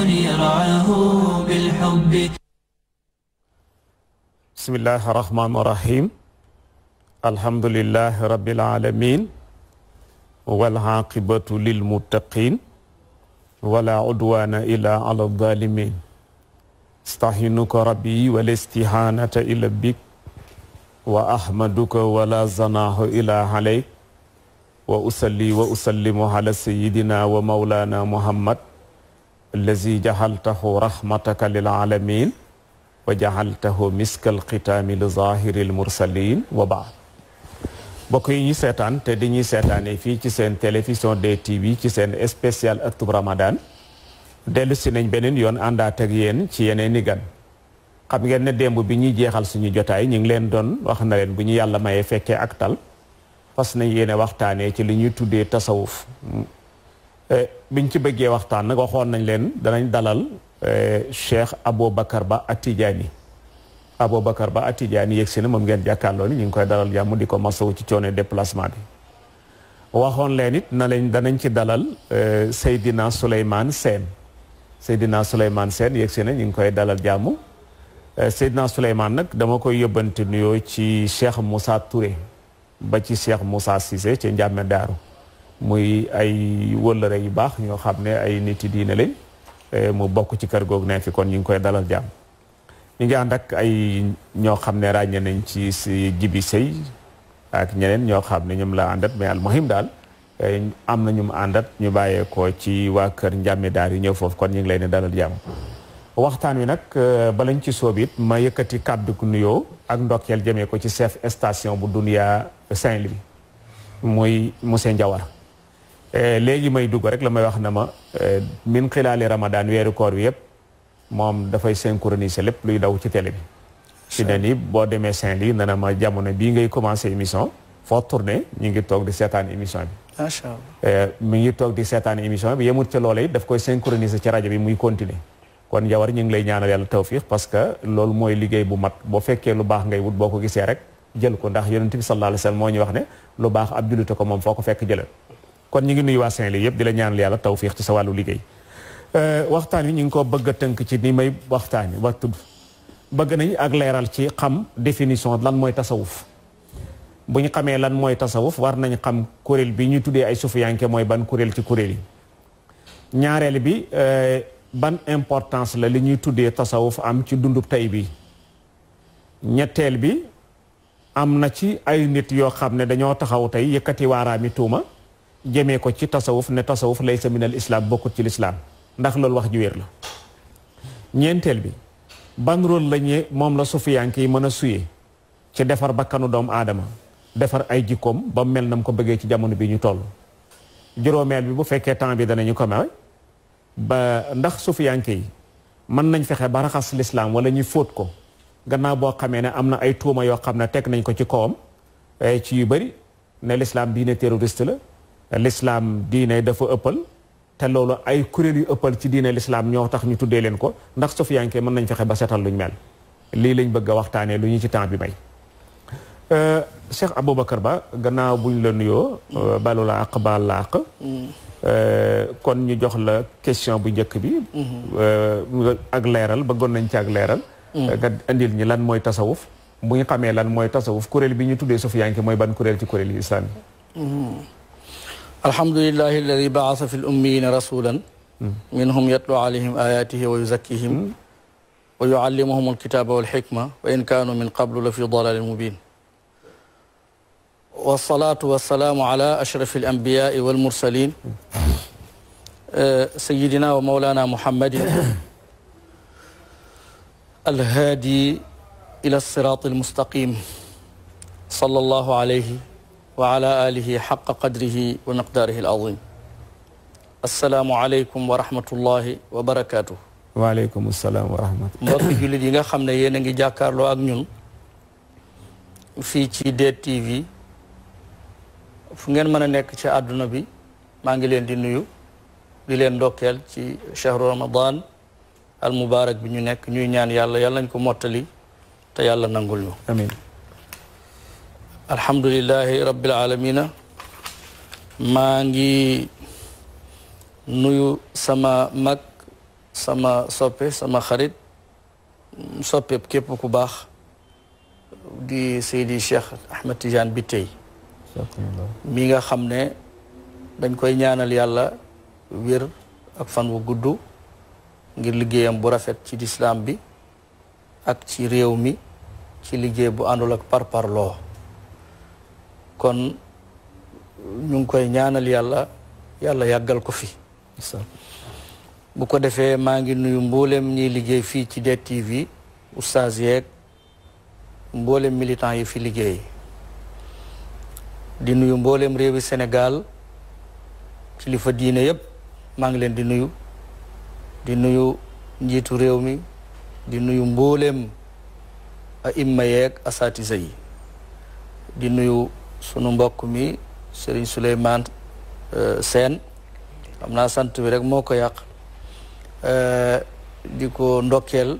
يرعاه بالحب. بسم الله الرحمن الرحيم. الحمد لله رب العالمين والعاقبة للمتقين ولا عدوان إلا على الظالمين. استعينك ربي والاستعانة إلا بك وأحمدك ولا زناه إلا عليك وأصلي وأسلم على سيدنا ومولانا محمد الذي جعلته رحمتك للعالمين وجعلته مسك الختام لظاهر المرسلين وبعد. mbokk yi ñu seetaan te di ñuy seetaanee fii ci seen télévision DTV ci seen spécial Ëttub Ramadan dellu si nañ beneen yoon àndaat ak yéen ci yeneen i gan. xam ngeen ne démb bi ñuy jeexal suñu jotaay ñu ngi leen doon wax na leen bu ñu yàlla mayee fekkee ak tal fas nañ yéene waxtaanee ci li ñuy tuddee tasawuf biñ ci bëggee waxtaan nag waxoon nañ leen danañ dalal Cheikh Aboubacar Ba At-Tidjani. Aboubacar Ba At-Tidjani yegg si na moom ngeen jàkkaarloo ni ñu ngi koy dalal jàmm di ko masawu ci coono déplacement bi. waxoon leen it na leen danañ ci dalal Seydina Souleymane Sène Seydina Souleymane Sène yegg si na ñu ngi koy dalal jàmm. Seydina Souleymane nag dama koy yóbbante nuyoo ci Cheikh Moussa Touré ba ci Cheikh Moussa Cissé ci Njàmme Daaru muy ay wëllëre yu baax ñoo xam ne ay nit yi diine lañ mu bokk ci kër googu ne fi kon ñu ngi koy dalal jàmm. ñu ngi ànd ak ay ñoo xam ne ràññe nañ ci si Jibi Sey ak ñeneen ñoo xam ne ñoom la àndat mais almuhim daal am na ñu mu àndat ñu bàyyeekoo ci waa kër Njàmme Daar yi ñëw foofu kon ñu ngi leen di dalal jàmm. waxtaan wi nag balañ ci soobit ma yëkkati kàddu gu nuyoo ak ndokkeel jëmee ko ci chef station bu Dunia Saint-Louis muy monsieur Ndiawar léegi may dugg rek la may wax na ma min xilaali Ramadan weeru koor wi yëpp moom dafay synchroniser lépp luy daw ci télé bi. ci ne ni boo demee Saint-Louis nana ma jamono bii ngay commencé émission foo tourné ñu ngi toog di seetaan émission bi. macha allah mi ngi toog di seetaan émission bi yemut ca loola it daf koy synchroniser ci rajo bi muy continuer. kon Ndiawar ñu ngi lay ñaanal yàlla tawfiq parce que loolu mooy liggéey bu mat boo fekkee lu baax ngay wut boo ko gisee rek jël ko ndax yonent bi sallallahu alayhi wa sallam moo ñu wax ne lu baax ab jullite ko moom foo ko fekk jëlal kon ñu ngi nuyu waa Saint-Louis yëpp di la ñaanal yàlla tawfiq ci sa wàllu liggéey. waxtaan wi ñu ngi ko bëgg a tënk ci ni may waxtaani wax tudd bëgg nañ ak leeral ci xam définition lan mooy tasawuf bu ñu xamee lan mooy tasawuf war nañ xam kuréel bi ñu tuddee ay sufiyanke mooy ban kuréel ci kuréel yi ñaareel bi ban importance la li ñuy tuddee tasawuf am ci dundub tey bi ñetteel bi am na ci ay nit yoo xam ne dañoo taxaw tey yëkkati waaraami tuuma jëmee ko ci tasawuf ne tasawuf laysa minal islam bokkut ci lislaam ndax loolu wax ju wér la ñeenteel bi ban rôle la ñee moom la sufiyanke yi mën a suyee ci defar bakkanu doomu aadama defar ay jikkoom ba mel nam ko bëggee ci jamono bi ñu toll juróomeel bi bu fekkee temps bi danañu ko may ba ndax sufiyanke yi mën nañ fexe ba raxas lislaam wala ñu fóot ko gannaaw boo xamee ne am na ay tuuma yoo xam ne teg nañ ko ci kawam ci yu bëri ne lislaam diine terroriste la lislaam diine dafa ëppal te loolu ay kuréel yu ëppal ci diine lislaam ñoo tax ñu tuddee leen ko ndax sufiyanke mën nañ fexe ba seetal luñ mel lii lañ bëgg a waxtaanee lu ñu ci temps bi may Cheikh Aboubacar Ba gannaaw buñ la nuyoo balu la àq baal la àq kon ñu jox la question bu njëkk bi ak leeral bëggoon nañ ci ak leeral nga indil ñi lan mooy tasawuf bu ñu xamee lan mooy tasawuf kuréel bi ñu tuddee sufiyanke mooy ban kuréel ci kuréel yi islam yi alhamdulillahi alladi baasa fi l ummiyina rasulan minhum yatlu alayhim ayatihi wa yuzakkihim wa yuallimuhum alkitaba walxikma wa in kaanu min qablu la fi dalalin mubin wasalaatu wasalaamu ala ashrafi alambiyaai walmursalin sayidina wa maulana muhammadin alhaadi ila alsiraati almustaqim sallallahu alayhi wa ala alihi xaqa qadrihi wa miqdaarihi al-azim assalaamu aleykum wa rahmatullahi wa barakaatuh. waaleykum salaam wa rahmatullah. mbokki jullit yi nga xam ne yéen a ngi jàkkaarloo ak ñun fii ci DTV fu ngeen mën a nekk ci àdduna bi maa ngi leen di nuyu di leen ndokkeel ci chahru ramadan al mubarak bi ñu nekk ñuy ñaan yàlla yàlla nañ ko mottali te yàlla nangul ñu. amiin. alhamdulillahi rabbil alamina maa ngi nuyu sama mag sama soppe sama xarit soppe képp ku baax di Seydi Cheikh Ahmed Tidiane Bitèye mi nga xam ne dañ koy ñaanal yàlla wér ak fan wu gudd ngir liggéeyam bu rafet ci lislaam bi ak ci réew mi ci liggéey bu àndul ak parparloo kon ñu ngi koy ñaanal yàlla yàggal ko fi bu ko defee maa ngi nuyu mboolem ñiy liggéey fii ci DTV oustaz yeeg mboolem militant yi fi liggéey di nuyu mboolem réewi Sénégal kilifa diine yëpp maa ngi leen di nuyu njiitu réew mi di nuyu mboolem aimma yeeg asatisa yi di nuyu sunu mbokk mi Serigne Souleymane Sène xam naa sant bi rek moo ko yàq di ko ndokkeel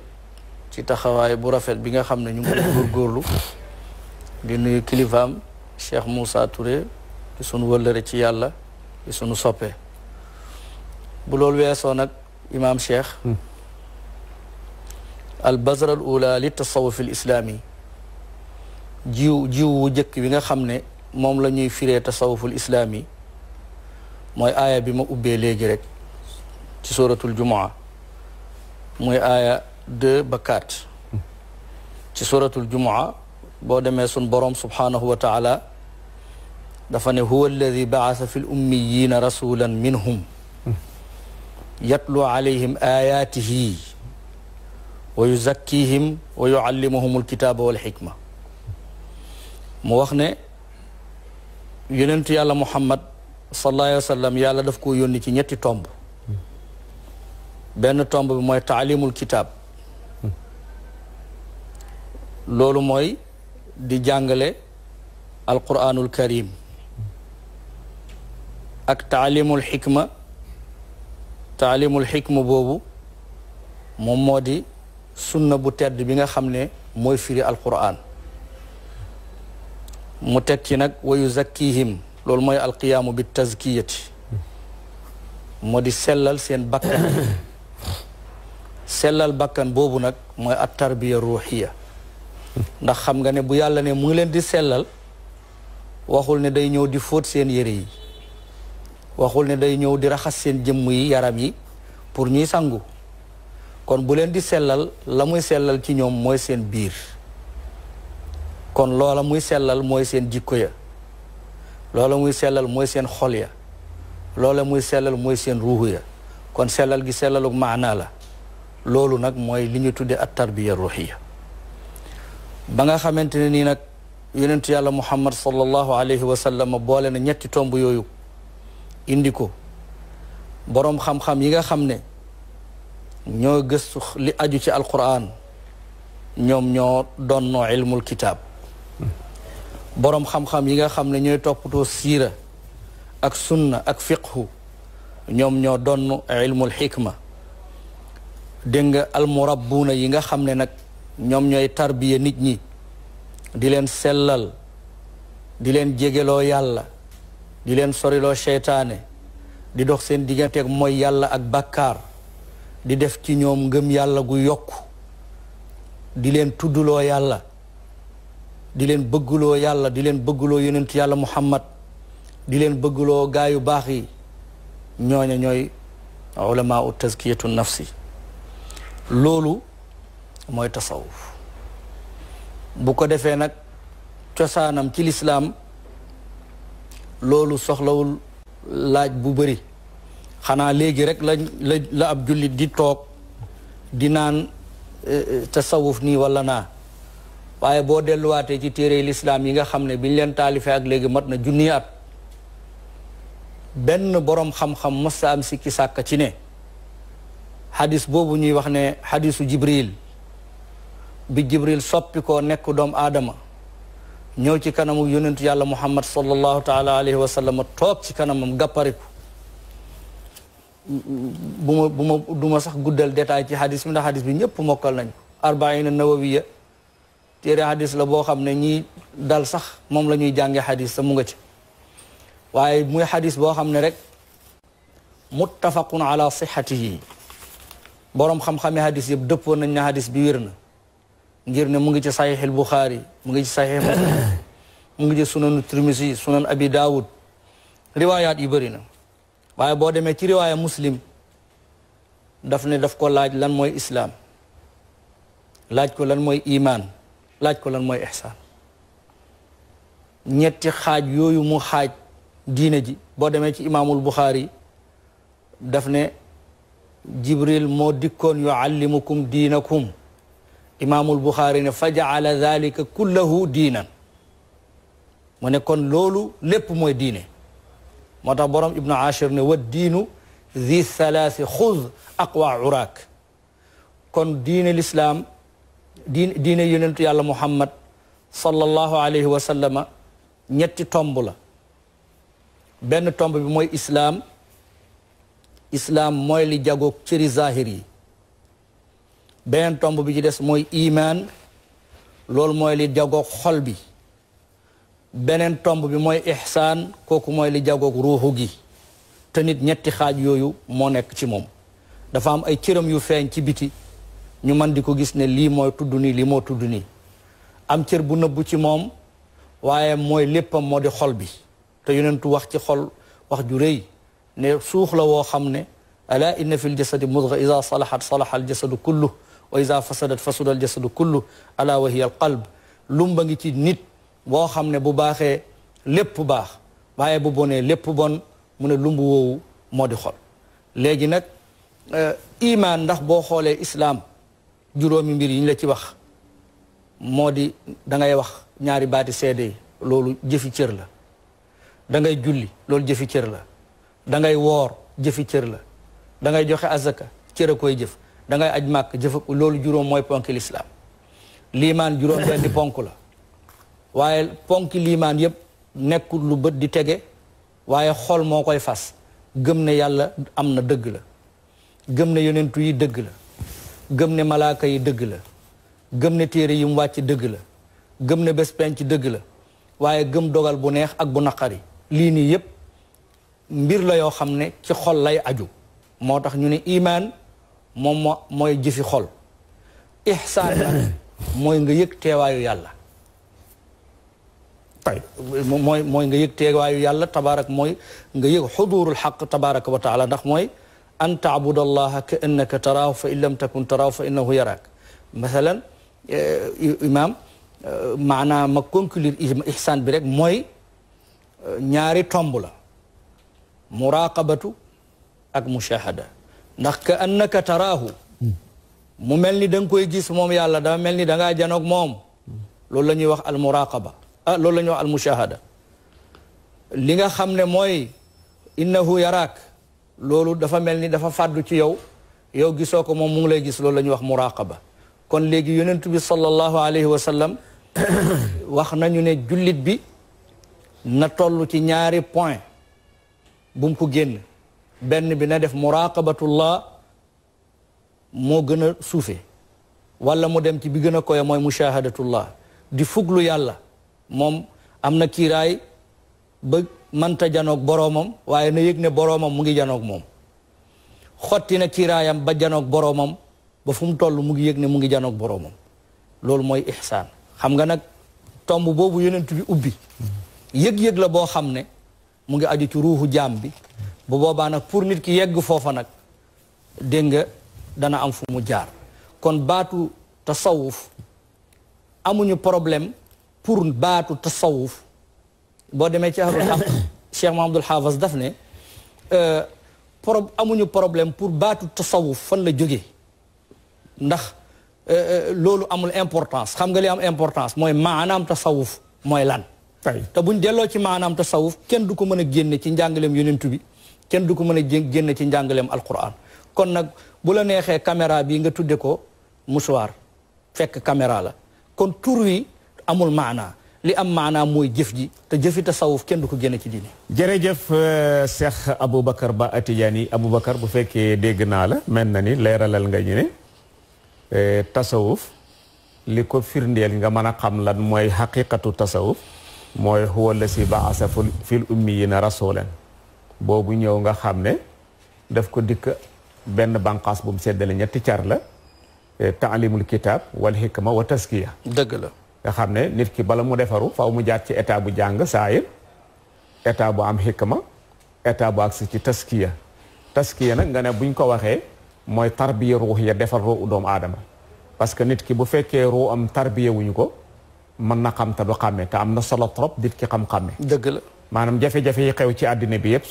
ci taxawaay bu rafet bi nga xam ne ñu ngi koy góorgóorlu di nuyu kilifaam Cheikh Moussa Touré di sunu wëllëre ci yàlla di sunu soppe bu loolu weesoo nag imaam Cheikh al bazra al ula li tasawuf al islami jiw wu jëkk bi nga xam ne moom la ñuy firee tasawuful islami mooy aaya bi ma ubbee léegi rek ci suratul jumaa mooy aaya 2 ba 4 ci suratul jumaa boo demee sun borom subhanahu wa taala dafa ne huwa alladi baasa fi l ummiyina rasulan minhum yatlu alayhim ayatihi wa yuzakkihim wa yuallimuhum alkitaba walxikma mu wax ne yonentu yàlla muhammad sallallahu alayhi wa sallam yàlla daf ko yónni ci ñetti tomb benn tomb bi mooy taalimul kitaab loolu mooy di jàngale alquranul karim ak taalimul xikma boobu moom moo di sunna bu tedd bi nga xam ne mooy firi alquran mu teg ci nag wa yuzakkihim loolu mooy alqiyaamu bi tazkiyati moo di sellal seen bakkan sellal bakkan boobu nag mooy at tarbiya ruuxiya ndax xam nga ne bu yàlla ne mu ngi leen di sellal waxul ne day ñëw di fóot seen yére yi waxul ne day ñëw di raxas seen jëmm yi yaram yi pour ñuy sangu kon bu leen di sellal la muy sellal ci ñoom mooy seen biir kon loola muy sellal mooy seen jikko ya loola muy sellal mooy seen xol ya loola muy sellal mooy seen ruuxu ya kon sellal gi sellaluk maanaa la loolu nag mooy li ñu tudde at tarbiya ruuxiya ba nga xamante ne nii nag yonentu yàlla muhammad sallallahu alayhi wa sallam boole na ñetti tomb yooyu indi ko boroom xam-xam yi nga xam ne ñoo gëstu li aju ci alquran ñoom ñoo donnoo ilmul kitaab boroom xam-xam yi nga xam ne ñooy toppatoo siira ak sunna ak fiqhu ñoom ñoo donn ilmul xikma dégg nga almurabbuuna yi nga xam ne nag ñoom ñooy tarbiya nit ñi di leen sellal di leen jégeloo yàlla di leen soriloo seytaane di dox seen digganteeg mooy yàlla ak bàkkaar di def ci ñoom ngëm yàlla gu yokku di leen tuddloo yàlla di leen bëgguloo yàlla di leen bëgguloo yonent yàlla muhammad di leen bëgguloo gaayu baax yi ñooña ñooy ulamaa u tazkiyatu nafsi loolu mooy tasawuf bu ko defee nag cosaanam ci lislaam loolu soxlawul laaj bu bëri xanaa léegi rek la ab jullit di toog di naan tasawuf nii wala naa waaye boo delluwaatee ci téere lislaam yi nga xam ne biñ leen taalifee ak léegi mat na junni at benn boroom xam-xam mosta am sikki sàkka ci ne xadis boobu ñuy wax ne xadisu jibril bi jibril soppi ko nekk doomu aadama ñëw ci kanamu yonentu yàlla muhammad sallallahu taala alayhi wa sallam toog ci kanamam gàppariku du ma sax guddal détail ci xadis bi ndax xadis bi ñëpp mokkal nañ ko arbaina nawawiya téere xadis la boo xam ne ñii dal sax moom la ñuy jànge xadis sa mu nga ci waaye muy xadis boo xam ne rek muttafaqun ala sixatihi boroom xam-xami hadis yëpp dëppoo nañ ne hadis bi wér na ngir ne mu ngi ci saxiixil Buxaari mu ngi ci saxiix Muslim mu ngi ci sunanu Tirmisi sunan Abi Daawud riwaayaat yi bëri na waaye boo demee ci riwaaya Muslim daf ne daf ko laaj lan mooy islaam laaj ko lan mooy imaan laaj ko lan mooy ihsaan ñetti xaaj yooyu mu xaaj diine ji boo demee ci imaamul Buxaari daf ne Jibril moo dikkoon yuallimukum diinakum imaamul Buxaari ne fa jaala dalika kullahu diinan mu ne kon loolu lépp mooy diine moo tax borom Ibnu Ashir ne wa diinu zi thalaasi xuz aqwa uraak kon diine lislaam diine yonentu yàlla Muhammad sallallahu alayhi wa sallama ñetti tomb la benn tomb bi mooy islaam mooy li jagoog cëri zahir yi beneen tomb bi ci des mooy imaan loolu mooy li jagoog xol bi beneen tomb bi mooy ihsaan kooku mooy li jagoog ruuxu gi te nit ñetti xaaj yooyu moo nekk ci moom dafa am ay cëram yu feeñ ci biti ñu man di ko gis ne lii mooy tudd nii lii moo tudd nii am cër bu nëbbu ci moom waaye mooy léppam moo di xol bi te yonentu wax ci xol wax ju rëy ne suux la woo xam ne ala inna fi ljasadi mudga ida salahat salaha aljasadu kullu wa ida fasadat fasada aljasadu kullu ala wa hiya alqalb lumba ngi ci nit boo xam ne bu baaxee lépp baax waaye bu bonee lépp bon mu ne lumb woowu moo di xol léegi nag imaan ndax boo xoolee islaam juróomi mbir yi ñu la ci wax moo di da ngay wax ñaari baati seede yi loolu jëfi cër la da ngay julli loolu jëfi cër la da ngay woor jëfi cër la da ngay joxe azaka cër a koy jëf da ngay aj màkk jëf loolu juróom mooy ponki lislaam liimaan juróom benn ponk la waaye ponki liimaan yépp nekkul lu bët di tege waaye xol moo koy fas gëm ne yàlla am na dëgg la gëm ne yonentu yi dëgg la gëm ne malaaka yi dëgg la gëm ne téere yi mu wàcc dëgg la gëm ne bés penc dëgg la waaye gëm dogal bu neex ak bu naqari lii nii yépp mbir la yoo xam ne ci xol lay aju moo tax ñu ne imaan moom mooy jëfi xol ihsaan la mooy nga yëg teewaayu yàlla mooy nga yëg teewaayu yàlla tabaarak mooy nga yëg xudurul xaq tabaraka wa taala ndax mooy an taabud allaha ka annaka taraahu fa in lam takun taraahu fa innahu yaraak masalan imam maanaam ma conclure ihsaan bi rek mooy ñaari tomb la muraqabatu ak mushahada ndax ka annaka taraahu mu mel ni da nga koy gis moom yàlla dafa mel ni da ngaa janoog moom loolu la ñuy wax al muraqaba loolu la ñuy wax al mushahada li nga xam ne mooy innahu yaraak loolu dafa mel ni dafa fàddu ci yow gisoo ko moom mu ngi lay gis loolu la ñuy wax muraqaba kon léegi yonent bi sallallahu alayhi wa sallam wax nañu ne jullit bi na toll ci ñaari point bu mu ko génn benn bi na def muraqabatullah moo gën a suufe wala mu dem ci bi gën a koy mooy mushahadatullah di fuglu yàlla moom am na kiiraay ba mënta janoog boroomam waaye na yëg ne boroomam mu ngi janoog moom xotti na kiiraayam ba janoog boroomam ba fu mu toll mu ngi yëg ne mu ngi janoog boroomam loolu mooy ihsaan xam nga nag tomb boobu yonent bi ubbi yëg-yëg la boo xam ne mu ngi aju ci ruuxu jaam bi bu boobaa nag pour nit ki yegg foofa nag dégg nga dana am fu mu jaar kon baatu tasawuf amuñu problème pour baatu tasawuf boo demee ci ahlul haq Cheikh Mahamadul Haafaz daf ne amuñu problème pour baatu tasawuf fan la jógee ndax loolu amul importance xam nga li am importance mooy maanaam tasawuf mooy lan te buñ delloo ci maanaam tasawuf kenn du ko mën a génne ci njàngaleem yonentu bi kenn du ko mën a génne ci njàngaleem alquran kon nag bu la neexee caméra bi nga tudde ko mouchoir fekk caméra la kon tur wi amul maanaa li am maanaa mooy jëf ji te jëfi tasawuf kenn du ko génne ci diine jërëjëf Cheikh Aboubacar Ba Atijani Aboubacar bu fekkee dégg naa la mel na ni leeralal nga ñu ne tasawuf li ko firndeel nga mën a xam lan mooy xaqiqatu tasawuf mooy huwa lasi baasa fil ummiyina rasulan boobu ñëw nga xam ne daf ko dikk benn bànqaas bu mu seddale ñetti car la taalimul kitab wal hikma wa taskiya dëgg la nga xam ne nit ki bala mu defaru faw mu jaar ci état bu jàng saayir état bu am hikma état bu agsi ci taskiya nag nga ne buñ ko waxee mooy tarbiya ruux ya defar ruu doomu aadama parce que nit ki bu fekkee ruu am tarbiya wuñu ko mën na xam te du xàmme te am na solo trop nit ki xam-xàmme dëgg la maanaam jafe-jafe yi xew ci àddina bi yëpp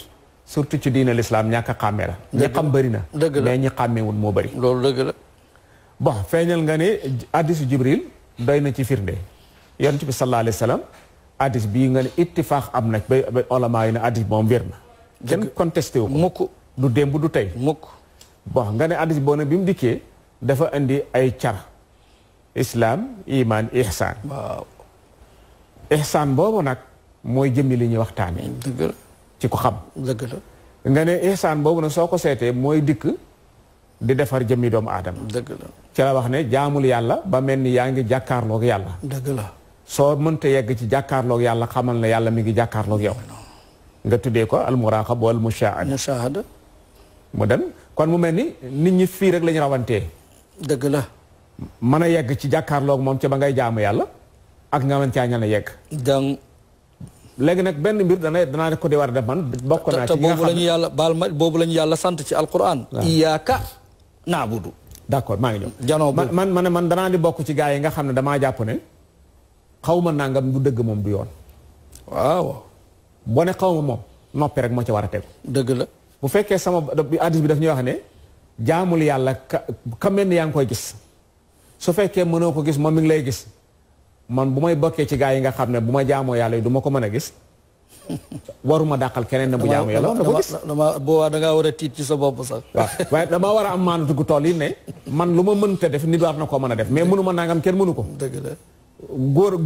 surtout ci diine l'islam ñàkk a xàmme la ñi xam bëri na mais ñi xàmmewul moo bëri loolu dëgg la bon feeñal nga ne hadisu jibril doy na ci firnde yonent bi sallallahu alayhi wa sallam hadis bii nga ne ittifaax am na ba olama yi ne hadis moom wér na kenn contesté wu ko mukk du démb du tey mukk bon nga ne hadis boo ne bi mu dikkee dafa indi ay car islam iman ihsan waaw ihsan boobu nag mooy jëmmi li ñuy waxtaane dëgg la ci ko xam dëgg la nga ne ihsan boobu nag soo ko seetee mooy dikk di defar jëmmi doomu aadama dëgg la ci la wax ne jaamul yàlla ba mel ni yaa ngi jàkkaarloog yàlla dëgg la soo mënta yegg ci jàkkaarloog yàlla xamal ne yàlla mi ngi jàkkaarloog yow nga tuddee ko al muraqab wal mushahada mu dem kon mu mel ni nit ñi fii rek la ñu rawantee dëgg la mën a yegg ci jàkkaarloog moom ca ba ngay jaamu yàlla ak nga mën caa ñan a yegg donc léegi nag benn mbir danaa ko di war a def man bokk naa ci boobu la ñu yàlla baal ma boobu la ñu yàlla sant ci alquran iyyaka na'budu d'accord maa ngi ñëw janoo man danaa di bokk ci gaa yi nga xam ne damaa jàpp ne xaw ma nangam du dëgg moom du yoon waaw boo ne xaw ma moom noppi rek moo ci war a tegu dëgg la bu fekkee sama hadis bi daf ñuy wax ne jaamul yàlla ka mel ni yaa ngi koy gis su fekkee mënoo ko gis moom mi ngi lay gis man bu may bokkee ci gaa yi nga xam ne bu ma jaamoo yàlla yi du ma ko mën a gis waruma dàqal keneen ne bu jaamu yàlla war na ko gis dama boobaa da ngaa war a tiit ci sa bopp sax waaw waaye damaa war a am maanatu gu toll yi ne man lu ma mënta def nit war na koo mën a def mais mënu ma nangam kenn mënu ko dëgg la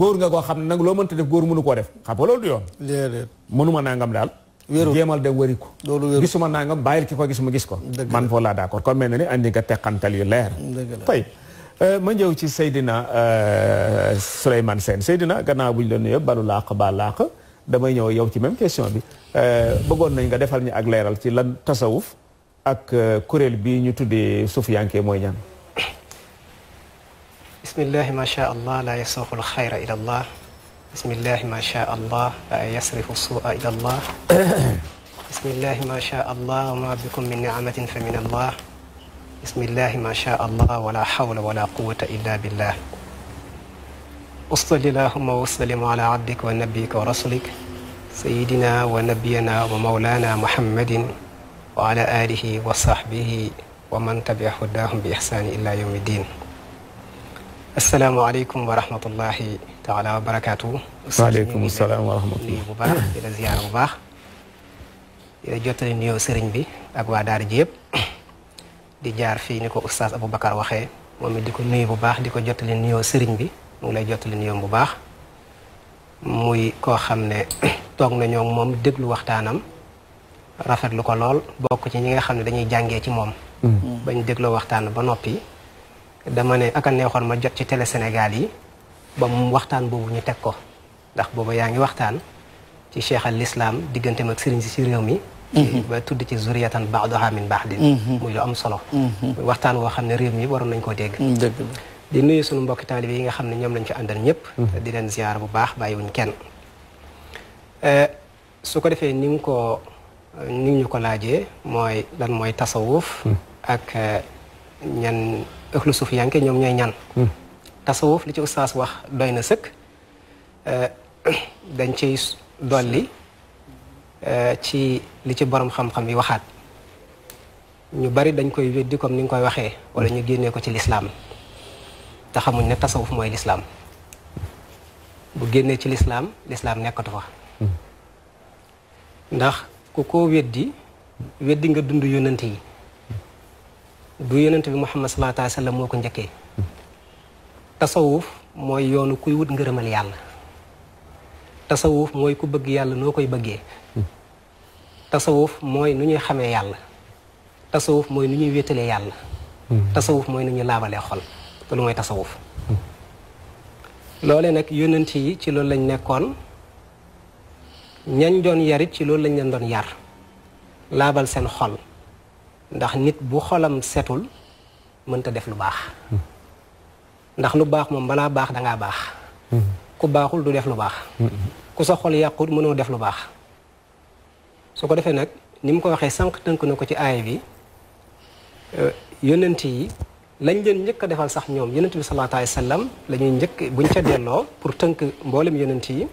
góor nga koo xam ne nag loo mënta def góor mënu koo def xam nga loolu du yoon déedéet mënuma nangam daal wéru jéemal dem wëri ko loolu wéru gisuma nangam bàyyil ki ko gis mu gis ko man foo laa d'accord kon mel na ni andi nga teqantal yu leer tey ma ñëw ci Seydina Souleymane Sène Seydina gannaaw bu ñu la nuyoo balu laaq ba laaq damay ñëw yow ci même question bi bëggoon nañ nga defal ñu ak leeral ci lan tasawuf ak kuréel bi ñu tuddee sufiyanke mooy ñan bismillahi ma sha allah la yasuuqu alxayra ila allah bismillahi ma sha allah la yasrifu suua ila allah bismillahi ma sha allah wa ma bikum min ni'matin fa min allah bismillahi ma sha allah wala hawla wala quwwata illa billah usalli allahumma wa sallim ala abdika wa nabiyika wa rasulik sayidina wa nabiyana wa mawlana muhammadin wa ala alihi wa sahbihi wa man tabi'a hudahum bi ihsani ila yawmi din assalaamu aleykum wa rahmatullahi taala wa barakatuh waaleykum salaam wa rahmatullah bu baax di la ziyaara bu baax di la jottali nuyoo sëriñ bi ak waa daara ji yëpp di jaar fii ni ko oustaz Aboubacar waxee moom it di ko nuyu bu baax di ko jottali nuyoo sëriñ bi mu ngi lay jottali nuyoo bu baax muy koo xam ne toog nañoo moom déglu waxtaanam rafetlu ko lool bokk ci ñi nga xam ne dañuy jàngee ci moom bañ dégloo waxtaan ba noppi dama ne aka neexoon ma jot ci télé Sénégal yi ba mu waxtaan boobu ñu teg ko ndax booba yaa ngi waxtaan ci cheikh al islam digganteem ak sëriñ si ci réew mi ba tudd ci zuriyatan ba'daha min ba'din muy lu am solo muy waxtaan woo xam ne réew mi waroon nañ koo dégg di nuyu suñu mbokki taalibe yi nga xam ne ñoom lañ fi àndal ñëpp di leen ziyaar bu baax bàyyiwuñ kenn su ko defee ni ñu ko laajee mooy lan mooy tasawuf ak ñan ëxlu sufiyanke ñoom ñooy ñan tasawuf li ci ustaas wax doy na sëkk dañ ciy dolli ci li ci borom xam-xam yi waxaat ñu bari dañ koy weddi comme ni nga koy waxee wala ñu génnee ko ci lislaam te xamuñ ne tasawuf mooy lislaam bu génnee ci lislaam nekkatu fa ndax ku ko weddi nga dund yonent yi du yonent bi Muhammad sallallahu alayhi wa sallam moo ko njëkkee tasawuf mooy yoonu kuy wut ngërëmal yàlla tasawuf mooy ku bëgg yàlla noo koy bëggee tasawuf mooy nu ñuy xamee yàlla tasawuf mooy nu ñuy wéetalee yàlla tasawuf mooy nu ñuy laabalee xol loolu mooy tasawuf loole nag yonent yi ci loolu lañ nekkoon ñañ doon yarit ci loolu lañ leen doon yar laabal seen xol ndax nit bu xolam setul mënta def lu baax ndax lu baax moom balaa baax dangaa baax ku baaxul du def lu baax ku sa xol yàqut mënoo def lu baax su ko defee nag ni mu ko waxee sànq tënk na ko ci aaya bi yonent yi lañ leen njëkk a defal sax ñoom yonent bi sallallahu alayhi wa sallam la ñuy njëkk buñ ca delloo pour tënk mboolem yonent yi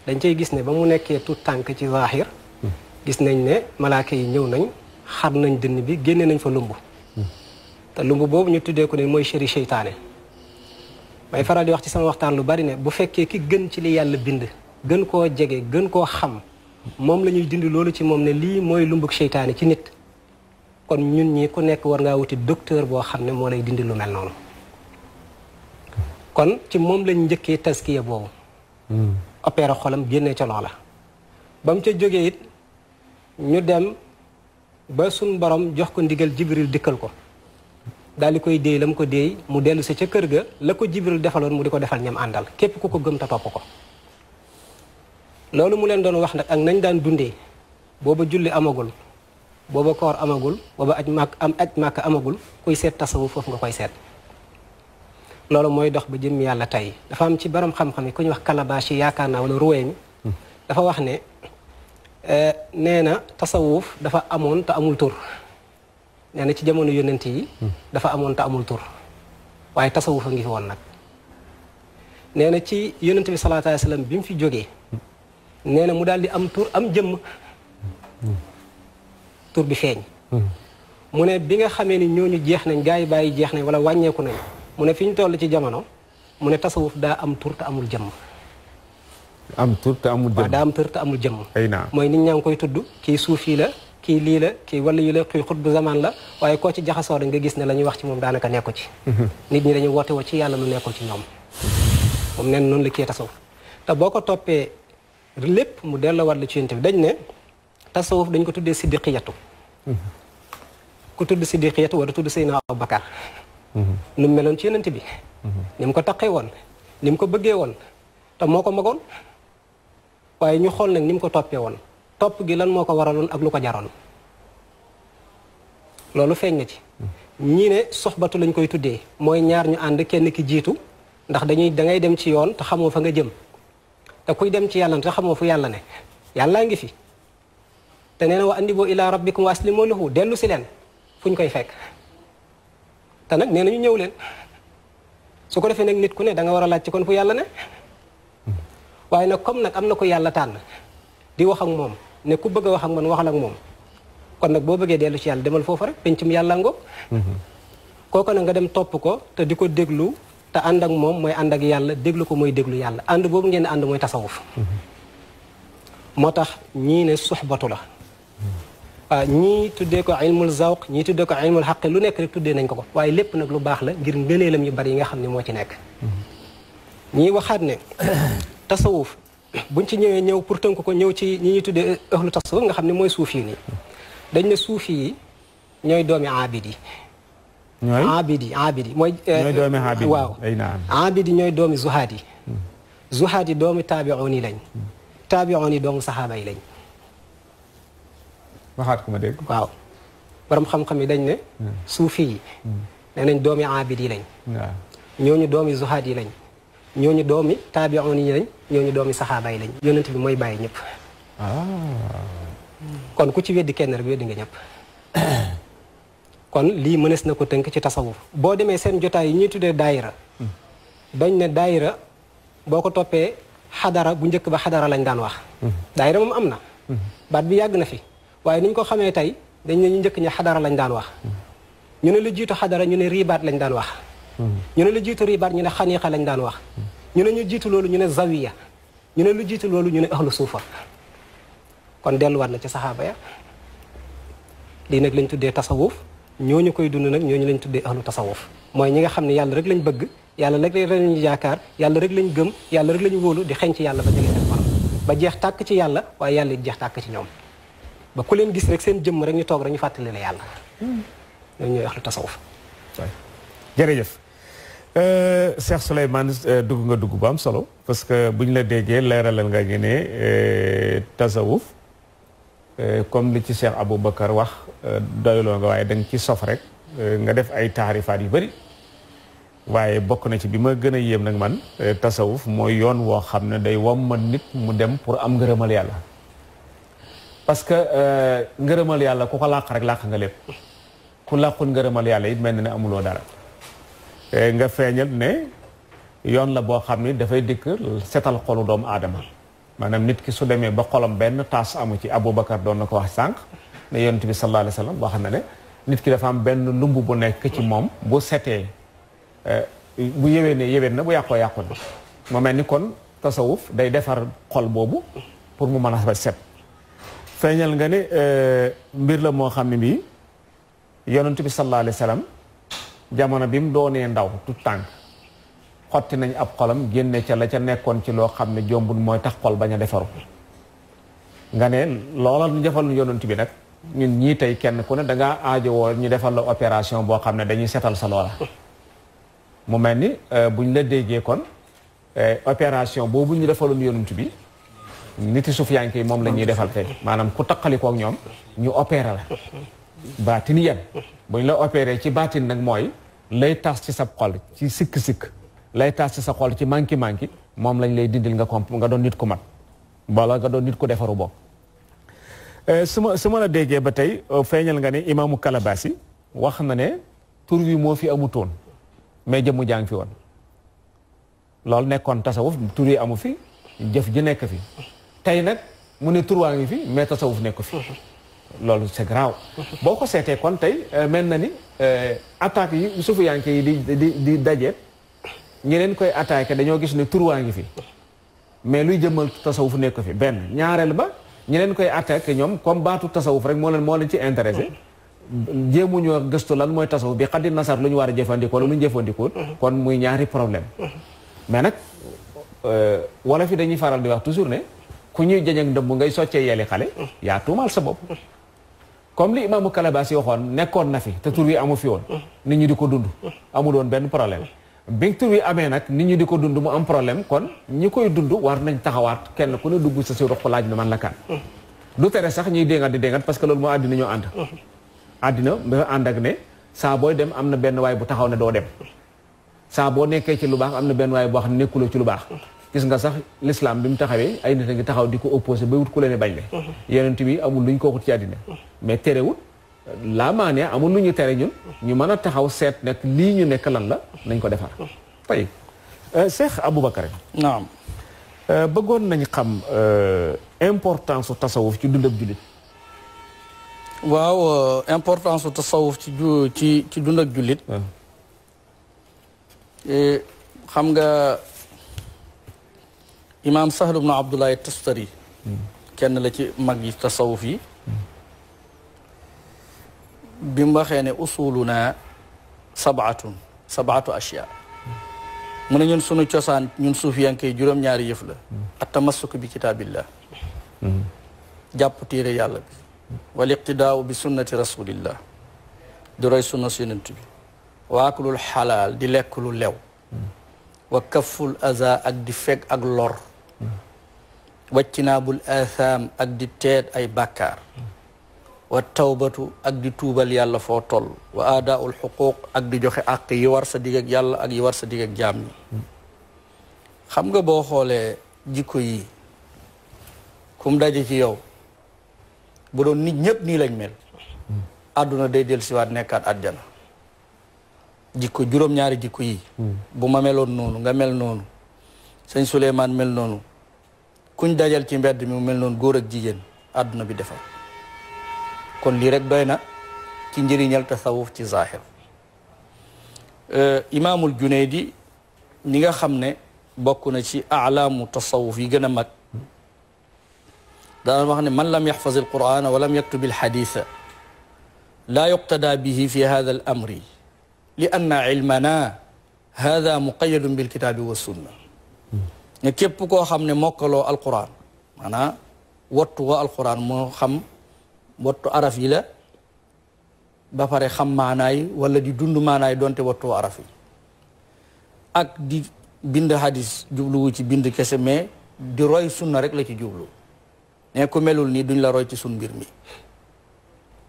dañ cay gis ne ba mu nekkee tout tànk ci zaahir gis nañ ne malaaka yi ñëw nañ xar nañ dënn bi génne nañ fa lumb te lumb boobu ñu tuddee ko ne mooy chéri seytaane may faral di wax ci sama waxtaan lu bari ne bu fekkee ki gën ci li yàlla bind gën koo jege gën koo xam moom la ñuy dindi loolu ci moom ne lii mooy lumbug seytaane ci nit kon ñun ñi ku nekk war ngaa wuti docteur boo xam ne moo lay dindi lu mel noonu kon ci moom lañ njëkkee taskiya boobu opéré xolam génnee ca loola ba mu ca jógee it ñu dem ba suñ borom jox ko ndigal jibril dikkal ko daal di koy déey la mu ko déey mu dellu si ca kër ga la ko jibril defaloon mu di ko defal ñam àndal képp ku ko gëm te topp ko loolu mu leen doon wax nag ak nañ daan dundee booba julli amagul booba koor amagul booba aj màkk amagul kuy seet tasawuf foofu nga koy seet loolu mooy dox ba jëm yàlla tey dafa am ci borom xam-xam yi ku ñu wax Kalabashi yaakaar naa wala ruwee mi dafa wax ne nee na tasawuf dafa amoon te amul tur nee na ci jamono yonent yi dafa amoon te amul tur waaye tasawuf a ngi fi woon nag nee na ci yonent bi sallallahu alayhi wa sallam bi mu fi jógee nee na mu daal di am tur am jëmm tur bi feeñ mu ne bi nga xamee ni ñooñu jeex nañ gaa yi bàyyi jeex nañ wala wàññeeku nañ mu ne fi ñu toll ci jamono mu ne tasawuf daa am tur te amul jëmm am tur te amul jëmm waaw daa am tur te amul jëmm ay naa mooy nit ñaa ngi koy tudd kii suufi la kii lii la kii wala yu la kii xutbu zaman la waaye koo ci jaxasoo da nga gis ne la ñuy wax ci moom daanaka nekku ci nit ñi dañuy woote woo ci yàlla lu nekkul ci ñoom moom neen noonu la kii tasawuf te boo ko toppee lépp mu delloowaat la ci yonent bi dañ ne tasawuf dañ ko tuddee siddiqiyatu ku tudd siddiqiyatu war a tudd Seydina Abubakar nu mu meloon ci yonent bi ni mu ko taqee woon ni mu ko bëggee woon te moo ko magoon waaye ñu xool nag ni mu ko toppee woon topp gi lan moo ko waraloon ak lu ko jaroon loolu feeñ na ci ñii ne soxbatu lañ koy tuddee mooy ñaar ñu ànd kenn ki jiitu ndax da ngay dem ci yoon te xamoo fa nga jëm te kuy dem ci yàlla te xamoo fu yàlla ne yàllaa ngi fi te nee na wa andibu ila rabbikum wa aslimu lahu dellu si leen fu ñu koy fekk te nag nee na ñu ñëw leen su ko defee nag nit ku ne da nga war a laaj ci kon fu yàlla ne waaye nag comme nag am na ko yàlla tànn di wax ak moom ne ku bëgg a wax ak man waxal ak moom kon nag boo bëggee dellu ci yàlla demal foofu rek pencum yàlla ngo kooku nag nga dem topp ko te di ko déglu te ànd ak moom mooy ànd ak yàlla déglu ko mooy déglu yàlla ànd boobu ngeen ànd mooy tasawuf moo tax ñii ne suxbatu la waaw ñii tuddee ko ilmul zawq ñii tuddee ko ilmul xaq lu nekk rek tuddee nañ ko ko waaye lépp nag lu baax la ngir ngëneelam yu bari yi nga xam ne moo ci nekk ñii waxaat ne tasawuf buñ ci ñëwee ñëw pour tënk ko ñëw ci ñi ñuy tuddee ahlu tasawuf nga xam ne mooy suufi yi nii dañ ne suufi yi ñooy doomi abid yi abid yi mooy doomi abid waaw abid yi ñooy doomi zuhaad yi zuhaad yi doomi taabi'oon yi lañ taabi'oon yi doomu saxaaba yi lañ waxaat ko ma dégg waaw borom xam-xam yi dañ ne suufi yi nee nañ doomi abid yi lañ ñooñu doomi zuhaad yi lañ ñooñu doomi taabi'oon yi lañ ñooñu doomi saxaaba yi lañ yonent bi mooy bàyyi ñëpp kon ku ci weddi kenn rek weddi nga ñëpp kon lii mënees na ko tënk ci tasawuf boo demee seen jotaay yi ñuy tuddee daayira dañ ne daayira boo ko toppee xadara bu njëkk ba xadara lañ daan wax daayira moom am na baat bi yàgg na fi waaye ni ñu ko xamee tey dañ ne ñu njëkk ña xadara lañ daan wax ñu ne lu jiitu xadara ñu ne ribaat lañ daan wax ñu ne lu jiitu ribaat ñu ne xaniiqa lañ daan wax ñu ne ñu jiitu loolu ñu ne zawiya ñu ne lu jiitu loolu ñu ne ahlu suufa kon delluwaat na ci saxaaba ya lii nag lañ tuddee tasawuf ñooñu koy dund nag ñooñu lañ tuddee ahlu tasawuf mooy ñi nga xam ne yàlla rek lañ bëgg yàlla rek lañu yaakaar yàlla rek lañ gëm yàlla rek lañ wóolu di xeeñ ci yàlla ba jege seen borom ba jeex tàkk ci yàlla waaye yàlla it jeex tàkk ci ñoom ba ku leen gis rek seen jëmm rek ñu toog rek ñu fàttali la yàlla ñooñu ñooy ahlu tasawuf jërëjëf Cheikh Souleymane dugg nga dugg bu am solo parce que buñ la déggee leeralal nga ne tasawuf comme li ci Cheikh Aboubacar wax doyloo nga waaye da nga ci sof rek nga def ay taarifaat yu bari waaye bokk na ci bi ma gën a yéem nag man tasawuf mooy yoon woo xam ne day wommat nit mu dem pour am ngërëmal yàlla parce que ngërëmal yàlla ku ko làq rek làq nga lépp ku làqul ngërëmal yàlla it mel na ne amuloo dara nga feeñal ne yoon la boo xam ni dafay dikk setal xolu doomu aadama maanaam nit ki su demee ba xolam benn taas amu ci Aboubacar doon na ko wax sànq ne yonent bi sallallahu alayhi wa sallam wax na ne nit ki dafa am benn lumb bu nekk ci moom bu setee bu yewee yeween na bu yàqoo yàqu na moo mel ni kon tasawuf day defar xol boobu pour mu mën a set feeñal nga ne mbir la moo xam ne bii yonent bi sallallahu alayhi wa sallam jamono bi mu doonee ndaw tout tànk xotti nañ ab xolam génne ca la ca nekkoon ci loo xam ne jombul mooy tax xol bañ a defaru nga ne loola ñu defal yonent bi nag ñun ñii tey kenn ku ne da ngaa aajowoo ñu defal la opération boo xam ne dañuy setal sa loola mu mel ni buñ la déggee kon opération boobu ñu defaloon yonent bi niti sufiyanke yi moom la ñuy defal tey maanaam ku taqalikoo ak ñoom ñu opéré la baatin yan buñ la opéré ci baatin nag mooy lay tas ci sa xol ci sikk-sikk lay tas ci sa xol ci manki moom lañ lay dindil nga doon nit ku mat wala nga doon nit ku defaru bokk su ma la déggee ba tey feeñal nga ne imaamu Kalabasi wax na ne tur wi moo fi amutoon mais jëmmu jàng fi woon loolu nekkoon tasawuf tur yi amu fi jëf ji nekk fi tey nag mu ne tur waa ngi fi mais tasawuf nekk fi loolu c'est grave boo ko seetee kon tey mel na ni attaques yi sufiyanke yi di dajeet ñi leen koy attaqué dañoo gis ne tur waa ngi fi mais luy jëmmal tasawuf nekk fi benn ñaareel ba ñi leen koy attaqué ñoom comme baatu tasawuf rek moo leen ci intéressé jéemuñoo gëstu lan mooy tasawuf bi xaddi nasar lu ñu war a jëfandikoo lu ñu jëfandikoo kon muy ñaari problème mais nag wala fi dañuy faral di wax toujours ne ku ñuy jañak ndëmb ngay soccee yeeli xale yaa tuumaal sa bopp comme li imaamu Kalabasi waxoon nekkoon na fi te tur wi amu fi woon nit ñi di ko dund amul woon benn problème bi tur wi amee nag nit ñi di ko dund mu am problème kon ñi koy dund war nañ taxawaat kenn ku ne dugg sa si ruq laaj na man la kan du tere sax ñuy déngat di déngat parce que loolu moo àddina ñoo ànd àddina dafa ànd ak ne saa booy dem am na benn waay bu taxaw ne doo dem saa boo nekkee ci lu baax am na benn waay boo xam ne nekkuloo ci lu baax gis nga sax l'islam bi mu taxawee ay nit a ngi taxaw di ko opposé ba wut ku leen bañ le yonent bi amul lu ñu ko wut ci àddina mais terewut laa maane amul lu ñu tere ñun ñu mën a taxaw seet nag lii ñu nekk lan la nañ ko defar tey Cheikh Aboubacar naam bëggoon nañ xam importance su tasawuf ci dundab jullit waaw importance su tasawuf ci dund ak jullit xam nga imaam Sahl ibn Abdullah Tustari kenn la ci mag yi tasawuf yi bi mu waxee ne usuluna sabaatu ashyaa mu ne ñun sunu cosaan ñun suufiyanke juróom-ñaari yëf la at-tamassuk bi kitaabillah jàpp téere yàlla bi wal iqtidaau bi sunnati rasulillah di roy sunna su yonent bi wa aklul xalaal di lekk lu lew wa kafful aza ak di feg ak lor waccinaabul atham ak di teet ay bàkkaar wa tawbatu ak di tuubal yàlla foo toll wa aadaul xuquuq ak di joxe àq yi war sa digg ak yàlla ak yi war sa digg ak jaam ñi xam nga boo xoolee jikko yi kum daje ci yow bu doon nit ñëpp nii lañ mel àdduna day del siwaat nekkaat àjjana jikko juróom-ñaari jikko yi bu ma meloon noonu nga mel noonu sëñ Souleymane mel noonu kuñ dajal ci mbedd mi mu mel noonu góor ak jigéen àdduna bi defar kon lii rek doy na ci njëriñal tasawuf ci zahir imaamul Junaydi ñi nga xam ne bokk na ci alaamu tasawuf yi gën a mag daan wax ne man lam yaxfaz al qur'ana wa lam yaktub al xaditha laa yuqtada bihi fi hada al amri li anna ilmana hada muqayadun bil kitaabi wa sunna ne képp koo xam ne mokkaloo alquran maanaam wattu wa alquran moo xam wattu araf yi la ba pare xam maanaay wala di dund maanaay donte wattu wa araf yi ak di bind hadis jubluwu ci bind kese mais di roy sunna rek la ci jublu ne ku melul nii duñ la roy ci sun mbir mi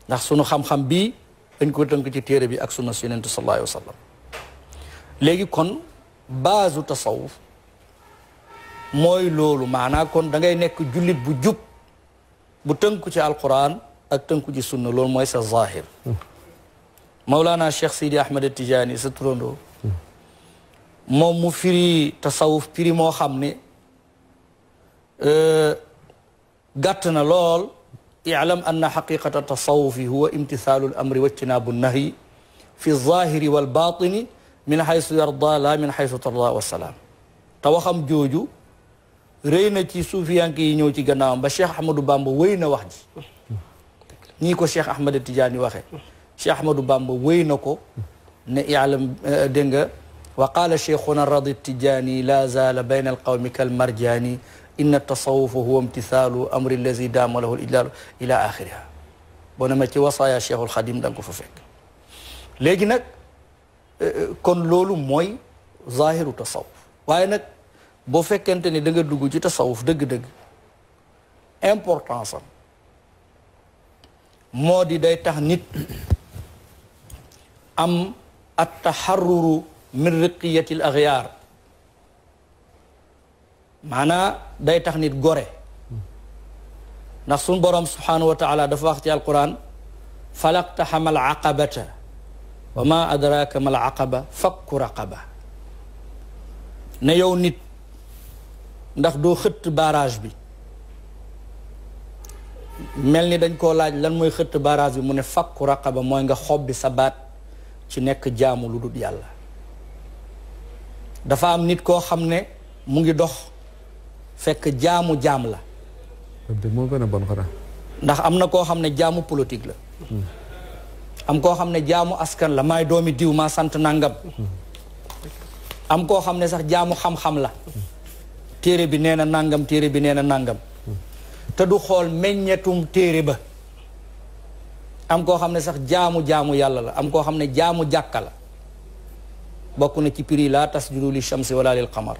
ndax sunu xam-xam bii dañ ko tënk ci téere bi ak sunna su Yonent sallallahu alayhi wa sallam léegi kon baasu tasawuf mooy loolu maanaa kon da ngay nekk jullit bu jub bu tënku ci alquran ak tënku ci sunna loolu mooy sa zahir Mawlana Cheikh Sidi Ahmed Tidiane sa turandoo moom mu firi tasawuf firi moo xam ne gàtt na lool i'lam anna xaqiqata tasawufi huwa imtithaalu al-amri wa ijtinaabu nahyi fi zahiri wal batini min xaysu yarda la min xaysu tarda wa salaam te waxam jooju rëy na ci suufiyanke yi ñëw ci gannaawam ba Cheikh Ahmadou Bamba wéy na wax ji ñii ko Cheikh Ahmed Tidiane waxe Cheikh Ahmadou Bamba wéy na ko ne i'lam dégg nga wa qaala cheikhuna radi Tidiane la zaala bayna alqawmi kal marjani inna tasawufa huwa imtithaalu amri allazi daama lahu al-ijlaalu ila axiriha boo ma ci wasaaya Cheikhul Xadim da nga ko fa fekk léegi nag kon loolu mooy zahiru tasawuf waaye nag boo fekkente ni da nga dugg ci tasawuf dëgg-dëgg importance am moo di day tax nit am at taxarruru min riqiyati al axyaar maanaa day tax nit gore ndax suñ borom subhanahu wa taala dafa wax ci alquran falaqtaxama al aqabata wa ma adraka ma al aqaba fakku raqaba ne yow nit ndax doo xëtt barrage bi mel ni dañ koo laaj lan mooy xëtt barrage bi mu ne fakku raqaba mooy nga xob bi sa baat ci nekk jaamu lu dul yàlla dafa am nit koo xam ne mu ngi dox fekk jaamu jaam la moo gën a bon xanaa ndax am na koo xam ne jaamu politique la am koo xam ne jaamu askan la maay doomi diw maa sant nangam am koo xam ne sax jaamu xam-xam la téere bi nee na nangam téere bi nee na nangam te du xool meññetum téere ba am koo xam ne sax jaamu yàlla la am koo xam ne jaamu jàkka la bokk na ci prix laa tasjudu li shamsi wala lil qamar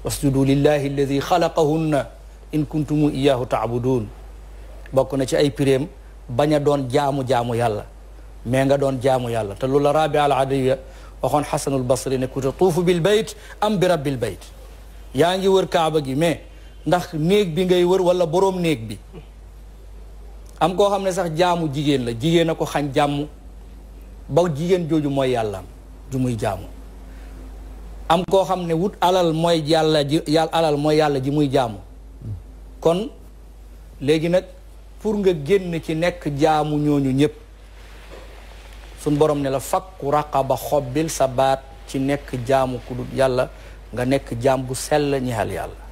wasjudu lillahi alladi xalaqahunna in kuntumu iyahu taabudun bokk na ci ay piréem bañ a doon jaamu yàlla mais nga doon jaamu yàlla te loolu la Rabi al Adawiya waxoon Xasanul Basri ne ku tatuufu bil bayt am bi rabbil bayt yaa ngi wër kaaba gi mais ndax néeg bi ngay wër wala boroom néeg bi am koo xam ne sax jaamu jigéen la jigéen a ko xañ jàmm ba jigéen jooju mooy yàlla ju muy jaamu am koo xam ne wut alal mooy alal mooy yàlla ji muy jaamu kon léegi nag pour nga génn ci nekk jaamu ñooñu ñëpp suñ borom ne la fakku raqaba xobbil sa baat ci nekk jaamu ku dul yàlla nga nekk jaam bu sell ñexal yàlla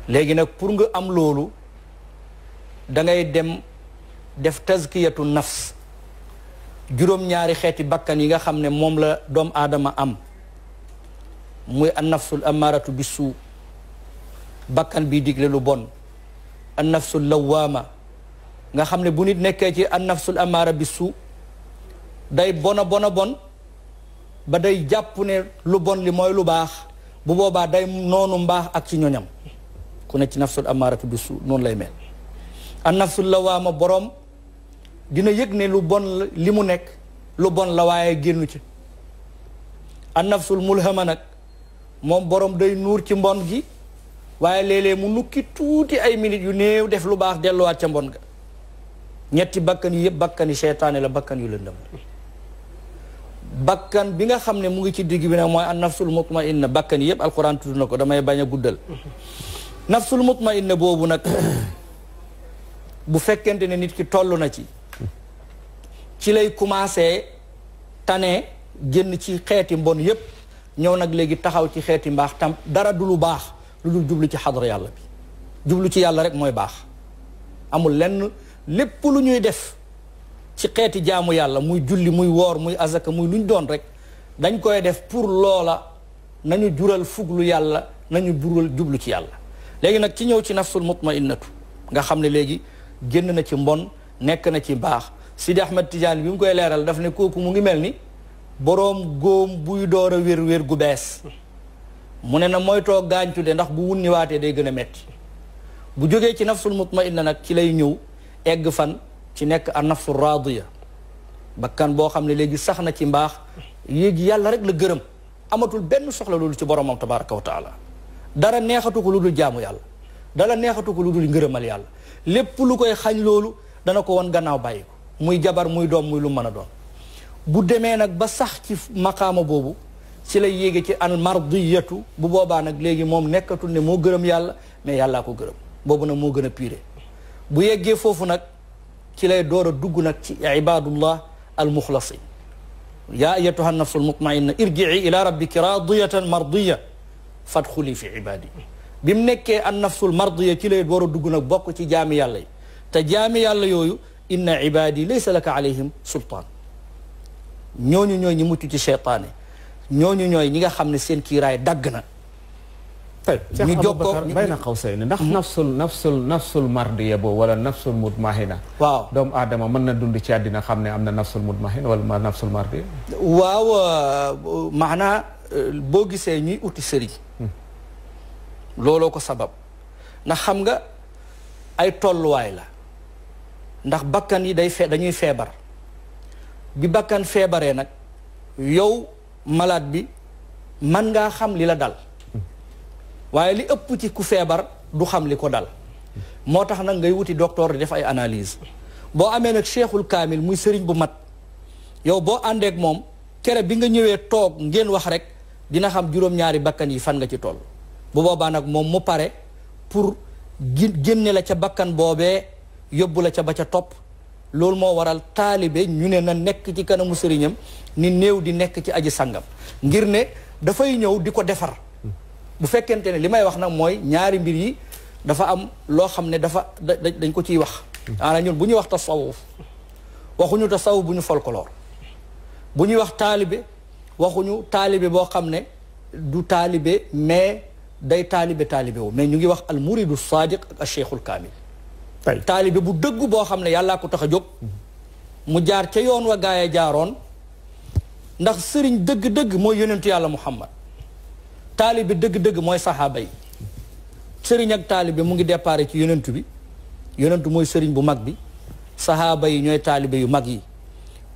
léegi nag pour nga am loolu da ngay dem def tazkiyatu nafs juróom-ñaari xeeti bakkan yi nga xam ne moom la doomu aadama am muy an nafsul amaaratu bi suu bakkan bii digle lu bon an nafsul lawaama nga xam ne bu nit nekkee ci an nafsul amaara bi suu day bona bon ba day jàpp ne lu bon li mooy lu baax bu boobaa day noonu mbaax ak ci ñoñam ku ne ci nafsul amaaratu bi suu noonu lay mel an nafsul lawaama boroom dina yëg ne lu bon li mu nekk lu bon la waaye génnu ci an nafsul mulhama nag moom boroom day nuur ci mbon gi waaye léeg-léeg mu nukki tuuti ay minutes yu néew def lu baax delluwaat ca mbon ga ñetti bakkan yi yëpp bakkan yi seytaane la bakkan yu lëndëm bakkan bi nga xam ne mu ngi ci digg bi nag mooy an nafsul mutmainna bakkan yi yëpp alquran tudd na ko damay bañ a guddal nafsul mutmainna boobu nag bu fekkente ne nit ki toll na ci lay commencé tane génn ci xeeti mbon yépp ñëw nag léegi taxaw ci xeeti mbaax tam dara du lu baax lu dul jublu ci xadra yàlla bi jublu ci yàlla rek mooy baax amul lenn lépp lu ñuy def ci xeeti jaamu yàlla muy julli muy woor muy azaka muy lu ñu doon rek dañ koy def pour loola nañu jural fuglu yàlla nañu jural jublu ci yàlla léegi nag ci ñëw ci nafsul mutmainnatu nga xam ne léegi génn na ci mbon nekk na ci baax Sidi Ahmed Tidiane bi mu koy leeral daf ne kooku mu ngi mel ni boroom góom buy door a wér gu bees mu ne na moytoo gaañtu de ndax bu wunniwaatee day gën a metti bu jógee ci nafsul mutmainna nag ci lay ñëw egg fan ci nekk an nafsul radiya bakkan boo xam ne léegi sax na ci mbaax yéegi yàlla rek la gërëm amatul benn soxla loolu ci boromam tabaraka wa taala dara neexatu ko lu dul jaamu yàlla dara neexatu ko lu dul ngërëmal yàlla lépp lu koy xañ loolu dana ko won gannaaw bàyyi ko muy jabar muy doom muy lu mën a doon bu demee nag ba sax ci maqaama boobu ci lay yéege ci al mardiyatu bu boobaa nag léegi moom nekkatul ne moo gërëm yàlla mais yàllaa ko gërëm boobu nag moo gën a pire bu yeggee foofu nag ci lay door a dugg nag ci ibadullah al muxlasin yaa ayyatuha nafsu al mutmainna irji'i ila rabbiki radiyatan mardiya fadxuli fi ibadi bi mu nekkee an nafsul mardiya ci lay door a dugg nag bokk ci jaami yàlla yi te jaami yàlla yooyu inna ibadi laysa laka alayhim sultaan ñooñu ñooy ñi mucc ci cheytaane ñooñu ñooy ñi nga xam ne seen kiiraay dagg na tey ñu jokkoo bayna qawsayni ndax nafsul mardiya boobu wala nafsul mutmahina waaw doomu aadama mën na dund ci àddina xam ne am na nafsul mutmahina wala nafsul mardiya waaw maanaa boo gisee ñuy uti sëriñ looloo ko sabab ndax xam nga ay tolluwaay la ndax bakkan yi dañuy feebar bi bakkan feebaree nag yow malade bi man ngaa xam li la dal waaye li ëpp ci ku feebar du xam li ko dal moo tax nag ngay wuti docteur di def ay analyse boo amee nag cheikhul kaamil muy sëriñ bu mat yow boo àndeek moom kere bi nga ñëwee toog ngeen wax rek dina xam juróom-ñaari bakkan yi fan nga ci toll bu boobaa nag moom mu pare pour génne la ca bakkan boobee yóbbu la ca ba ca topp loolu moo waral taalibe ñu ne na nekk ci kanamu sëriñam ni néew di nekk ci aji sangam ngir ne dafay ñëw di ko defar bu fekkente ne li may wax nag mooy ñaari mbir yi dafa am loo xam ne dañ ko ciy wax ana ñun bu ñuy wax tasawuf waxuñu tasawuf bu ñu folklore bu ñuy wax taalibe waxuñu taalibe boo xam ne du taalibe mais day taalibe wu mais ñu ngi wax al muridu sadiq ak al cheikhul kaamil taalibe bu dëgg boo xam ne yàllaa ko tax a jóg mu jaar ca yoon wa gaay a jaaroon ndax sëriñ dëgg-dëgg mooy yonentu yàlla muhammad taalibe dëgg-dëgg mooy saxaaba yi sëriñ ak taalibe mu ngi déparé ci yonentu bi yonentu mooy sëriñ bu mag bi saxaaba yi ñooy taalibe yu mag yi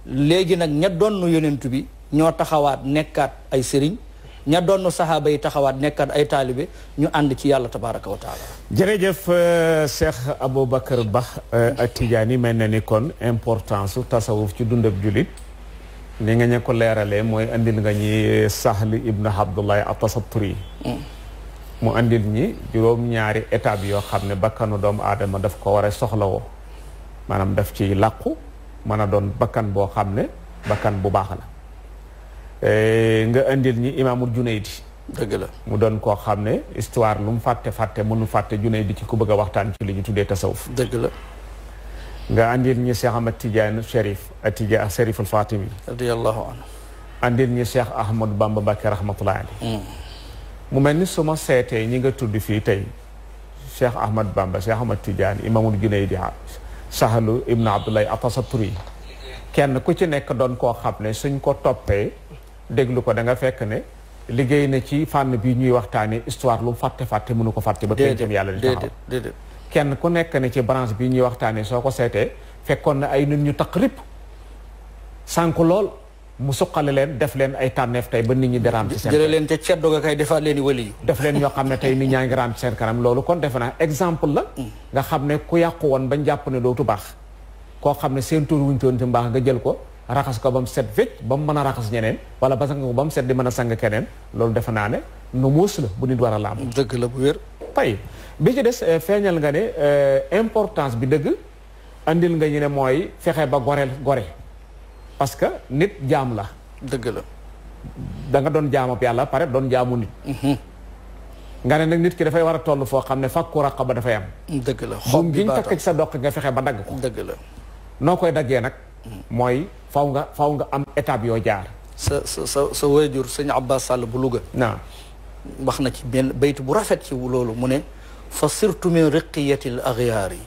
léegi nag ña doon yonentu bi ñoo taxawaat nekkaat ay sëriñ ña doon saxaaba yi taxawaat nekkaat ay taalibe ñu ànd ci yàlla tabaraka wa taala jërëjëf Cheikh Aboubacar Ba At-Tidjani mel na ni kon importance su tasawuf ci dundab julit ni nga ñu ko leeralee mooy andil nga ñi Sahl ibn Abdullahi At-Tasatturi mu andil ñi juróom-ñaari étape yoo xam ne bakkanu doomu aadama daf ko war a soxlawoo maanaam daf ci làqu mën a doon bakkan boo xam ne bakkan bu baax la nga andil ñi imaamul Junaydi dëgg la mu doon koo xam ne histoire lu mu fàtte mënu fàtte Junaydi ci ku bëgg a waxtaan ci li ñu tuddee tasawuf dëgg la nga andil ñi Cheikh Ahmad Tidiane Chérif Atidia Chérif al Fatimi radiyallahu anhu andil ñi Cheikh Ahmadou Bamba Mbacké rahmatullahi alayhi mu mel ni su ma seetee ñi nga tudd fii tey Cheikh Ahmad Bamba Cheikh Ahmad Tidiane imaamul Junaydi Sahlu ibn Abdullahi At-Tasatturi kenn ku ci nekk doon koo xam ne suñ ko toppee déglu ko da nga fekk ne liggéey na ci fànn bi ñuy waxtaanee histoire lu fàtte mënu ko fàtte ba pencam yàlla di taxaw déedéet kenn ku nekk ne ci branche bi ñuy waxtaanee soo ko seetee fekkoon na ay nit ñu taq ripp sànk lool mu suqale leen def leen ay tànneef tey ba nit ñi deraam ci seen jële leen ca ceddo ga kay defaat leen i wali def leen ñoo xam ne tey nit ñaa ngi raam ci seen kanam loolu kon defe naa exemple la nga xam ne ku yàqu woon bañ jàpp ne dootu baax koo xam ne seen tur wuñ toon ci mbaax nga jël ko raxas ko ba mu set wécc ba mu mën a raxas ñeneen wala ba sang ko ba mu set di mën a sang keneen loolu defe naa ne nu muus la bu nit war a laam dëgg la bu wér tey bi ci des feeñal nga ne importance bi dëgg andil nga ñu ne mooy fexe ba gore parce que nit jaam la dëgg la da nga doon jaamab yàlla pare doon jaamu nit nga ne nag nit ki dafay war a toll foo xam ne fakku raqaba dafay am dëgg la xob bi ñu takk ci sa doq nga fexe ba dagg ko dëgg la noo koy daggee nag mooy faw nga am étape yoo jaar sa waajur sëñ Abbas Sall bu Louga naam wax na ci benn baytu bu rafet ci loolu mu ne fa sirtu min riqiyati al aghyaari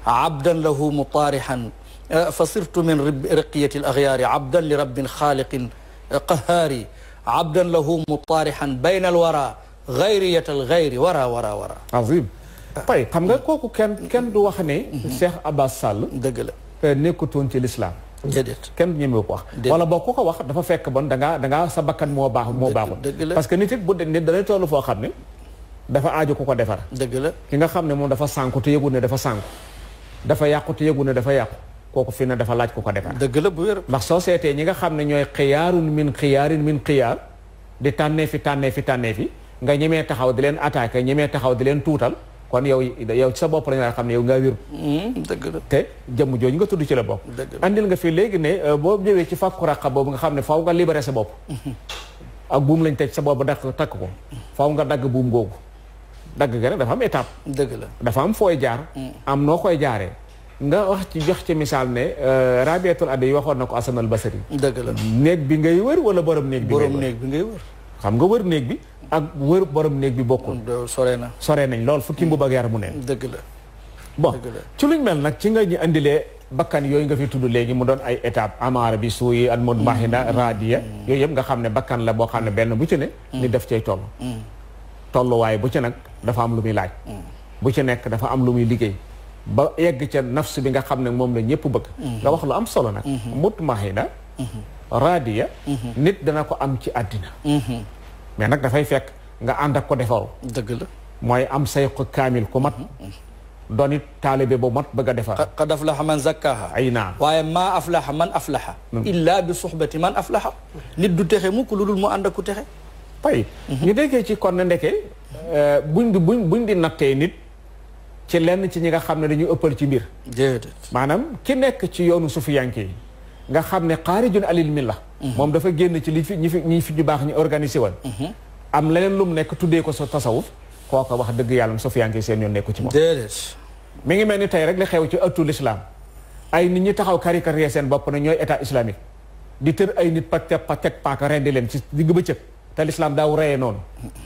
abdan lahu mutaarihan fa sirtu min riqiyati al aghyaari abdan li rabbin xaaliqin qahaari abdan lahu mutaarihan bayna al wara gayriyat al gayri wara azim tey xam nga kooku kenn du wax ne Cheikh Abbas Sall dëgg la nekkutoon ci l'islam déedéet kenn ñemewu ko wax wala boo ku ko wax dafa fekk bon da ngaa sa bakkan moo baaxul parce que nit it bu nit danay toll foo xam ne dafa aaju ku ko defar dëgg la ki nga xam ne moom dafa sànku te yëgu ne dafa sànku dafa yàqu te yëgu ne dafa yàqu kooku fi ne dafa laaj ku ko defar dëgg la bu wér ndax soo seetee ñi nga xam ne ñooy xiyaarin min xiyaar di tànnee fi nga ñemee taxaw di leen attaqué ñemee taxaw di leen tuutal kon yow sa bopp la nga xam ne yow ngaa wér dëgg la te jëmm jooju nga tudd ci la bopp andil nga fi léegi ne boo ñëwee ci fàkku raqa boobu nga xam ne faw nga libéré sa bopp ak buum lañ teg sa bopp takk ko faw nga dagg buum googu dagg ga nag dafa am étape dëgg la dafa am fooy jaar am noo koy jaaree nga jox ci misaal ne Rabiatul Adawi waxoon na ko Hasan al Basri dëgg la néeg bi ngay wër wala borom néeg bi ngay wër xam nga wër néeg bi ak wër borom néeg bi bokkul sore nañ lool fukki mbubb ak yar mu neen dëgg la bon ci luñ mel nag ci nga ñu indilee bakkan yooyu nga fi tudd léegi mu doon ay étape amaara bi suuyi al mudmahina radiya yooyu yëpp nga xam ne bakkan la boo xam ne benn bu ci ne ni def cay toll tolluwaay bu ci nag dafa am lu muy laaj bu ci nekk dafa am lu muy liggéey ba yegg ca nafs bi nga xam ne moom la ñëpp bëgg nga wax lu am solo nag mutmahina radiya nit dana ko am ci àddina mais nag dafay fekk nga ànd ak ko defaru dëgg la mooy am sayqu kaamil ku mat doon it taalibe bu mat bëgg a defar qad aflaha man zakkaha ay naam waaye maa aflaha man aflaha illa bi suhbati man aflaha nit du texe mukk lu dul mu ànd ak ku texe pay ñu déggee ci kon ne ndeke buñ di nattee nit ci lenn ci ñi nga xam ne dañuy ëppal ci mbir déedéet maanaam ki nekk ci yoonu sufiyanke yi nga xam ne xaarijun alil milla moom dafa génn ci ñi fi ñu baax ñu organisé woon am leneen lu mu nekk tuddee ko sa tasawuf kooka wax dëgg yàlla sufiyanke yi seen yoon nekku ci moom déedéet mi ngi mel ni tey rek li xew ci ëttu l'islam ay nit ñi taxaw caricature seen bopp ne ñooy état islamique di tër ay nit pa teg paaka rendi leen ci digg bëccëg te l'islam daaw reyee noonu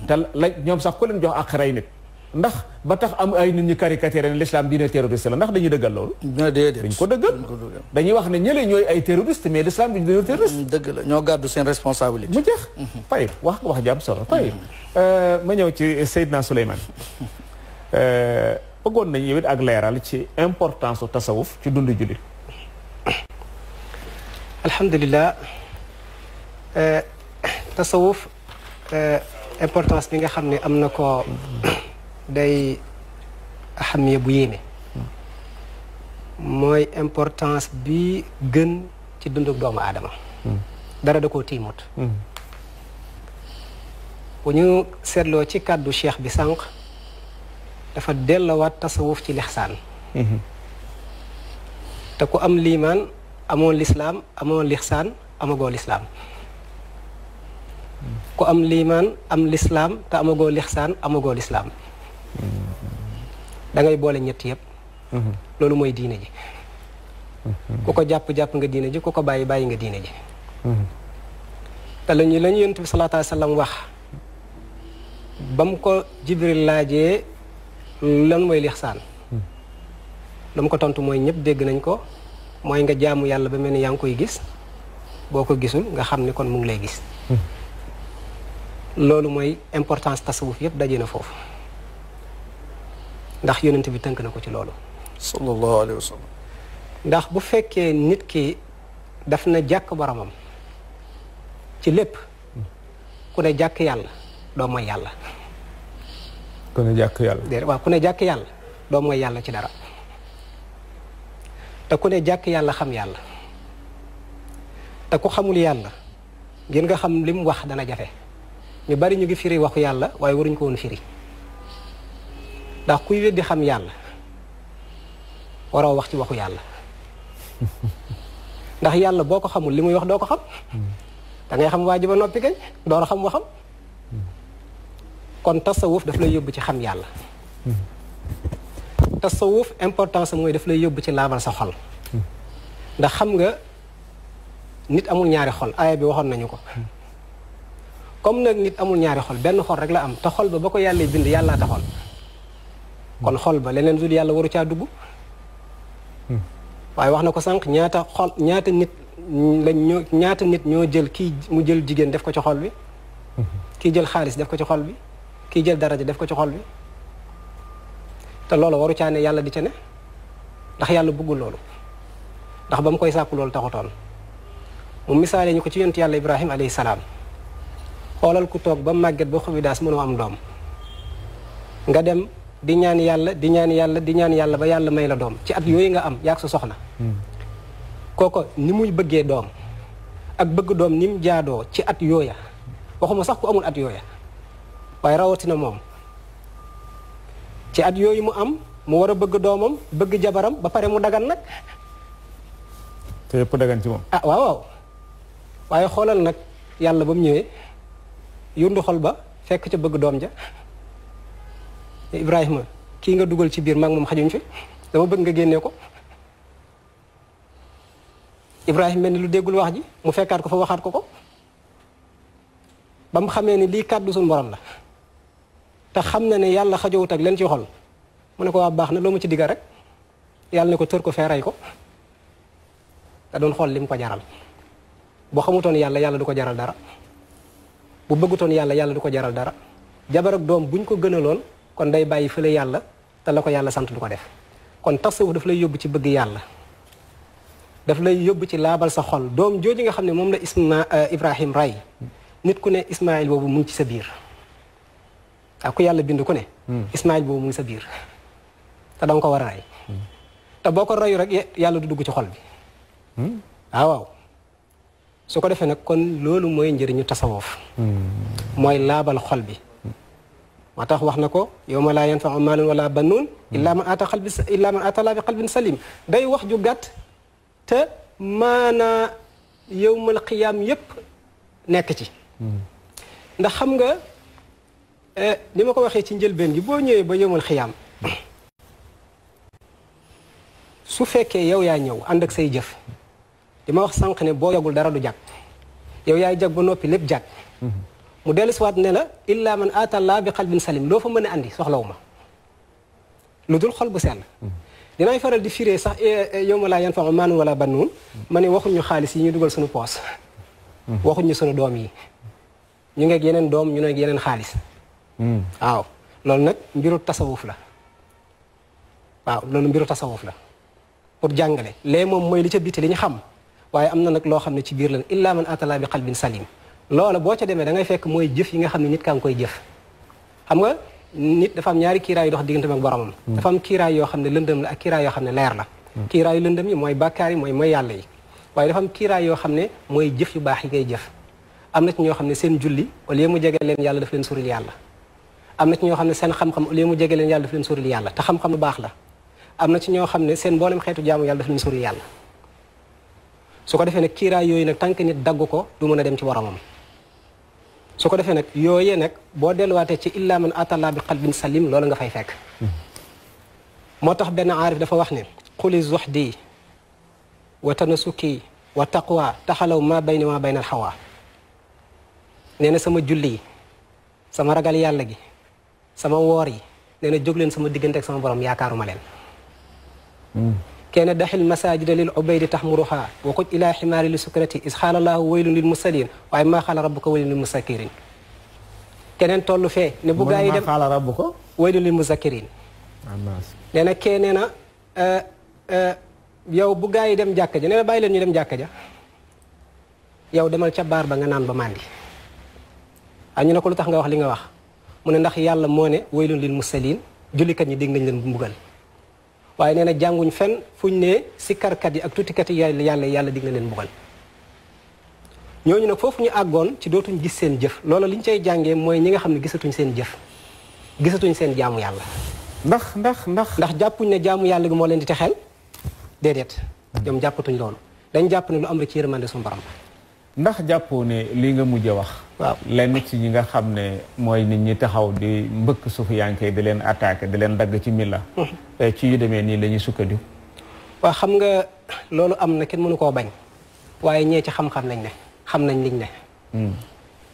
te la ñoom sax ku leen jox ak rey nit ndax ba tax am ay nit ñi caricature ne l'islam diine terroriste la ndax dañuy dëggal loolu dañ ko dëggal dañuy wax ne ñële ñooy ay terroriste mais l'islam duñu dañoo terroriste dëgg la ñoo gàddu seen responsabilité mu jeex Taïb wax nga wax jàmm solo Taïb ma ñëw ci Seydina Souleymane bëggoon nañu yow it ak leeral ci importance u tasawuf ci dundu jullit alhamdulilah tasawuf importance bi nga xam ne am na ko day ahamiya bu yéeme mooy importance bi gën ci dunduk doomu aadama dara da koo tiimut bu ñu seetloo ci kàddu cheikh bi sànq dafa dellowaat tasawuf ci lixsaan te ku am liimaan amoon lislaam amoon lixsaan amagoo lislaam ku am liimaan am lislaam te amagoo lixsaan amagoo lislaam da ngay boole ñett yëpp loolu mooy diine ji ku ko jàpp-jàpp nga diine ji ku ko bàyyi bàyyi nga diine ji te lañu yonent bi sallallahu alayhi wa sallam wax ba mu ko Jibril laajee lan mooy lixsaan la mu ko tontu mooy ñëpp dégg nañ ko mooy nga jaamu yàlla ba mel ni yaa ngi koy gis boo ko gisul nga xam ni kon mu ngi lay gis loolu mooy importance tasawuf yëpp daje na foofu ndax yonent bi tënk na ko ci loolu sallallahu alayhi wa sallam ndax bu fekkee nit ki daf na jàkk boromam ci lépp ku ne jàkk yàlla doo mooy yàlla ku ne jàkk yàlla déedéet waaw ku ne jàkk yàlla doo mooy yàlla ci dara te ku ne jàkk yàlla xam yàlla te ku xamul yàlla ngir nga xam li mu wax dana jafe ñu bari ñu ngi firi waxu yàlla waaye waruñ ko woon firi ndax kuy weddi xam yàlla waroo wax ci waxu yàlla ndax yàlla boo ko xamul li muy wax doo ko xam da ngay xam waa ji ba noppi kay door a xam waxam kon tasawuf daf lay yóbbu ci xam yàlla tasawuf importance mooy daf lay yóbbu ci laabal sa xol ndax xam nga nit amul ñaari xol aaya bi waxoon nañu ko comme nag nit amul ñaari xol benn xol rek la am te xol ba ko yàlla bind yàllaa taxoon kon xol ba leneen dul yàlla waru caa dugg waaye wax na ko sànq ñaata nit ñoo jël kii mu jël jigéen def ko ci xol bi kii jël xaalis def ko ci xol bi kii jël daraja def ko ci xol bi te loolu waru caa ne yàlla di ca ne ndax yàlla bëggul loolu ndax ba mu koy sàkku loolu taxutoon mu misaale ñu ko ci yonent yàlla Ibrahim alayhi salaam xoolal ku toog ba màgget ba xobi daas mënoo am doom nga dem di ñaan yàlla di ñaan yàlla di ñaan yàlla ba yàlla may la doom ci at yooyu nga am yaag sa soxna kooko ni muy bëggee doom ak bëgg doom ni mu jaadoo ci at yooya waxuma sax ku amul at yooya waaye rawatina moom ci at yooyu mu am mu war a bëgg doomam bëgg jabaram ba pare mu dagan nag te yëpp dagan ci moom ah waaw waaw waaye xoolal nag yàlla ba mu ñëwee yundu xol ba fekk ca bëgg doom ja Ibrahima kii nga dugal ci biir mag moom xajuñ fi dama bëgg nga génnee ko Ibrahima mel ni lu déggul wax ji mu fekkaat ko fa waxaat ko ko ba mu xamee ni lii kàddu suñu borom la te xam na ne yàlla xajowut ak leen ci xol mu ne ko waa baax na loo ma ci digga rek yàlla ne ko tër ko feeray ko da doon xool li mu ko jaral boo xamutoon yàlla yàlla du ko jaral dara bu bëggutoon yàlla yàlla du ko jaral dara jabar ak doom buñ ko gënaloon kon day bàyyi fële yàlla te la ko yàlla sant du ko def kon tasawuf daf lay yóbbu ci bëgg yàlla daf lay yóbbu ci laabal sa xol doom jooju nga xam ne moom la Ibrahim ray nit ku ne Ismaïl boobu mu ngi ci sa biir ak ku yàlla bind ku ne Ismaïl boobu mu ngi sa biir te danga ko war a rey te boo ko reyu rek yàlla du dugg ci xol bi waaw su ko defee nag kon loolu mooy njëriñu tasawuf mooy laabal xol bi moo tax wax na ko yawma laa yanfa'u maalun wala banuun illaa man ataa Allaaha bi qalbin salim day wax ju gàtt te maanaa yawmal qiyaam yépp nekk ci ndax xam nga ni ma ko waxee ci njëlbeen gi boo ñëwee ba yawmal qiyaam su fekkee yow yaa ñëw ànd ak say jëf di ma wax sànq ne boo yogul dara du jag yow yaay jag ba noppi lépp jag mu dellu siwaat ne la illa man aata Allaaha bi qalbin salim loo fa mën a andi soxlawu ma lu dul xol bu sell dinaay faral di firee sax yawma laa yanfa'u maalun wala banuun ma ne waxuñu xaalis yi ñu dugal suñu poos waxuñu suñu doom yi ñu ngeeg yeneen doom ñu ngeeg yeneen xaalis waaw loolu nag mbiru tasawuf la waaw loolu mbiru tasawuf la pour jàngale lee moom mooy li ca biti li ñu xam waaye am na nag loo xam ne ci biir la illa man aata Allaaha bi qalbin salim loola boo ca demee da ngay fekk mooy jëf yi nga xam ne nit kaa ngi koy jëf xam nga nit dafa am ñaari kiiraay yu dox diggante ak boromam dafa am kiiraay yoo xam ne lëndëm la ak kiiraay yoo xam ne leer la kiiraayu lëndëm yi mooy bàkkaar yi mooy yàlla yi waaye dafa am kiiraay yoo xam ne mooy jëf yu baax yi ngay jëf am na ci ñoo xam ne seen julli au lieu mu jege leen yàlla daf leen soril yàlla am na ci ñoo xam ne seen xam-xam au lieu mu jege leen yàlla daf leen soril yàlla te xam-xam lu baax la am na ci ñoo xam ne seen mboolem xeetu jaamu yàlla daf leen soril yàlla su ko defee nag kiiraay yooyu nag tànk nit dagg ko du mën a dem ci boromam su ko defee nag yooyee nag boo delluwaatee ci illa man ataa Allaaha bi qalbin salim loolu nga fay fekk moo tax benn aarif dafa wax ne quli zuhdi wa tanasuki wa taqwa taxalaw ma bayni ma bayna al hawa nee na sama julli yi sama ragal yàlla gi sama woor yi nee na jóg leen sama diggante ak sama borom yaakaaruma leen kenn daxil masajida lil ubaydi taxmuruha wa kuj ila ximaari li sukrati is xaala llaahu waylun lil musalliin waaye maa xaala rabbuka waylun lil muzakkiriin keneen tollu fee ne bu gaa yi dem xaala rabbuka waylun lil muzakkiriin nee na kee nee na yow bu gaa yi dem jàkka ja nee na bàyyi leen ñu dem jàkka ja yow demal ca baar ba nga naan ba màndi ñu ne ko lu tax nga wax li nga wax mu ne ndax yàlla moo ne waylun lil musalliin jullikat ñi dégg nañ leen bu mbugal waaye nee na jànguñ fenn fuñ ne sikkarkat yi ak tuutikat yi yàlla dig na leen mbugal ñooñu nag foofu ñu àggoon ci dootuñ gis seen jëf loolu liñ cay jàngee mooy ñi nga xam ne gisatuñ seen jëf gisatuñ seen jaamu yàlla ndax jàppuñ ne jaamu yàlla gi moo leen di texeel déedéet ñoom jàppatuñ loolu dañ jàpp ne lu am rek ci yërmande suñu borom ndax jàppoo ne lii nga mujj wax waaw lenn ci ñi nga xam ne mooy nit ñi taxaw di mbëkk suufiyanke di leen attaqué di leen dagg ci milla ci yu demee nii la ñuy sukkandiku waaw xam nga loolu am na kenn mënu koo bañ waaye ñee ci xam-xam nañ ne xam nañ liñ ne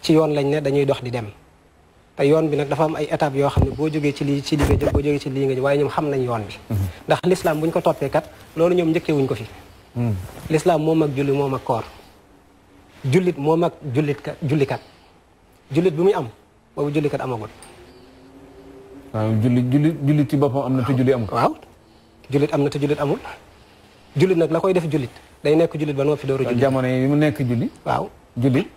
ci yoon lañ ne dañuy dox di dem te yoon bi nag dafa am ay étapes yoo xam ne boo jógee ci lii ci lii nga jëm boo jógee ci lii nga jëm waaye ñoom xam nañ yoon bi ndax l'islam buñ ko toppee kat loolu ñoom njëkkee wuñ ko fi l'islam moom ak julli moom ak koor jullit moom ak jullikat jullit bi muy am boobu jullikat amagul waaw jullit ci boppam am na te julli amul. waaw jullit am na te jullit amul jullit nag la koy def jullit day nekk jullit ba noppi dooru jullit. jamono yi mu nekk julli. waaw jullit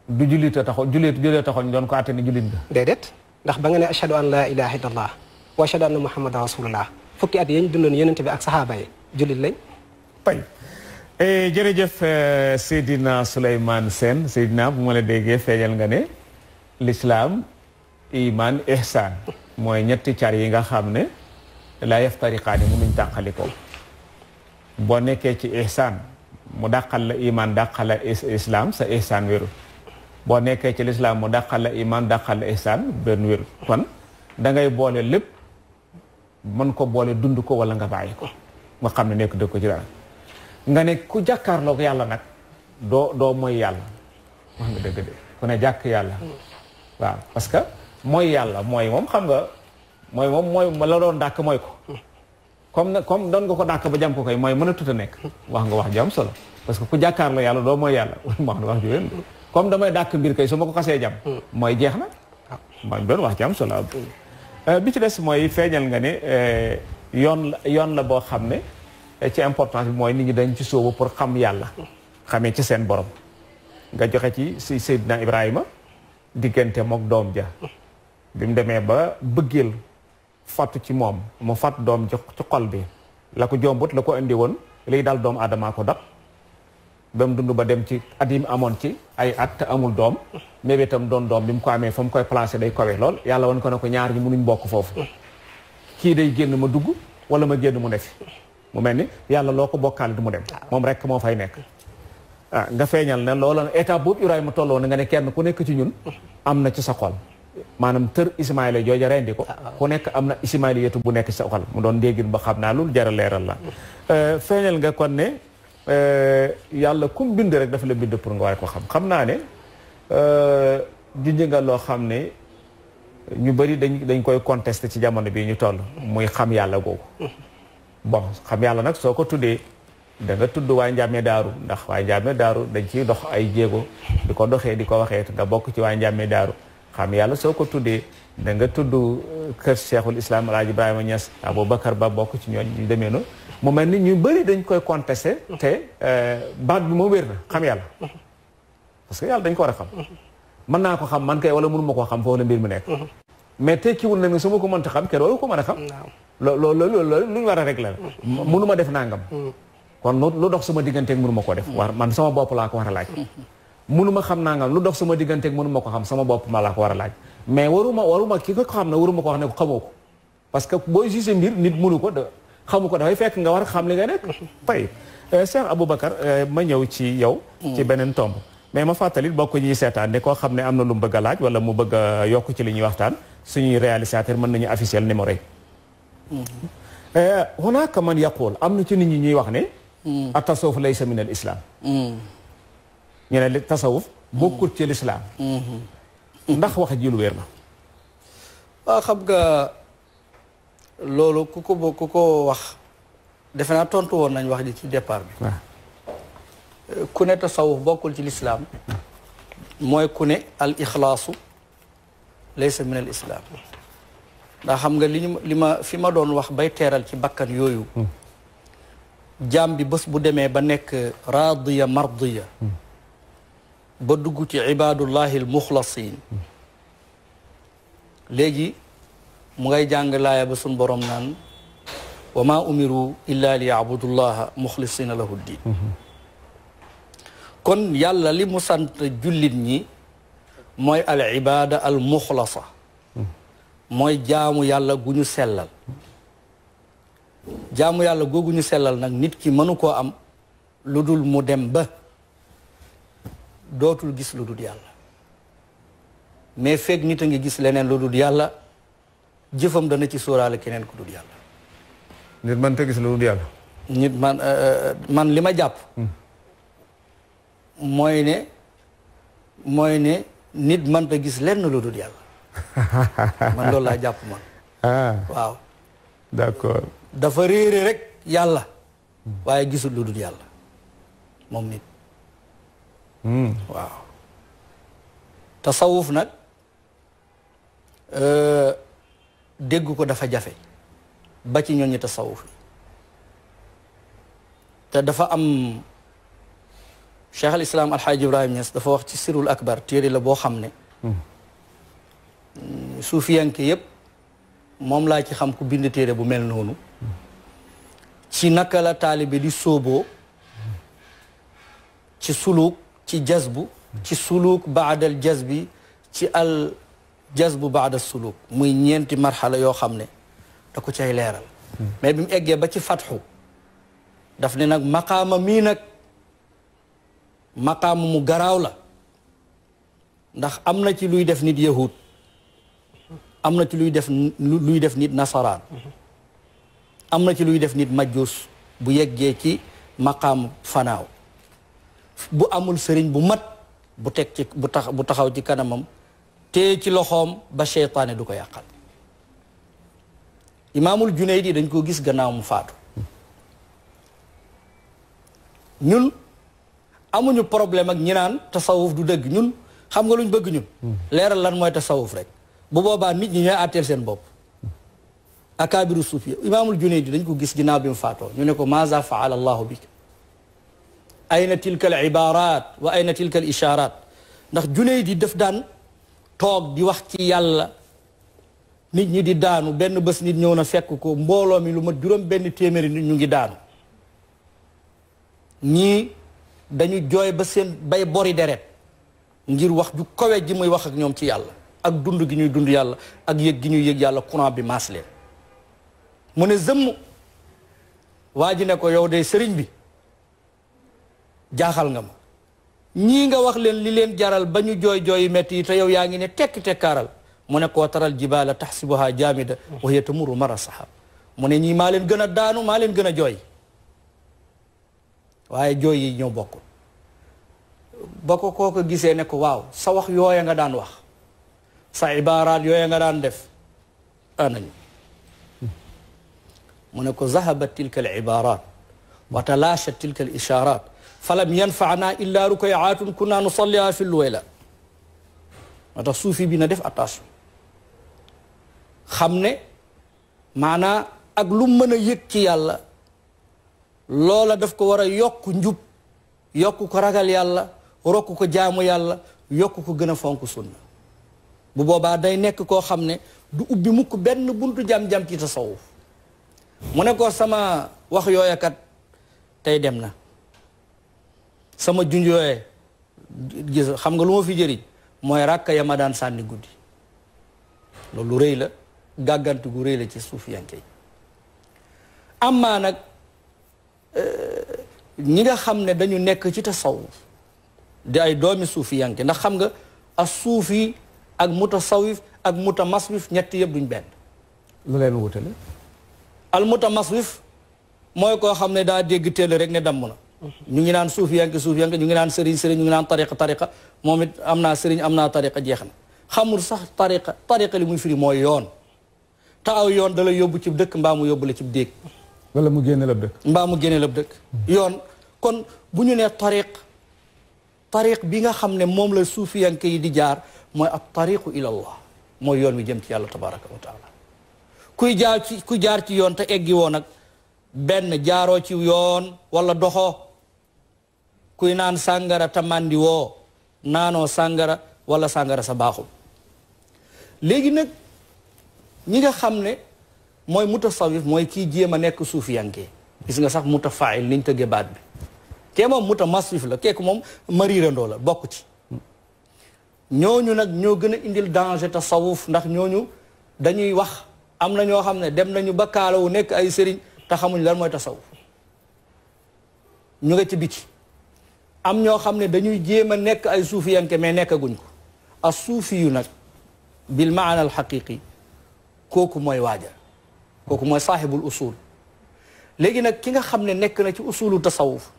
du jullit a taxaw jullit taxaw ñu doon ko àtte ne jullit nga. déedéet ndax ba nga ne ashhadu an laa ilaha illallah wa ashhadu anna muhammadan rasulullah fukki at yañ dundoon yonent bi ak saxaaba yi jullit lañ. tey jërëjëf Seydina Souleymane Sène Seydina bu ma la déggee feeñal nga ne l'islam iman ihsan mooy ñetti car yi nga xam ne laa yaftariqaani mënuñ tàqali ko boo nekkee ci ihsan mu dàqal la iman dàqal la islam sa ihsan wéru boo nekkee ci l'islam mu dàqal la iman dàqal la ihsan benn wéru kon da ngay boole lépp mën ko boole dund ko wala nga bàyyi ko nga xam ne nekk dëkk ko ci dara nga ne ku jàkkaarloog yàlla nag doo mooy yàlla wax nga dëgg de ku ne jàkk yàlla waaw parce que mooy yàlla mooy moom xam nga mooy la doon dàkk mooy ko comme doon nga ko dàkk ba jam ko koy mooy mën a tuta nekk wax nga wax jam solo parce que ku jàkkaarloog yàlla doo mooy yàlla wax na wax ju wér comme damay dàkk mbir kay su ma ko xasee jam mooy jeex na mooy doon wax jam solo bi ci des mooy feeñal nga ne yoon la boo xam ne ci importance bi mooy nit ñi dañ ci sóobu pour xam yàlla xamee ci seen borom nga joxe ci si Seydina Ibrahima diggante mook doom ja bi mu demee ba bëggeel fàttu ci moom mu fàtt doom ja ci xol bi la ko jombut la ko indi woon liy dal doomu aadama ko dab ba mu dund ba dem ci at yi mu amoon ci ay at te amul doom mais itam doon doom bi mu ko amee fa mu koy placé day kawe lool yàlla woon ko ne ko ñaar ñi mënuñ bokk foofu kii day génn ma dugg wala ma génn mu ne fi mu mel ni yàlla loo ko bokkaale du mu dem moom rek moo fay nekk nga feeñal ne loola étape boobu Ibrahima tolloo na nga ne kenn ku nekk ci ñun am na ci sa xol maanaam tër Ismaïla jooja rendi ko ku nekk am na Ismaïla yetu bu nekk ci sa xol mu doon déggin ba xam naa loolu jar a leeral la feeñal nga kon ne yàlla kum bind rek dafa la bind pour nga war ko xam naa ne junj nga loo xam ne ñu bëri dañ koy contesté ci jamono bii ñu toll muy xam yàlla googu bon xam yàlla nag soo ko tuddee da nga tudd waa Njàmme Daaru ndax waa Njàmme Daaru dañ ciy dox ay jéego di ko doxee di ko waxee te nga bokk ci waa Njàmme Daaru xam yàlla soo ko tuddee da nga tudd kër Cheikhul Islam Alaaji Ibrahima Niass Aboubacar Ba bokk ci ñooñ ñu demee noonu mu mel ni ñu bëri dañ koy contesté te baat bi moo wér na xam yàlla parce que yàlla dañ ko war a xam mën naa ko xam man kay wala mënu ma koo xam foofu la mbir mi nekk mais tekkiwul na ne su ma ko mënta xam kenn waru ko mën a xam loolu lu ñu war a régler la mënu ma def nangam kon lu dox sama digganteeg mënu ma ko def war man sama bopp laa ko war a laaj mënu ma xam nangam lu dox sama digganteeg mënu ma ko xam sama bopp ma laa ko war a laaj mais waruma ki ko xam ne waruma ko wax ne ko xamoo ko parce que booy gisee mbir nit mënu ko xamu ko dafay fekk nga war a xam li nga nekk tey Cheikh Aboubacar ma ñëw ci yow ci beneen tomb mais ma fàttali bokk ñuy seetaan ne koo xam ne am na lu mu bëgg a laaj wala mu bëgg a yokk ci li ñuy waxtaan suñuy réalisateur mën nañu afficher numéro yi hunaaka man yaqul am na ci nit ñi ñuy wax ne a tasawuf laysa min al islam ñu ne tasawuf bokkut ci l'islam ndax wax ji lu wér na waaw xam nga loolu ku ko wax defe naa tontu woon nañ wax ji ci départ bi ku ne tasawuf bokkul ci l'islam mooy ku ne al ixlaasu laysa min al islam ndax xam nga li ma fi ma doon wax bay teeral ci bakkan yooyu jaam bi bés bu demee ba nekk raadiya mardiya ba dugg ci ibaadullahi al muxlasin léegi mu ngay jàng laaya ba suñ borom naan wa ma umiru illa li yaabudullaha muxlisina lahu ddin kon yàlla li mu sant jullit ñi mooy al ibada al muxlasa mooy jaamu yàlla gu ñu sellal jaamu yàlla googu ñu sellal nag nit ki mënu koo am lu dul mu dem ba dootul gis lu dul yàlla mais feeg nit a ngi gis leneen lu dul yàlla jëfam dana ci sóoraale keneen ku dul yàlla nit man te gis lu dul yàlla nit man li ma jàpp mooy ne nit mënta gis lenn lu dul yàlla man loolu laa jàpp man waaw d'accord dafa réere rek yàlla waaye gisul lu dul yàlla moom nit waaw tasawuf nag dégg ko dafa jafe ba ci ñooñu tasawuf te dafa am Cheikh al Islam Alxaaji Ibrahima Niass dafa wax ci Sirul Akbar téere la boo xam ne suufiyanke yépp moom laa ci xam ku bind téere bu mel noonu ci naka la taalibe di sóoboo ci suluk ci jazbu ci suluk baadal jazbi ci al jazbu baadal suluk muy ñeenti marxala yoo xam ne da ko cay leeral mais bi mu eggee ba ci fatxu daf ne nag maqaama mii nag maqaama mu garaaw la ndax am na ci luy def nit yahud am na ci luy def nit nasaraan am na ci luy def nit majjus bu yeggee ci maqaam fanaaw bu amul sëriñ bu mat bu teg ci bu taxaw ci kanamam te ci loxoom ba seytaane du ko yàqal imaamul Junaydi dañ ko gis gannaaw mu faatu ñun amuñu problème ak ñi naan tasawuf du dëgg ñun xam nga luñ bëgg ñun leeral lan mooy tasawuf rek bu boobaa nit ñi ñooy àtteel seen bopp akaabiru suufiya imaamul Junaydi dañ ko gis ginnaaw bi mu faatoo ñu ne ko maaza faala allahu bik ayna tilka al ibarat wa ayna tilka al isharat ndax Junaydi daf daan toog di wax ci yàlla nit ñi di daanu benn bés nit ñëw na fekk ko mbooloo mi lu mat juróom benn téeméeri nit ñu ngi daanu ñii dañu jooy ba seen bay bori deret ngir wax ju kawe ji muy wax ak ñoom ci yàlla ak dund gi ñuy dund yàlla ak yëg gi ñuy yëg yàlla courant bi maas leen mu ne zëmm waa ji ne ko yow de sëriñ bi jaaxal nga ma ñii nga wax leen li leen jaral ba ñu jooy jooy metti yi te yow yaa ngi ne tekki tekkaaral mu ne koo taral jibaala taxsibuha jaamida wa hiya tamurru mara sahab mu ne ñii maa leen gën a daanu maa leen gën a jooy waaye jooy yi ñoo bokkul ba ko kooko gisee ne ko waaw sa wax yooya nga daan wax sa ibaaraat yooya nga daan def anañu mu ne ko zahabat tilka al ibarat wa talaashat tilka al isharat falam yanfaana illa rukayaatun kunna nusalliha fi lwayla moo tax suufi bi na def attention xam ne maanaa ak lu mën a yëg ci yàlla loola daf ko war a yokk njub yokk ko ragal yàlla rokk ko jaamu yàlla yokk ko gën a fonk sunna bu boobaa day nekk koo xam ne du ubbi mukk benn buntu jam-jam ci tasawuf mu ne ko sama wax yooya kat tey dem na sama junj yooye gis xam nga lu ma fi jëriñ mooy ràkka ya ma daan sànni guddi loolu rëy la gàggantu gu rëy la ci suufiyanke yi amaa nag ñi nga xam ne dañu nekk ci tasawuf di ay doomi suufiyanke ndax xam nga as suufi ak mutasawif ak mutamaswif ñett yëpp duñ benn lu leen wutale al mutamaswif mooy koo xam ne daa dégg téel rek ne damm na ñu ngi naan suufiyanke ñu ngi naan sëriñ ñu ngi naan tariqa moom it am naa sëriñ am naa tariqa jeex na xamul sax tariqa li muy firi mooy yoon te aw yoon da lay yóbbu ci dëkk mbaa mu yóbbu la ci déeg wala mu génne lab dëkk mbaa mu génne lab dëkk yoon kon bu ñu nee tariq bi nga xam ne moom la suufiyanke yi di jaar mooy at tariqu ila allah mooy yoon wi jëm ci yàlla tabaraka wa taala kuy jaar ci yoon te eggi woon nag benn jaaroo ci yoon wala doxoo kuy naan sàngara te màndi woo naanoo sàngara wala sàngara sa baaxul léegi nag ñi nga xam ne mooy mutasawif mooy kii jéem a nekk suufiyanke gis nga sax mutafail niñ tëggee baat bi kee moom mutamaswif la keeku moom mariirandoo la bokk ci ñooñu nag ñoo gën a indil danger tasawuf ndax ñooñu dañuy wax am na ñoo xam ne dem nañu ba kaalawu nekk ay sëriñ te xamuñ lan mooy tasawuf ñu nga ci biti am ñoo xam ne dañuy jéem a nekk ay suufiyanke mais nekkaguñ ko as suufi yu nag bil maana al xaqiqi kooku mooy waaja kooku mooy saaxibul usul léegi nag ki nga xam ne nekk na ci usulu tasawuf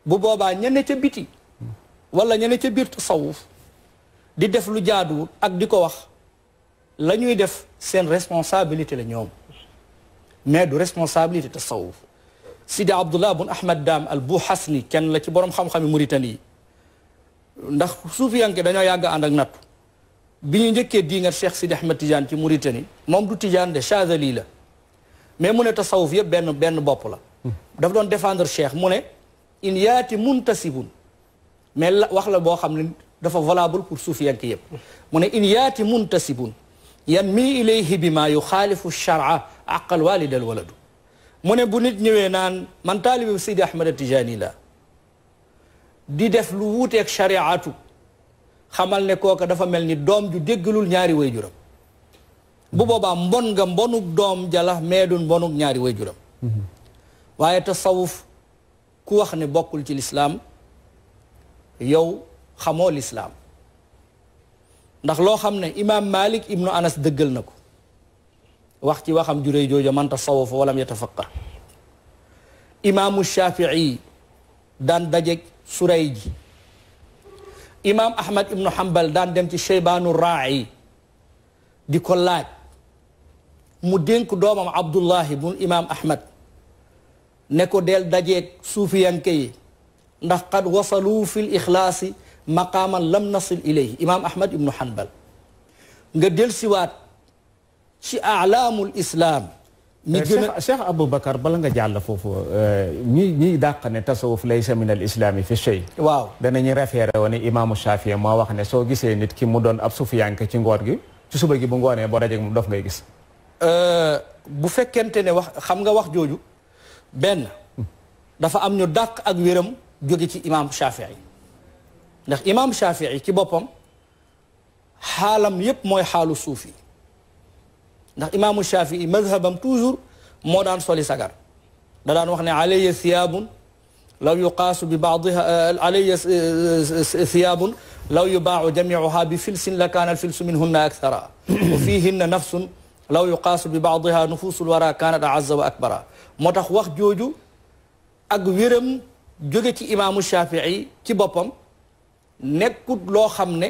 bu boobaa ñene ca biti wala ñene ca biir tasawuf di def lu jaaduwul ak di ko wax la ñuy def seen responsabilité la ñoom mais du responsabilité tasawuf Sidi Abdullah bun Ahmad Dam al Buhasni kenn la ci borom xam-xami Mauritanie yi ndax suufiyanke dañoo yàgg ànd ak nattu bi ñu njëkkee diingat Cheikh Sidi Ahmed Tidiane ci Mauritanie moom du Tidiane de Chazali la mais mu ne tasawuf yëpp benn bopp la dafa doon défendre Cheikh mu ne in yaati muntasibun mais wax la boo xam ne dafa valable pour suufiyanke yëpp mu ne in yaati muntasibun yanmi ilayhi bima yuxaalifu shar'a aqal walidal waladu mu ne bu nit ñëwee naan man taalibi Sidi Ahmed Tidiane la di def lu wuuteeg shariatu xamal ne kooka dafa mel ni doom ju déggalul ñaari waajuram bu boobaa mbon nga mbonuk doom jala meedun mbonuk ñaari waajuram waaye tasawuf ku wax ne bokkul ci lislaam yow xamoo lislaam ndax loo xam ne imaam Malik ibnu Anas dëggal na ko wax ci waxam juréy jooja man tasawufa walam yatafaqqa imaamu Shafii daan dajeg suray ji imaam Ahmad ibnu Hanbal daan dem ci Sheybaanu Raa'i di ko laaj mu dénk doomam Abdullahi bun imaam Ahmad ne ko del dajeeg suufiyanke yi ndax qad wasalu fi l ixlaasi maqaaman lam nasil ilayhi imaam Ahmad ibnu Hanbal nga del siwaat ci alaamul islaam ñi gën a Cheikh Aboubacar bala nga jàll foofu ñi dàq ne tasawuf laysa min al islaami fi shay waaw danañu référé woon imaamu Shafii moo wax ne soo gisee nit ki mu doon ab suufiyanke ci ngoor gi ci suba gi bu ngoonee boo dajeeg mu dof ngay gis bu fekkente ne wax xam nga wax jooju benn dafa am ñu dàq ak wéram jóge ci imaam Shafii ndax imaam Shafii ci boppam xaalam yépp mooy xaalu suufi ndax imaamu Shafii madhabam toujours moo daan soli sagar da daan wax ne alayya thiyaabun law yuqaasu bi baadiha alayya thiyaabun law yubaacu jamiuha bi filsin la kaana alfilsu minhunna akthara wa fihinna nafsun law yuqaasu bi baadiha nufuusul wara kaanat azza wa akbara moo tax wax jooju ak wéram jóge ci imaamu Shafii ci boppam nekkut loo xam ne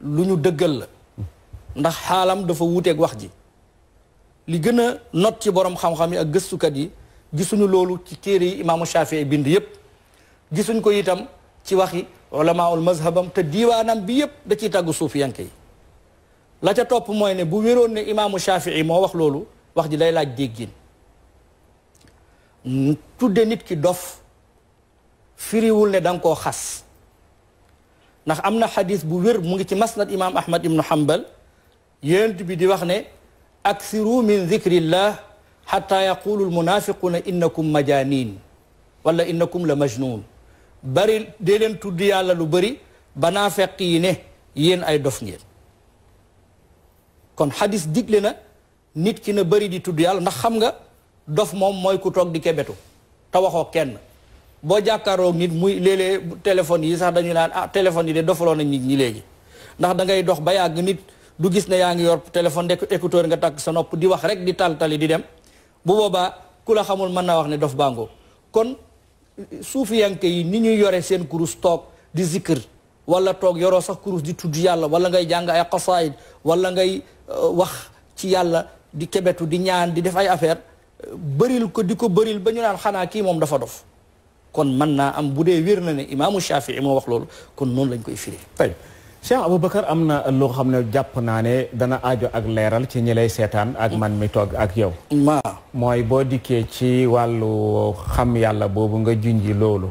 lu ñu dëggal la ndax xaalam dafa wuuteeg wax ji li gën a not ci borom xam-xam yi ak gëstukat yi gisuñu loolu ci téere yi imaamu Shafii bind yépp gisuñ ko itam ci waxi ulamaul mazhabam te diiwaanam bi yépp da ciy tàggu suufiyanke yi la ca topp mooy ne bu wéroon ne imaamu Shafii moo wax loolu wax ji day laaj déggin tudde nit ki dof firiwul ne da nga koo xas ndax am na xadis bu wér mu ngi ci masnad imaam Ahmad ibnu Hanbal yonent bi di wax ne aksiru min dikrillah xata yaqulu almunafiquna innakum majanin wala innakum la majnun bari dee leen tudd yàlla lu bëri ba naafeq yi ne yéen ay dof ngeen kon xadis digle na nit ki na bëri di tudd yàlla ndax xam nga dof moom mooy ku toog di kebetu te waxoo kenn boo jàkkaaroog nit muy léeg-léeg téléphone yi sax dañu naan ah téléphone yi de dofaloo nañ nit ñi léegi ndax da ngay dox ba yàgg nit du gis ne yaa ngi yor téléphone de écouteur nga takk sa nopp di wax rek di tal-tali di dem bu boobaa ku la xamul mën naa wax ne dof bàngoo kon suufiyanke yi ni ñuy yore seen kurus toog di zikr wala toog yoroo sax kurus di tudd yàlla wala ngay jàng ay qasaid wala ngay wax ci yàlla di kebetu di ñaan di def ay affaire bëril ko di ko bëril ba ñu naan xanaa kii moom dafa dof kon mën naa am bu dee wér na ne imaamu Shafii moo wax loolu kon noonu lañ koy firi. tey Cheikh Aboubacar am na loo xam ne jàpp naa ne dana aajo ak leeral ci ñi lay seetaan ak man mi toog ak yow. mooy boo dikkee ci wàllu xam yàlla boobu nga junji loolu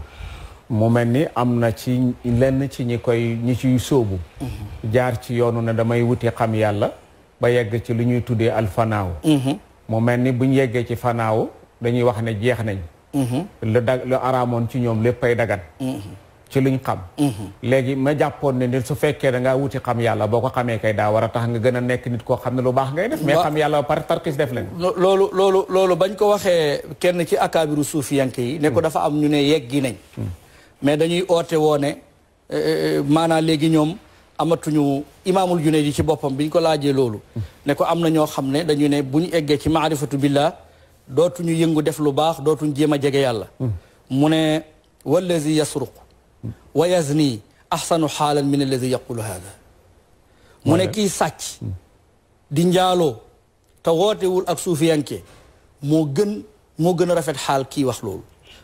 mu mel ni am na ci lenn ci ñi ciy sóobu. jaar ci yoonu ne damay wuti xam yàlla ba yegg ci lu ñuy tuddee alfanaaw. mu mel ni buñ yeggee ci fanaaw dañuy wax ne jeex nañ. lu araamoon ci ñoom léppay dagan. ci luñ xam. léegi ma jàppoon ne nit su fekkee da ngaa wuti xam yàlla boo ko xamee kay daa war a tax nga gën a nekk nit koo xam ne lu baax ngay def. mais xam yàlla par tarkis def leen. loolu bañ ko waxee kenn ci akaabiru suufiyanke yi ne ko dafa am ñu ne yeggi nañ. mais dañuy oote woo ne maanaam léegi ñoom amatuñu imaamul Junayd yi ci boppam biñ ko laajee loolu. ne ko am na ñoo xam ne dañu ne bu ñu eggee ci maarifatu billah dootuñu yëngu def lu baax dootuñu jéem a jege yàlla. mu ne wallazi yasruq wa yazni ahsanu xaalan min allazi yaqulu hada mu ne kii sàcc di njaaloo te wootewul ak suufiyanke moo gën a rafet xaal kii wax loolu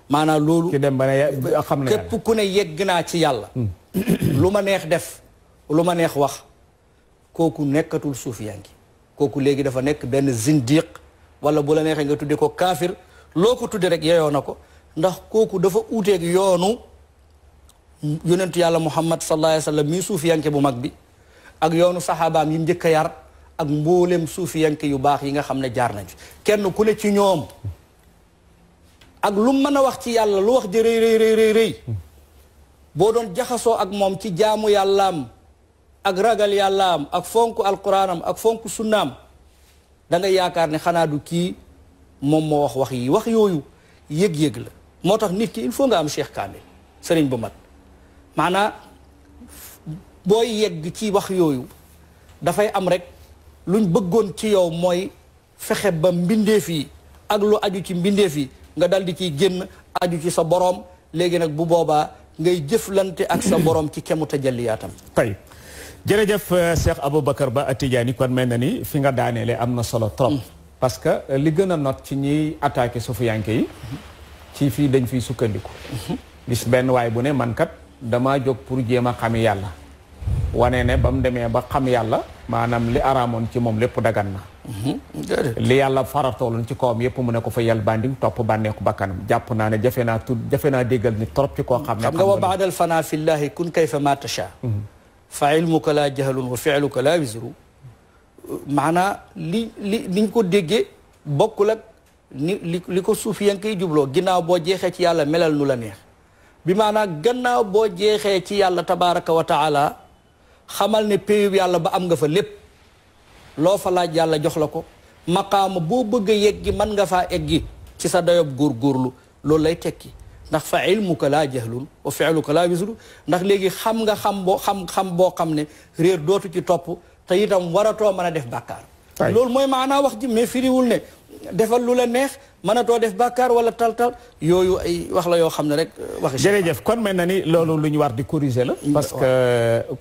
maanaam loolu képp ku ne yegg naa ci yàlla lu ma neex def lu ma neex wax kooku nekkatul suufiyanki kooku léegi dafa nekk benn zindiq wala bu la neexee nga tudde ko kaafir loo ko tudde rek yeyoo na ko ndax kooku dafa uuteeg yoonu yonentu yàlla muhammad sallallahu alayhi wa sallam mii suufiyanke bu mag bi ak yoonu saxaabaam yi njëkk a yar ak mboolem suufiyanke yu baax yi nga xam ne jaar nañ fi kenn ku ne ci ñoom ak lu mën a wax ci yàlla lu wax ji rëy boo doon jaxasoo ak moom ci jaamu yàllaam ak ragal yàllaam ak fonk alquraanam ak fonk sunnaam da nga yaakaar ne xanaa du kii moom moo wax yi wax yooyu yëg-yëg la moo tax nit ki il faut nga am cheikh kaamil sëriñ bu mat maanaa booy yegg ci wax yooyu dafay am rek luñ bëggoon ci yow mooy fexe ba mbindeef yi ak lu aju ci mbindeef yi nga dal di ciy génn aju ci sa boroom léegi nag bu boobaa ngay jëflante ak sa boroom ci kemu tajalliyaatam tey jërëjëf Cheikh Aboubacar Ba At-Tidjani kon mel na ni fi nga daaneele am na solo trop parce que li gën a not ci ñiy attaqué sufiyanke yi ci fii dañ fiy sukkandiku gis benn waay bu ne man kat damaa jóg pour jéem a xam yàlla wane ne ba mu demee ba xam yàlla maanaam li araamoon ci moom lépp dagan na li yàlla faratooloon ci kawam yépp mu ne ko fa yàlla bandi topp bànneeku bakkanam jàpp naa ne jafe naa déggal ni trop ci koo xam ne xam nga wa baadal fanaa fillahi kun kayfa ma tasha fa ilmuka la jahlun wa fi'luka la wisru maanaa liñ ko déggee bokkul ak li ko suufiyanke yi jubloo ginnaaw boo jeexee ci yàlla melal nu la neex bi maanaa gannaaw boo jeexee ci yàlla tabaraka wa taala xamal ne péyub yàlla ba am nga fa lépp loo fa laaj yàlla jox la ko maqaama boo bëgg a yeggi mën nga faa eggi ci sa dayob góorgóorlu loolu lay tekki ndax fa ilmuka laa jahlun wa fi'luka laa wisru ndax léegi xam nga xam boo xam ne réer dootu ci topp te itam waratoo mën a def bàkkaar loolu mooy maanaa wax ji mais firiwul ne defal lu la neex mënatoo def bàkkaar wala tal yooyu ay wax la yoo xam ne rek waxi jërëjëf kon mel na ni loolu lu ñu war di corriger la parce que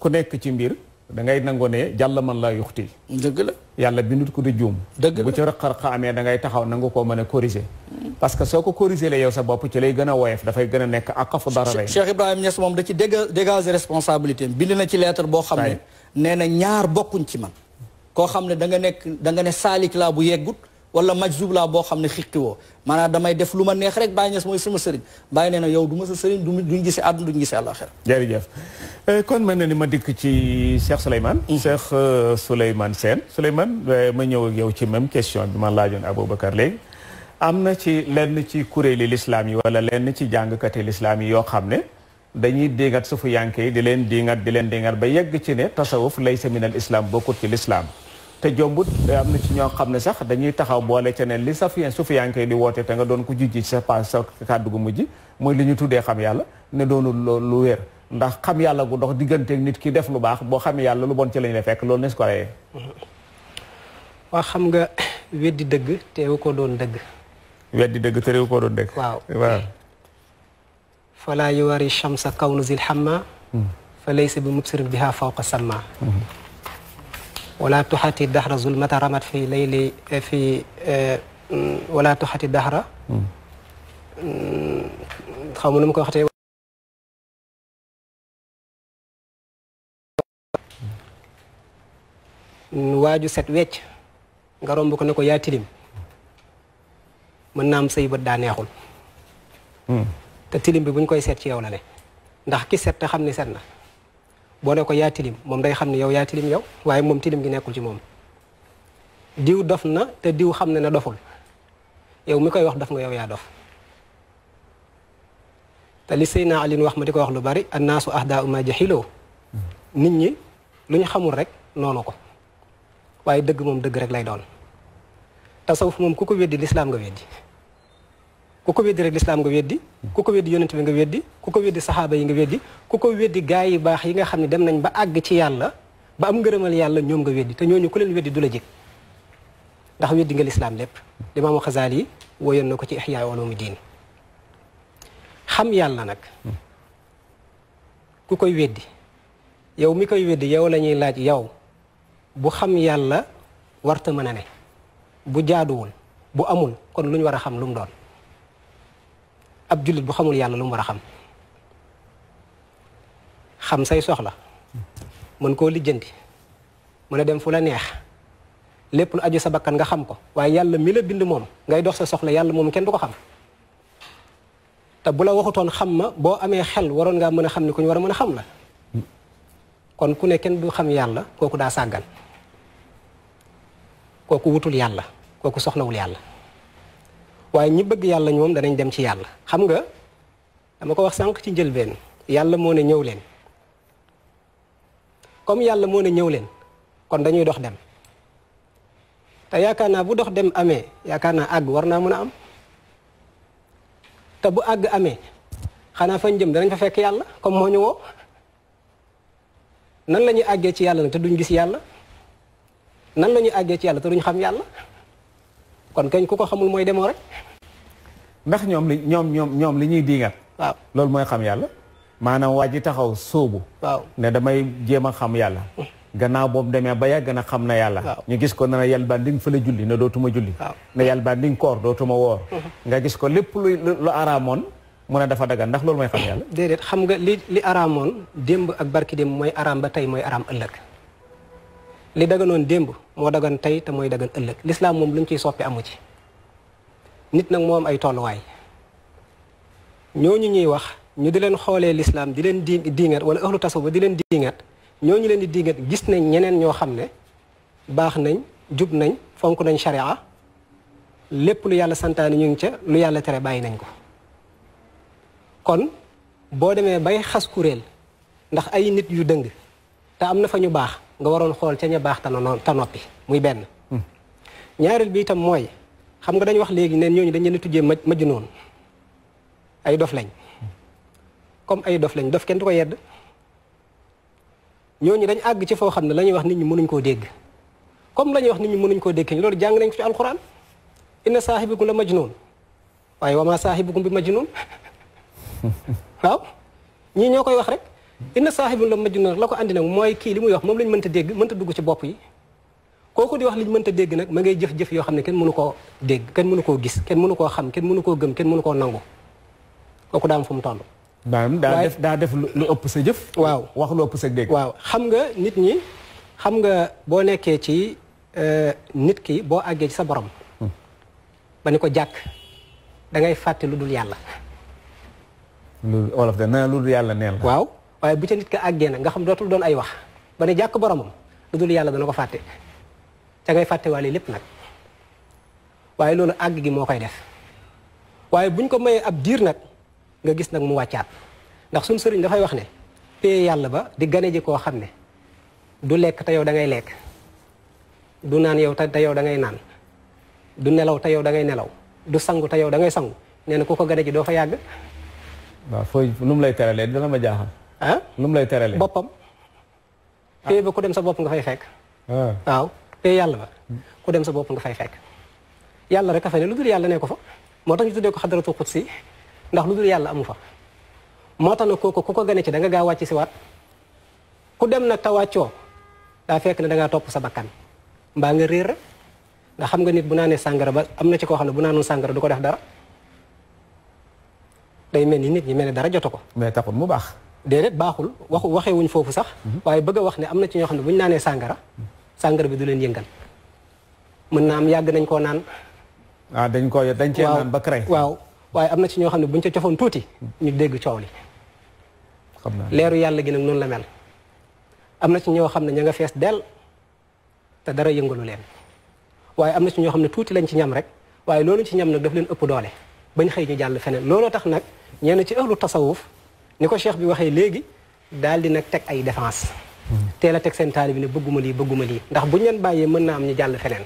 ku nekk ci mbir da ngay nangoo ne jàll man laa yuxti dëgg la yàlla bindut ko di juum dëgg la bu ci rëq-rëq amee da ngay taxaw nangu koo mën a corriger parce que soo ko corriger la yow sa bopp ci lay gën a woyof dafay gën a nekk akafu dara lay Cheikh Ibrahima Niass moom da ci dégager responsabilité bind na ci lettre boo xam ne nee na ñaar bokkuñ ci man koo xam ne da nga ne saalik laa bu yeggut wala majzub laa boo xam ne xiqi woo maanaam damay def lu ma neex rek Baye Niass mooy sama sëriñ Baye nee na yow du ma sa sëriñ duñ gisee àdduna duñ gisee àllaaxira jërëjëf kon mën na ni ma dikk ci Cheikh Souleymane Cheikh Souleymane Sène Souleymane ma ñëw ak yow ci même question bi ma laajoon Aboubacar léegi am na ci lenn ci kuréeli lislaam yi wala lenn ci jàngkati lislaam yi yoo xam ne dañuy dingat sufiyanke yi di leen dingat ba yegg ci ne tasawuf laysa min al islam bokkut ci lislaam te jombut am na ci ñoo xam ne sax dañuy taxaw boole ca ne li sufiyanke yi di woote te nga doon ko jujji sa kàddu gu mujj mooy li ñu tuddee xam yàlla ne doonul lu wér ndax xam yàlla gu dox digganteeg nit ki def lu baax boo xamee yàlla lu bon ci lañ la fekk loolu nes ko reyee waa xam nga weddi dëgg teewu ko doon dëgg weddi dëgg te réew koo doon dëgg waaw falaa yuwari shamsa kawnu zil hamma fa laysa bi mubsirin biha fawqa samma wala tuxati dahra zulmata ramat fi layli fi wala tuxati dahra xaw ma nu ma ko waxtee waaju set wecc nga romb ko ne ko yaa tilim mën naa am say bët daa neexul te tilim bi buñ koy seet ci yow la ne ndax ki set te xam ni set na boo ne ko yaa tilim moom day xam ne yow yaa tilim yow waaye moom tilim gi nekkul ci moom diw dof na te diw xam ne na doful yow mi koy wax dof nga yow yaa dof te li Seydina Ali wax ma di ko wax lu bari annaasu ahdaa ma jahiloo nit ñi lu ñu xamul rek noonu ko waaye dëgg moom dëgg rek lay doon tasawuf moom ku ko weddi lislaam nga weddi ku ko weddi rek lislaam nga weddi ku ko weddi yonent bi nga weddi ku ko weddi saxaaba yi nga weddi ku ko weddi gaa yi baax yi nga xam ne dem nañ ba àgg ci yàlla ba am ngërëmal yàlla ñoom nga weddi te ñooñu ku leen weddi du la jëg ndax weddi nga lislaam lépp Imaamu Xasaali yi woyoon na ko ci Ihyaa Ulumuddin xam yàlla nag ku koy weddi yow mi koy weddi yow la ñuy laaj yow bu xam yàlla warta mën a ne bu jaaduwul bu amul kon lu ñu war a xam lu mu doon ab jullit bu xamul yàlla lu mu war a xam say soxla mën koo lijjanti mën a dem fu la neex lépp lu aju sa bakkan nga xam ko waaye yàlla mi la bind moom ngay dox sa soxla yàlla moom kenn du ko xam te bu la waxutoon xam ma boo amee xel waroon ngaa mën a xam ni ku ñu war a mën a xam la kon ku ne kenn du xam yàlla kooku daa sàggan kooku wutul yàlla kooku soxlawul yàlla waaye ñi bëgg yàlla ñoom danañ dem ci yàlla xam nga dama ko wax sànq ci njëlbeen yàlla moo ne ñëw leen comme yàlla moo ne ñëw leen kon dañuy dox dem te yaakaar naa bu dox dem amee yaakaar naa àgg war naa mën a am te bu àgg amee xanaa fañ jëm danañ fa fekk yàlla comme moo ñu woo nan la ñuy àggee ci yàlla nag te duñ gis yàlla nan la ñuy àggee ci yàlla te duñ xam yàlla kon kañ ku ko xamul mooy demoo rek. ndax ñoom li ñuy diingat. waaw loolu mooy xam yàlla. maanaam waa ji taxaw sóobu. waaw ne damay jéem a xam yàlla. gannaaw boobu demee ba yàgg na xam na yàlla. ñu gis ko ne yàlla ba di nga fële julli ne dootuma julli. ne yàlla ba di nga koor dootuma woor. nga gis ko lépp lu araamoon mu ne dafa dagan ndax loolu mooy xam yàlla. déedéet xam nga li araamoon démb ak barki démb mooy araam ba tey mooy araam ëllëg. li daganoon démb moo dagan tey te mooy dagan ëllëg lislaam moom lu ñu ciy soppi amu ci. nit nag moo am ay tolluwaay ñooñu ñuy wax ñu di leen xoolee lislaam di leen diingat wala ahlu tasawuf di leen diingat ñooñu leen di diingat gis nañ ñeneen ñoo xam ne baax nañ jub nañ fonk nañ sharia lépp lu yàlla santaane ñu ngi ca lu yàlla tere bàyyi nañ ko kon boo demee bay xas kuréel ndax ay nit yu dëng te am na fa ñu baax nga waroon xool ca ña baax te noppi muy benn ñaareel bi itam mooy xam nga dañu wax léegi ne ñooñu dañ leen tujjee majnuun ay dof lañ comme ay dof lañ dof kenn du ko yedd ñooñu dañ àgg ci foo xam ne la ñuy wax nit ñi mënuñ koo dégg comme la ñuy wax nit ñi mënuñ koo dégg loolu jàng nañ ko ci alquran inna saahibakum la majnuun waaye wa maa saahibukum bi majnuun waaw ñii ñoo koy wax rek inna saahibakum la majnuun la ko andi nag mooy kii li muy wax moom lañ mënta dégg mënta dugg ci bopp yi kooku di wax liñ mënta dégg nag ma ngay jëf-jëf yoo xam ne kenn mënu koo dégg kenn mënu koo gis kenn mënu koo xam kenn mënu koo gëm kenn mënu koo nangu kooku daa am fu mu toll. daa def lu ëpp sa jëf. waaw wax lu ëpp sa dégg. waaw xam nga nit ñi xam nga boo nekkee ci nit ki boo àggee ci sa borom. ba ni ko jàkk da ngay fàtte lu dul yàlla. lu olof de nee lu dul yàlla neen la. waaw waaye bu ca nit ka àggee nag nga xam dootul doon ay wax ba ne jàkk boromam lu dul yàlla dana ko fàtte. ca ngay fàttewaale lépp nag waaye loolu àgg gi moo koy def waaye buñ ko mayee ab diir nag nga gis nag mu wàccaat ndax suñ sëriñ dafay wax ne pee yàlla ba di gane ji koo xam ne du lekk te yow da ngay lekk du naan yow te yow da ngay naan du nelaw te yow da ngay nelaw du sangu te yow da ngay sangu nee na ku ko gane ji doo fa yàgg. waaw fooy lu mu lay teralee dina ma jaaxal. ah lu mu lay teralee boppam. pee ba ku dem sa bopp nga fay fekk. waaw. te yàlla ba ku dem sa bopp nga fay fekk yàlla rek a fa ne lu dul yàlla ne ko fa moo tax ñu tuddee ko xadaratu xudsi ndax lu dul yàlla amu fa moo tax nag kooku ku ko gane ci da nga gaa wàcc si waat ku dem nag te wàccoo daa fekk ne da ngaa topp sa bakkan mbaa nga réer rek ndax xam nga nit bu naanee sàngara ba am na ci koo xam ne bu naanoon sàngara du ko def dara day mel ni nit ñi mel ne dara jotu ko. mais taxul mu baax. déedéet baaxul waxee wuñ foofu sax. waaye bëgg a wax ne am na ci ñoo xam ne bu ñu naanee sàngara. sàngara bi du leen yëngal mën naa am yàgg nañ koo naan. dañ cee naan ba crée. waaw waaye am na ci ñoo xam ne buñ ca cofoon tuuti ñu dégg coow li. xam naa leeru yàlla gi nag noonu la mel. am na ci ñoo xam ne ña nga fees dell te dara yëngalu leen waaye am na ci ñoo xam ne tuuti lañ ci ñam rek waaye loolu ci ñam nag daf leen ëpp doole bañ xëy ñu jàll feneen looloo tax nag ñenn ci ahlu tasawuf ni ko cheikh bi waxee léegi daal di nag teg ay défense. teel a teg seen taali bi ne bëgguma lii ndax buñ leen bàyyee mën naa am ñu jàll feneen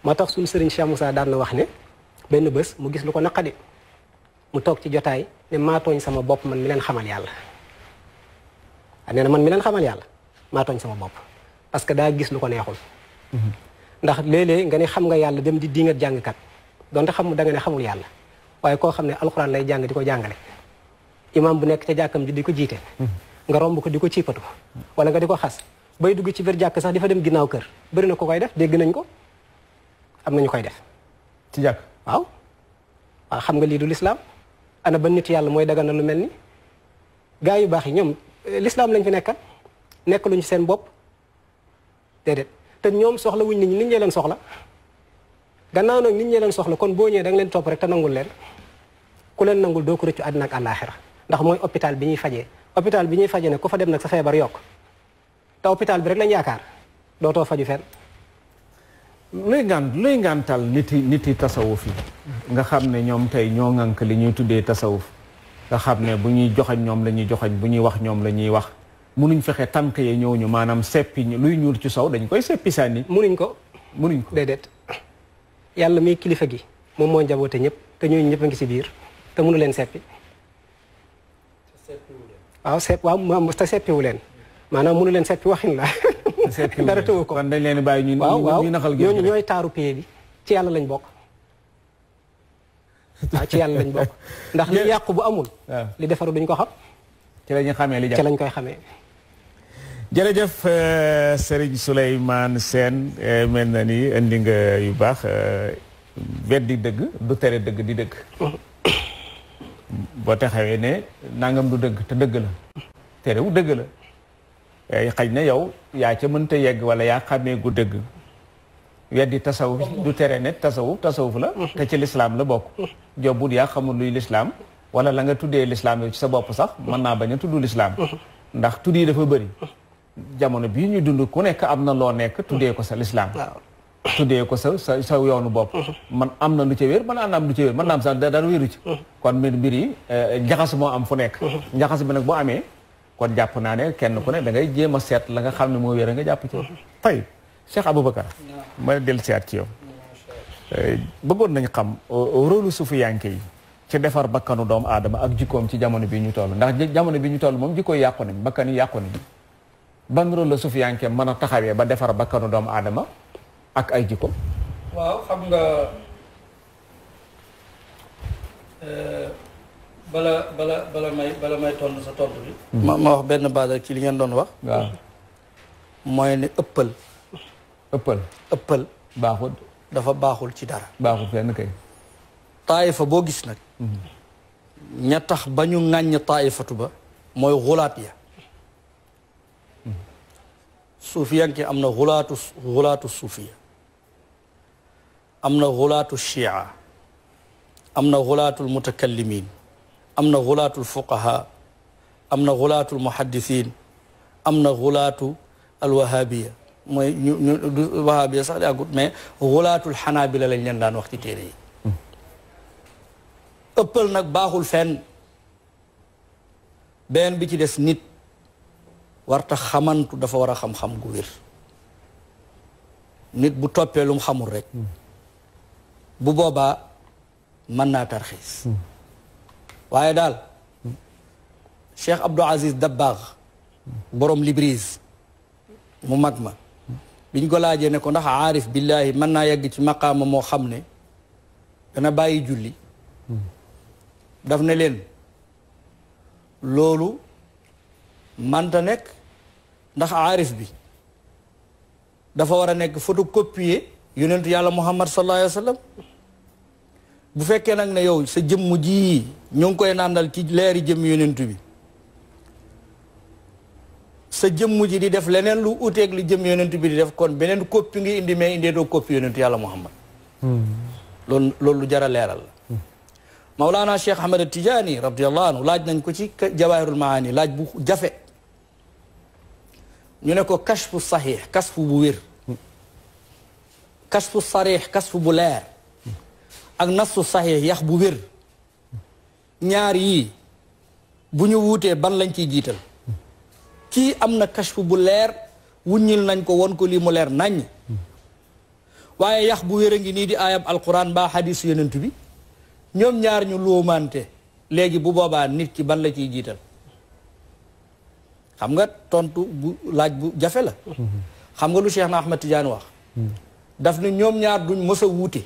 moo tax suñu sëriñ Cheikh Moussa daan na wax ne benn bés mu gis lu ko naqadi mu toog ci jotaay ne maa tooñ sama bopp man mi leen xamal yàlla nee na man mi leen xamal yàlla maa tooñ sama bopp parce que daa gis lu ko neexul ndax léeg-léeg nga ne xam nga yàlla dem di diingat jàngkat donte xam da nga ne xamul yàlla waaye koo xam ne alxuraan lay jàng di ko jàngale imam bu nekk ca jàkkam ji di ko jiite nga romb ko di ko ciipatu wala nga di ko xas bay dugg ci biir jàkk sax di fa dem ginnaaw kër bëri na ko koy def dégg nañ ko am nañu koy def ci jàkk waaw xam nga lii du lislaam ana ba nit yàlla mooy daganal lu mel ni gaa yu baax yi ñoom lislaam lañ fi nekkal nekk luñu seen bopp déedéet te ñoom soxla wuñ nit ñi leen soxla gannaaw nag nit ñi leen soxla kon boo ñëwee da nga leen topp rek te nangul leen ku leen nangul doo ko rëccu àddina ak àllaaxira ndax mooy hôpital bi ñuy fajee hôpital bi ñuy fajee ne ku fa dem nag sa feebar yokk te hôpital bi rek lañ yaakaar dootoo faju fenn. luy ngantal nit yi tasawuf yi nga xam ne ñoom tey ñoo ŋànk li ñuy tuddee tasawuf nga xam ne bu ñuy joxañ ñoom la ñuy joxañ bu ñuy wax ñoom la ñuy wax munuñ fexe tànk ye ñëw ñu maanaam seppi luy ñuul ci sow dañ koy seppi sànni. munuñ ko déedéet yàlla muy kilifa gi moom moo njaboote ñëpp te ñooñu ñëpp a ngi ci biir te mënu leen seppi. waaw te seppiwu leen maanaam mënu leen seppi waxin la. dara tëwu ko kon dañ leen bàyyi ñu naxal gi ñooñu ñooy taaru pie bi ci yàlla lañ bokk. waaw ci yàlla lañ bokk ndax li yàqu bu amul. li defaru duñ ko xam. ci lañu xamee li ci lañ koy xamee. jërëjëf Serigne Souleymane Sène mel na ni indi nga yu baax weddi dëgg du tere dëgg di dëgg. boo taxawee ne nangam du dëgg te dëgg la terewu dëgg la xëy na yow yaa ca mënta yegg wala yaa xamee gu dëgg weddi tasawuf du tere ne tasawuf la te ci lislaam la bokk jobbut yaa xamul luy lislaam wala la nga tuddee lislaam yow ci sa bopp sax mën naa bañ a tudd lislaam ndax tudd yi dafa bëri jamono bii ñu dund ku nekk am na loo nekk tuddee ko sa lislaam tuddee ko sa yoonu bopp man am na lu ca wér man am lu ca wér man naam sax dara wéru ci kon mbir yi njaxas moo am fu nekk njaxas bi nag boo amee kon jàpp naa ne kenn ku ne da ngay jéem a seet la nga xam ne moo wér nga jàpp ci tey Cheikh Aboubacar ma del seet ci yow bëggoon nañ xam rôlu sufiyanke yi ci defar bakkanu doomu aadama ak jikkoom ci jamono bi ñu toll ndax jamono bi ñu toll moom jikko yàqu nañ bakkan yi yàqu nañ ban rôle la sufiyanke mën a taxawee ba defar bakkanu doomu aadama ak ay jikko. waaw xam nga bala may tontu sa tontu bi. ma wax benn baat ci li ngeen doon wax. waaw mooy ne ëppal. ëppal baaxul. dafa baaxul ci dara. baaxul fenn kay. taayifa boo gis nag. ña tax ba ñu ŋàññ taayifatu ba mooy xulaat ya. suufiyanke am na xulaatu suufiya am na xulaatu shia am na xulaatul mutakallimin am na xulaatul fuqaha am na xulaatul muhaddithin am na xulaatu alwahabiya mooy ñu wahabiya sax di àggut mais xulaatul xanaabila lañ leen daan wax ci téere yi ëppal nag baaxul fenn benn bi ci des nit warta xamantu dafa war a xam-xam gu wér nit bu toppee lu mu xamul rek bu boobaa mën naa tarxiis waaye daal Cheikh Abdou Aziz Dabakh borom Librise mu mag ma biñ ko laajee ne ko ndax aarif billahi mën naa yegg ci maqaama moo xam ne dana bàyyi julli daf ne leen loolu manta nekk ndax aarif bi dafa war a nekk photocopier yonentu yàlla Muhammad sallallahu alayhi wa sallam bu fekkee nag ne yow sa jëmm ji ñu ngi koy nàndal ci leeri jëmm yonentu bi sa jëmm ji di def leneen lu uteeg li jëmm yonentu bi di def kon beneen copie ngi indi mais indee doo copie yonentu yàlla Muhammad loolu lu jar a leeral la Mawlana Cheikh Ahmed Tidiane radiyallahu anhu laaj nañ ko ci Jawahirul Maani laaj bu jafe ñu ne ko kashfu saxiix kasfu bu wér kashfu sarix kasfu bu leer ak nassu saxiix yax bu wér ñaar yii bu ñu wuutee ban lañ ciy jiital kii am na kashfu bu leer wuññil nañ ko won ko lii mu leer naññ waaye yax bu wér a ngi nii di aayab alquran mbaa xadiis yonent bi ñoom ñaar ñu luumante léegi bu boobaa nit ki ban la ciy jiital xam nga tontu bu laaj bu jafe la xam nga lu Cheikh na Ahmad Tidiane wax daf ne ñoom ñaar duñ mës a wuute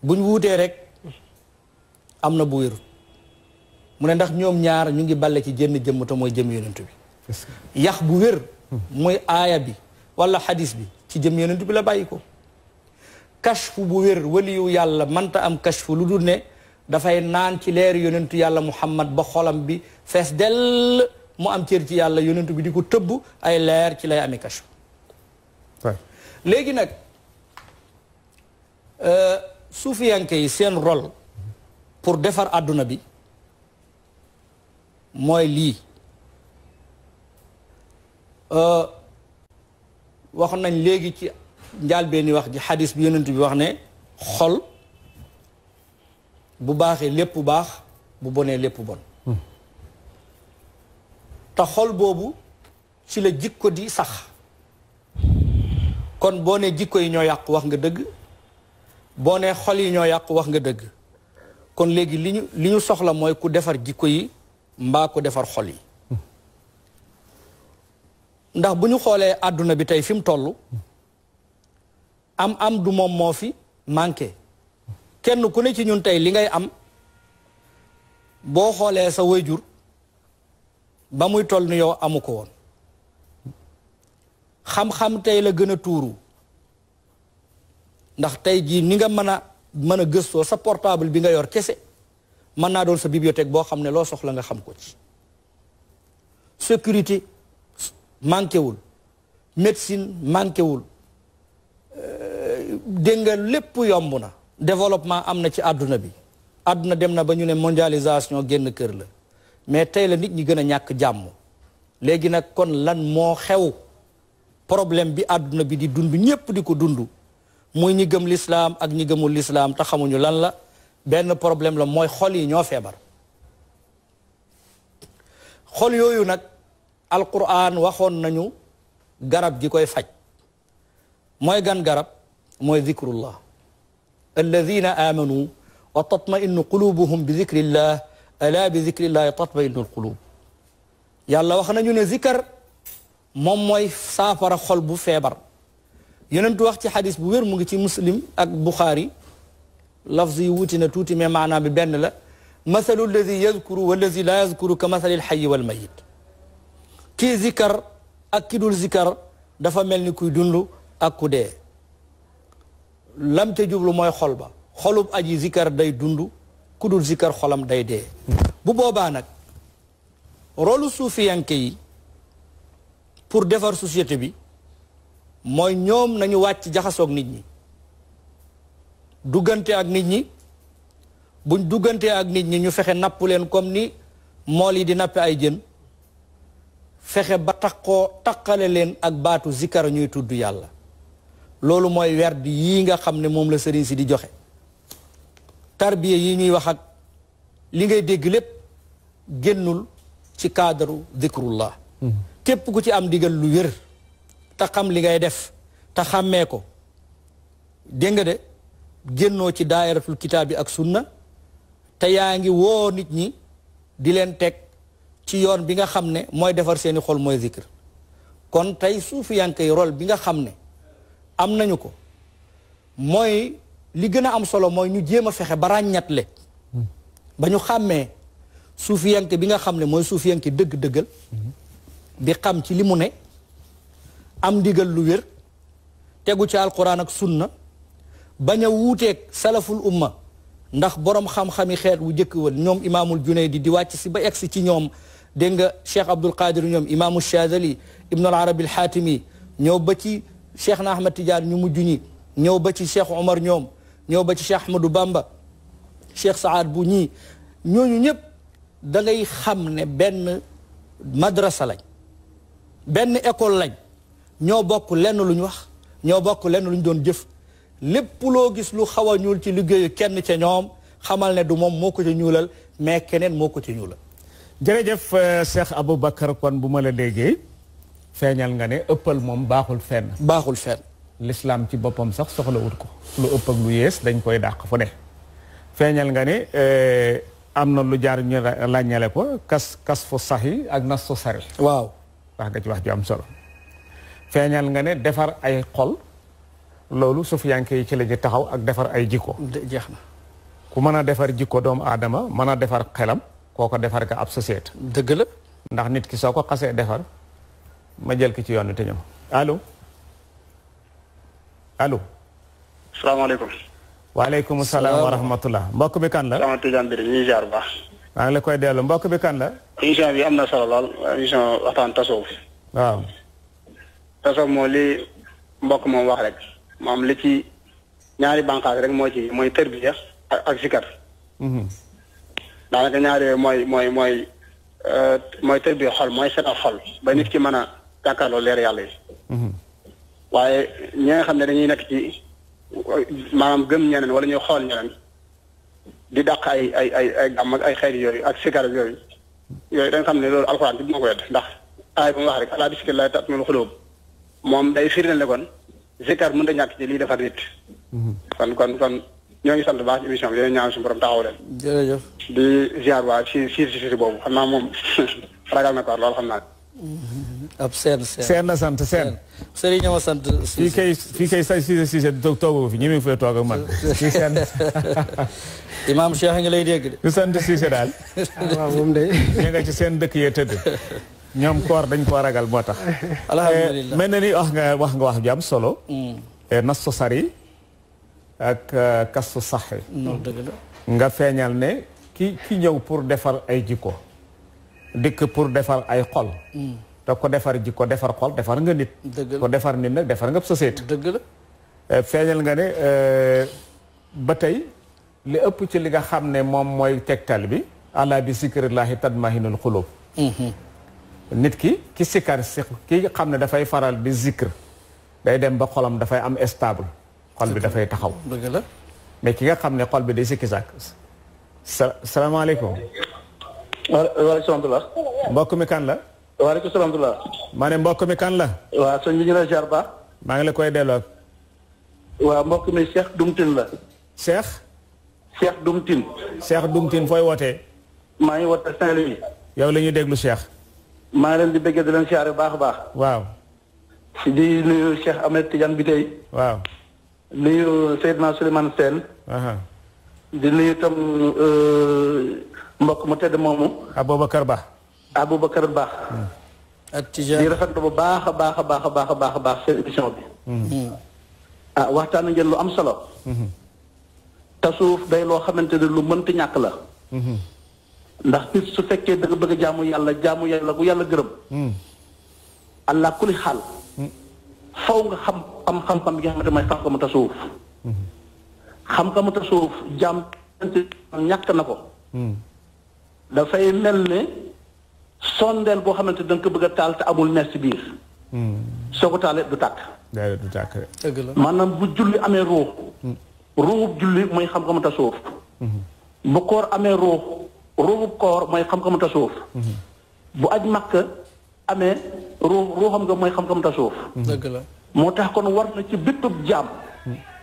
buñ wuutee rek am na bu wérut mu ne ndax ñoom ñaar ñu ngi balle ci jënn jëmm te mooy jëm yonent bi yax bu wér mooy aaya bi wala xadis bi ci jëm yonent bi la bàyyi ko kashfu bu wér waliyu yàlla manta am kashfu lu dul ne dafay naan ci leer yonentu yàlla Muhammad ba xolam bi fees dell mu am cër ci yàlla yonentu bi di ko tëbb ay leer ci lay amee kashfu léegi nag suufiyanke yi seen rôle pour defar àdduna bi mooy lii wax nañ léegi ci njàlbéeni wax ji xadis bi yonent bi wax ne xol bu baaxee lépp baax bu bonee lépp bon te xol boobu ci la jikko di sax kon boo nee jikko yi ñoo yàqu wax nga dëgg boo nee xol yi ñoo yàqu wax nga dëgg kon léegi li ñu soxla mooy ku defar jikko yi mbaa ku defar xol yi ndax bu ñu xoolee àdduna bi tey fi mu toll am du moom moo fi manqué kenn ku ne ci ñun tey li ngay am boo xoolee sa waajur ba muy toll ni yow amu ko woon xam-xam tey la gën a tuuru ndax tey jii ni nga mën a gëstoo sa portable bi nga yor kese mën naa doon sa bibliothèque boo xam ne loo soxla nga xam ko ci sécurité manqué wul médecine manqué wul dégg nga lépp yomb na développement am na ci àdduna bi àdduna dem na ba ñu ne mondialisation génn kër la mais tey la nit ñi gën a ñàkk jàmm léegi nag kon lan moo xew problème bi àdduna bi di dund ñépp di ko dund muy ñi gëm lislaam ak ñi gëmul lislaam te xamuñu lan la benn problème la mooy xol yi ñoo feebar xol yooyu nag alquran waxoon nañu garab gi koy faj mooy gan garab mooy zikrullah alladina amanu wa tatmainu qulubuhum bi zikrillah ala bi zikrillahi tatmainu alqulub yàlla wax nañu ne zikar moom mooy saafara xol bu feebar yonentu wax ci xadis bu wér mu ngi ci muslim ak buxaari lafz yi wuti na tuuti mais maanaam bi benn la mathalu alladi yazkuru walladi la yazkuru ka mathali alxayi walmayit kii zikar ak ki dul zikar dafa mel ni kuy dund ak ku dee lam te jublu mooy xol ba xolub aji zikar day dund ku dul zikar xolam day dee bu boobaa nag rolu suufiyanke yi pour defar société bi mooy ñoom nañu wàcc jaxasoog nit ñi duggante ak nit ñi buñ duggante ak nit ñi ñu fexe napp leen comme ni mool yi di nappe ay jën fexe ba taqale leen ak baatu zikar ñuy tudd yàlla loolu mooy werd yii nga xam ne moom la sëriñ si di joxe tarbiya yi ñuy wax ak li ngay dégg lépp génnul ci cadre zikrullah képp ku ci am digal lu wér te xam li ngay def te xàmmee ko dégg nga de génnoo ci daayiratul kitaab bi ak sunna te yaa ngi woo nit ñi di leen teg ci yoon bi nga xam ne mooy defar seeni xol mooy zikr kon tey suufiyanke yi rôle bi nga xam ne am nañu ko mooy li gën a am solo mooy ñu jéem a fexe ba ràññatle ba ñu xàmmee suufiyanke bi nga xam ne mooy suufiyanke dëgg-dëggal bi xam ci li mu ne am ndigal lu wér tegu ci alquran ak sunna bañ a wuuteeg salaful umma ndax borom xam-xami xeet wu jëkk wal ñoom imaamul Junaydi di wàcc si ba egsi ci ñoom dégg nga Cheikh Abdul Qadir ñoom imaamu Shadali ibnu al Arabi al Xaatimi ñëw ba ci Cheikh na Ahmad Tidiane ñu mujj ñi ñëw ba ci Cheikh Omar ñoom ñëw ba ci Cheikh Ahmadou Bamba Cheikh Saad bu ñii ñooñu ñëpp da ngay xam ne benn madrasa lañ benn école lañ ñoo bokk lenn lu ñu wax ñoo bokk lenn lu ñu doon jëf lépp loo gis lu xaw a ñuul ci liggéeyu kenn ca ñoom xamal ne du moom moo ko ca ñuulal mais keneen moo ko ca ñuulal. jërëjëf Cheikh Aboubacar kon bu ma la déggee feeñal nga ne ëppal moom baaxul fenn. baaxul fenn. l'islam ci boppam sax soxlawut ko lu ëpp ak lu yées dañ koy dàq fu ne feeñal nga ne am na lu jaar ñu ràññale ko kas fu saxi ak nas fu sari. waaw wax nga ci wax ju am solo. feeñal nga ne defar ay xol loolu sufiyanke yi ci la ji taxaw ak defar ay jikko jeex na ku mën a defar jikko doomu aadama mën a defar xelam kooko defar ka ab société dëgg la ndax nit ki soo ko xasee defar ma jël ki ci yoon wi te ñëw allo allo salaamaaleykum waaleykum salaam wa rahmatullah mbokk bi kan la sama Tidiane bi ñuy jaar bu baax maa ngi la koy dellu mbokk bi kan la émission bi am na solo lool émission waxtaan tasawuf waaw tasawuf moo li mbokk moom wax rek moom li ci ñaari bànqaas rek mooy tërbiya ak zikar. daanaka ñaari yooyu mooy tërbiya xol mooy setal xol ba nit ki mën a jàkkaarloo leer yàlla yi. waaye ñi nga xam ne dañuy nekk ci maanaam gëm ñeneen wala ñuy xool ñeneen di dàq ay gàmm ak ay xeet yooyu ak sikar ak yooyu da nga xam ne loolu alxuraan bi moo ko wedd ndax aay ba mu wax rek alaa bi zikrillahi tatma'innul quluub moom day firndeel ne kon zikar mën da ñàkk ci lii defar nit. kon ñoo ngi sant baax ci émission bi dinañ ñaan suñu borom taxaw leen. jërëjëf. di ziar waa si boobu xam naa moom ragal na ko loolu xam naa. ab seen la sant seen. Serigne ma sant. fii kay say Cissé toogoo fi ñi mi fay toog ak man fii seen. Imaam Cheikh nga lay dégg de. du sant Cissé daal. waaw moom de. ñu nga ci seen dëkk yee tëdd. ñoom koor dañ koo ragal moo tax. alhamdulilah mel na ni wax nga ju am solo. nastu sari ak kastu saxi. dëgg la. nga feeñal ne ki ñëw pour defar ay jikko. dikk pour defar ay xol. te ko defar jikko defar xol defar nga nit. dëgg la ko defar nit nag defar nga société. dëgg la. feeñal nga ne ba tey li ëpp ci li nga xam ne moom mooy tegtal bi. ala bi zikrillahi tatma'innul qulub. nit ki sikkar si ki xam ne dafay faral di zikr day dem ba xolam dafay am stable xol bi dafay taxaw. dëgg la. mais ki nga xam ne xol bi day sikki sàkk. salaamaaleykum. waaleykum salaam. mbokk mi kan la. waaleykum salaam. maa ne mbokk mi kan la. waaw sëñ bi ñu lay ziar baax. maa ngi la koy delloo. waaw mbokk mi Cheikh Dumtine la. Cheikh Dumtine. Cheikh Dumtine fooy wootee. maa ngi woote Saint-Louis. yow la ñuy déglu Cheikh. maa ngi leen di bëggee di leen ziar baax a baax. waaw. di nuyu Cheikh Ahmed Tidiane bi tey. waaw. nuyu Seydina Souleymane Sène. di nuyu tam mbokk mu tedd moomu. Aboubacar Ba. ak Tijaan di rafetlu bu baax a baax seen émission bi. waxtaan ngeen lu am solo. tasawuf day loo xamante ne lu mënti ñàkk la. ndax nit su fekkee da nga bëgg a jaamu yàlla bu yàlla gërëm. allah kulli xaal. faw nga xam-xam bi nga xamante mooy xam-xamu tasawuf. xam-xamu tasawuf jaam ñàkk na ko. dafay mel ne sondeel boo xamante da nga ko bëgg a taal te amul nees ci biir. soo ko taalee du tàkk. du tàkk. dëgg la. maanaam bu julli amee ruux. ruuxub julli mooy xam-xamu tasawuf. bu koor amee ruuxub koor mooy xam-xamu tasawuf. bu aj makka amee ruuxam nga mooy xam-xamu tasawuf. dëgg la. moo tax kon war na ci bépp jaam.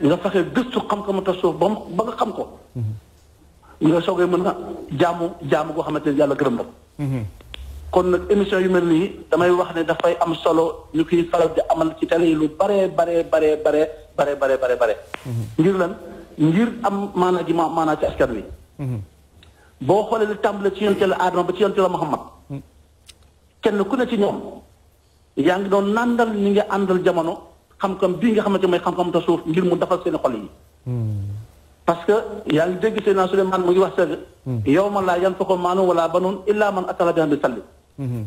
nga fexe gëstu xam-xamu tasawuf ba nga xam ko. nga soogay mën a jaamu goo xamante ne yàlla gërëm la. kon nag émission yu mel nii damay wax ne dafay am solo ñu koy faral di amal ci télé yi lu bare. ngir lan ngir am maanaa ci askan wi. boo xoolee li tàmbale ci yonent Yàlla Aadama ba ci yonent Yàlla Muhammad kenn ku ne ci ñoom yaa ngi doon nàndal ñi nga àndal jamono xam-xam bii nga xamante mooy xam-xam tasawuf ngir mu defal seen xol yi. parce que yaa ngi dégg Seydina Souleymane mu ngi wax sëgg. yawma laa yanfa'u maalun wala banuun illaa man ataa Allaaha bi qalbin saliim.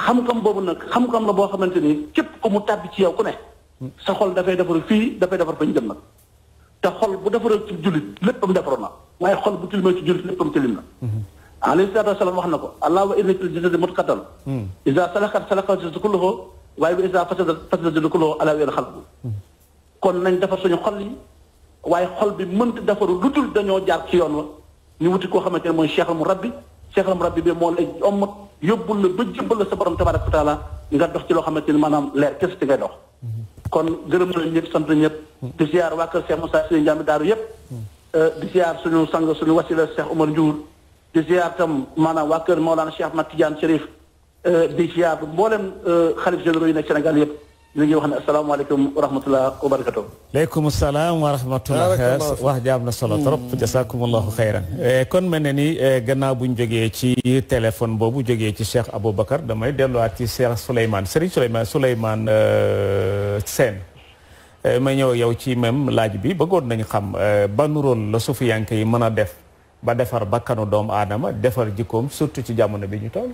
xam-xam boobu nag xam-xam la boo xamante ni képp ku mu tàbbi ci yow ku ne. sa xol dafay defar fii dafay defar fa ñu jëm nag. te xol bu defaree ci jullit léppam defaroon na waaye xol bu tilimee ci jullit léppam tilim na. alayhi salaatu wa salaam wax na ko alaa wa inna fil jasadi mudghatan izaa salahat salaha al-jasadu kulluhu waaye bi izaa fasadat fasada al-jasadu kulluhu alaa wa hiya al-qalb. kon nañ defar suñu xol yi waaye xol bi mënta defaru lu dul dañoo jaar ci yoon wa ñu wuti koo xamante ne mooy Cheikhul Murabbi Cheikhul Murabbi bi moo lay ommat yóbbul la ba jëbbal la sa borom tabaaraka wa taala nga dox ci loo xamante ni maanaam leer kese ci ngay dox. kon gërëm nañ ñëpp sant ñëpp. di ziar waa kër Cheikh Moussa Sine Ndiamé Daaru yëpp. di ziar suñu sang suñu wasila Cheikh Omar Ndiour. di ziar tam maanaam waa kër Maolana Cheikh Ahmad Tidiane Chérif. di ziar mboolem xalif généraux yi nekk Sénégal yëpp. ñu ngi wax ne asalaamaaleykum wa rahmatulah wa barakatuh. aleykum salaam wa rahmatulah. wax jaam na solo trop. jasakumullahu xayran. kon mel na ni gannaaw bu ñu jógee ci téléphone boobu jógee ci Cheikh Aboubacar damay delluwaat ci Cheikh Souleymane Serigne Souleymane Sène. ma ñëw yow ci même laaj bi bëggoon nañu xam ban rôle la sufiyanke yi mën a def ba defar bakkanu doomu aadama defar jikkoom surtout ci jamono bi ñu toll.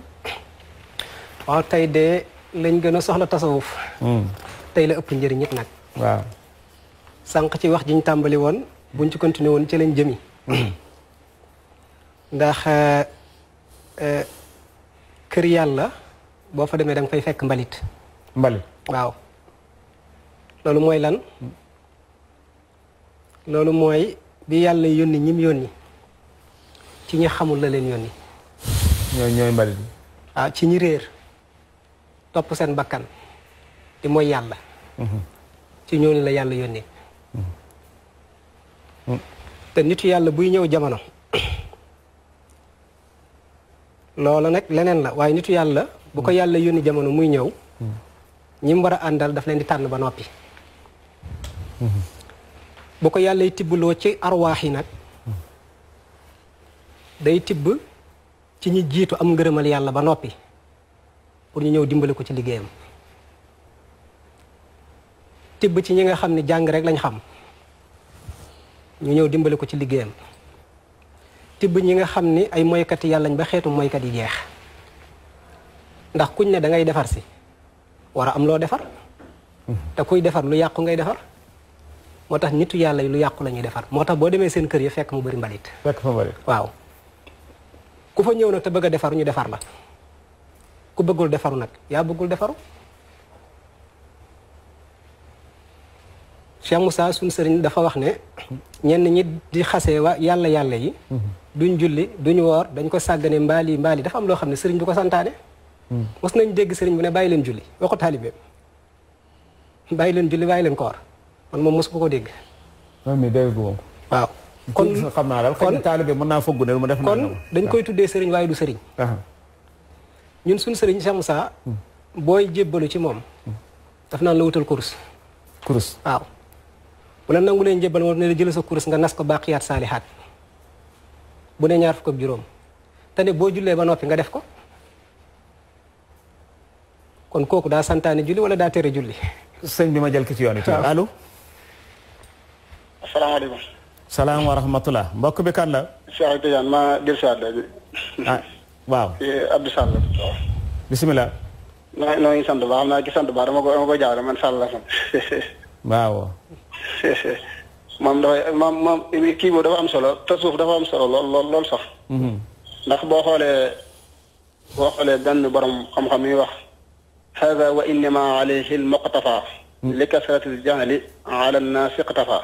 waaw tey de lañ gën a soxla tasawuf tey la ëpp njëriñ it nag waaw sànq ci wax ji ñu tàmbali woon buñ ci continué woon ci lañ jëmi ndax kër yàlla boo fa demee da nga fay fekk mbalit waaw loolu mooy lan loolu mooy bi yàlla yónni ñim yónni ci ñi xamul la leen yónni ñooy mbalit waaw ci ñi réer topp seen bakkan di mooy yàlla ci ñooñu la yàlla yónnee te nitu yàlla buy ñëw jamono loola nag leneen la waaye nitu yàlla bu ko yàlla yónni jamono muy ñëw ñi mu war a àndal daf leen di tànn ba noppi bu ko yàlla tibbaloo ci arwaax yi nag day tibb ci ñi jiitu am ngërëmal yàlla ba noppi pour ñu ñëw dimbali ko ci liggéeyam tibb ci ñi nga xam ne jàng rek lañ xam ñu ñëw dimbali ko ci liggéeyam tibb ñi nga xam ni ay moykat yi yàllañ ba xeetu moykat yi jeex ndax kuñ ne da ngay defar si war a am loo defar te kuy defar lu yàqu ngay defar moo tax nitu yàlla yi lu yàqu la ñuy defar moo tax boo demee seen kër yi fekk mu bëri mbalit fekk fa mbalit waaw ku fa ñëw nag te bëgg a defaru ñu defar la ku bëggul defaru nag yaa bëggul defaru Cheikh Moussa suñ sëriñ dafa wax ne ñenn ñi di xasee wa yàlla yi duñ julli duñ woor dañ ko sàggane mbaali dafa am loo xam ne sëriñ du ko santaane mos nañ dégg sëriñ bu ne bàyyi leen julli waxu taalibe bàyyi leen julli bàyyi leen koor man moom mos ko dégg mi dégg moom waaw kon xam naa daal kon taalibe mën naa foggu ne mu def kon dañ koy tuddee sëriñ waaye du sëriñ ñun suñ sëriñ Cheikh Moussa booy jébbalu ci moom daf naan la wutal kurus waaw bu la nangu leen jébbal moom ne la jël sa kurus nga nas ko baaqiyaat saalihaat bu ne 25 te ne boo jullee ba noppi nga def ko kon kooku daa santaane julli wala daa tere julli sëñ bi ma jël ki ci yoon it allo asalaamaaleykum salaam wa rahmatullah mbokk bi kan la Cheikh Tidiane ma del siwaat léegi waaw Abdou Sall bisimilah noo ngi sant baax xam naa ci sant baax dama ko jaawle man Sall la sant waaw moom dafay moom kii boobu dafa am solo te suuf dafa am solo lool sax ndax boo xoolee benn borom xam-xam yi wax hada wa innama alayhi al muqtafa li kasrati al jahli ala nnaasi iqtafa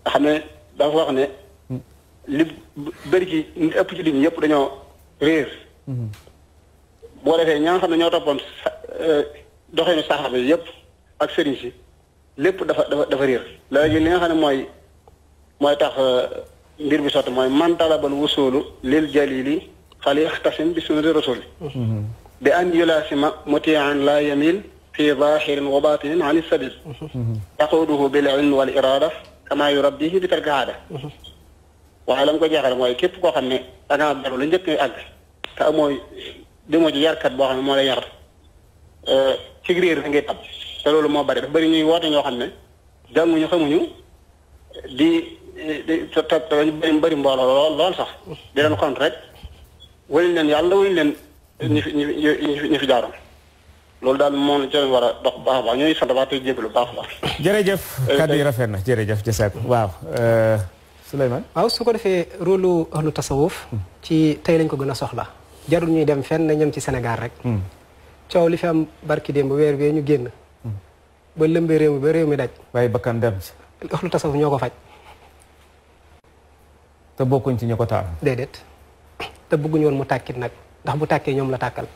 nga xam ne dafa wax ne li bëri ci ëpp ci nit ñi yëpp dañoo réer boo defee ña nga xam ne ñoo toppoon doxeenu saxaaba yi yëpp ak sëriñ si lépp dafa réer léegi li nga xam ne mooy tax mbir bi sotti mooy man talabal wusulu lil jalili fal yaxtasim bi sunnati rasuli bi an yulasima mutian la yamil fi zahirin wa batinin an sabil yaquduhu bil ilmi wal irada kama yurabbihi bi tarki aada waaye la mu ko jeexale mooy képp koo xam ne da ngaa beru la njëkk àgg te demoo ci yarkat boo xam ne moo lay yar ci réer da ngay tab te loolu moo bari dafa bëri ñuy woote ñoo xam ne jànguñu xamuñu di dañu bëri mbooloo lool sax di leen xont rek wëliñ leen yàlla wëliñ leen ñi fi jaaroon loolu daal moom ci leen war a dox baax a baax ñooy sant baax te jégalu baax a baax. jërëjëf kàddu yi rafet na jërëjëf jasaak waaw Souleymane waaw su ko defee rôle ahlu tasawuf ci tey lañ ko gën a soxla jarul ñuy dem fenn na ñëm ci Sénégal rek coow li fi am barki démb weer bee ñu génn ba lëmbee réew mi ba réew mi daj waaye bakkan dem ci ahlu tasawuf ñoo ko faj te bokkuñ ci ñu ko taal déedéet te bëgguñu woon mu tàkkit nag ndax bu tàkkee ñoom la tàkkal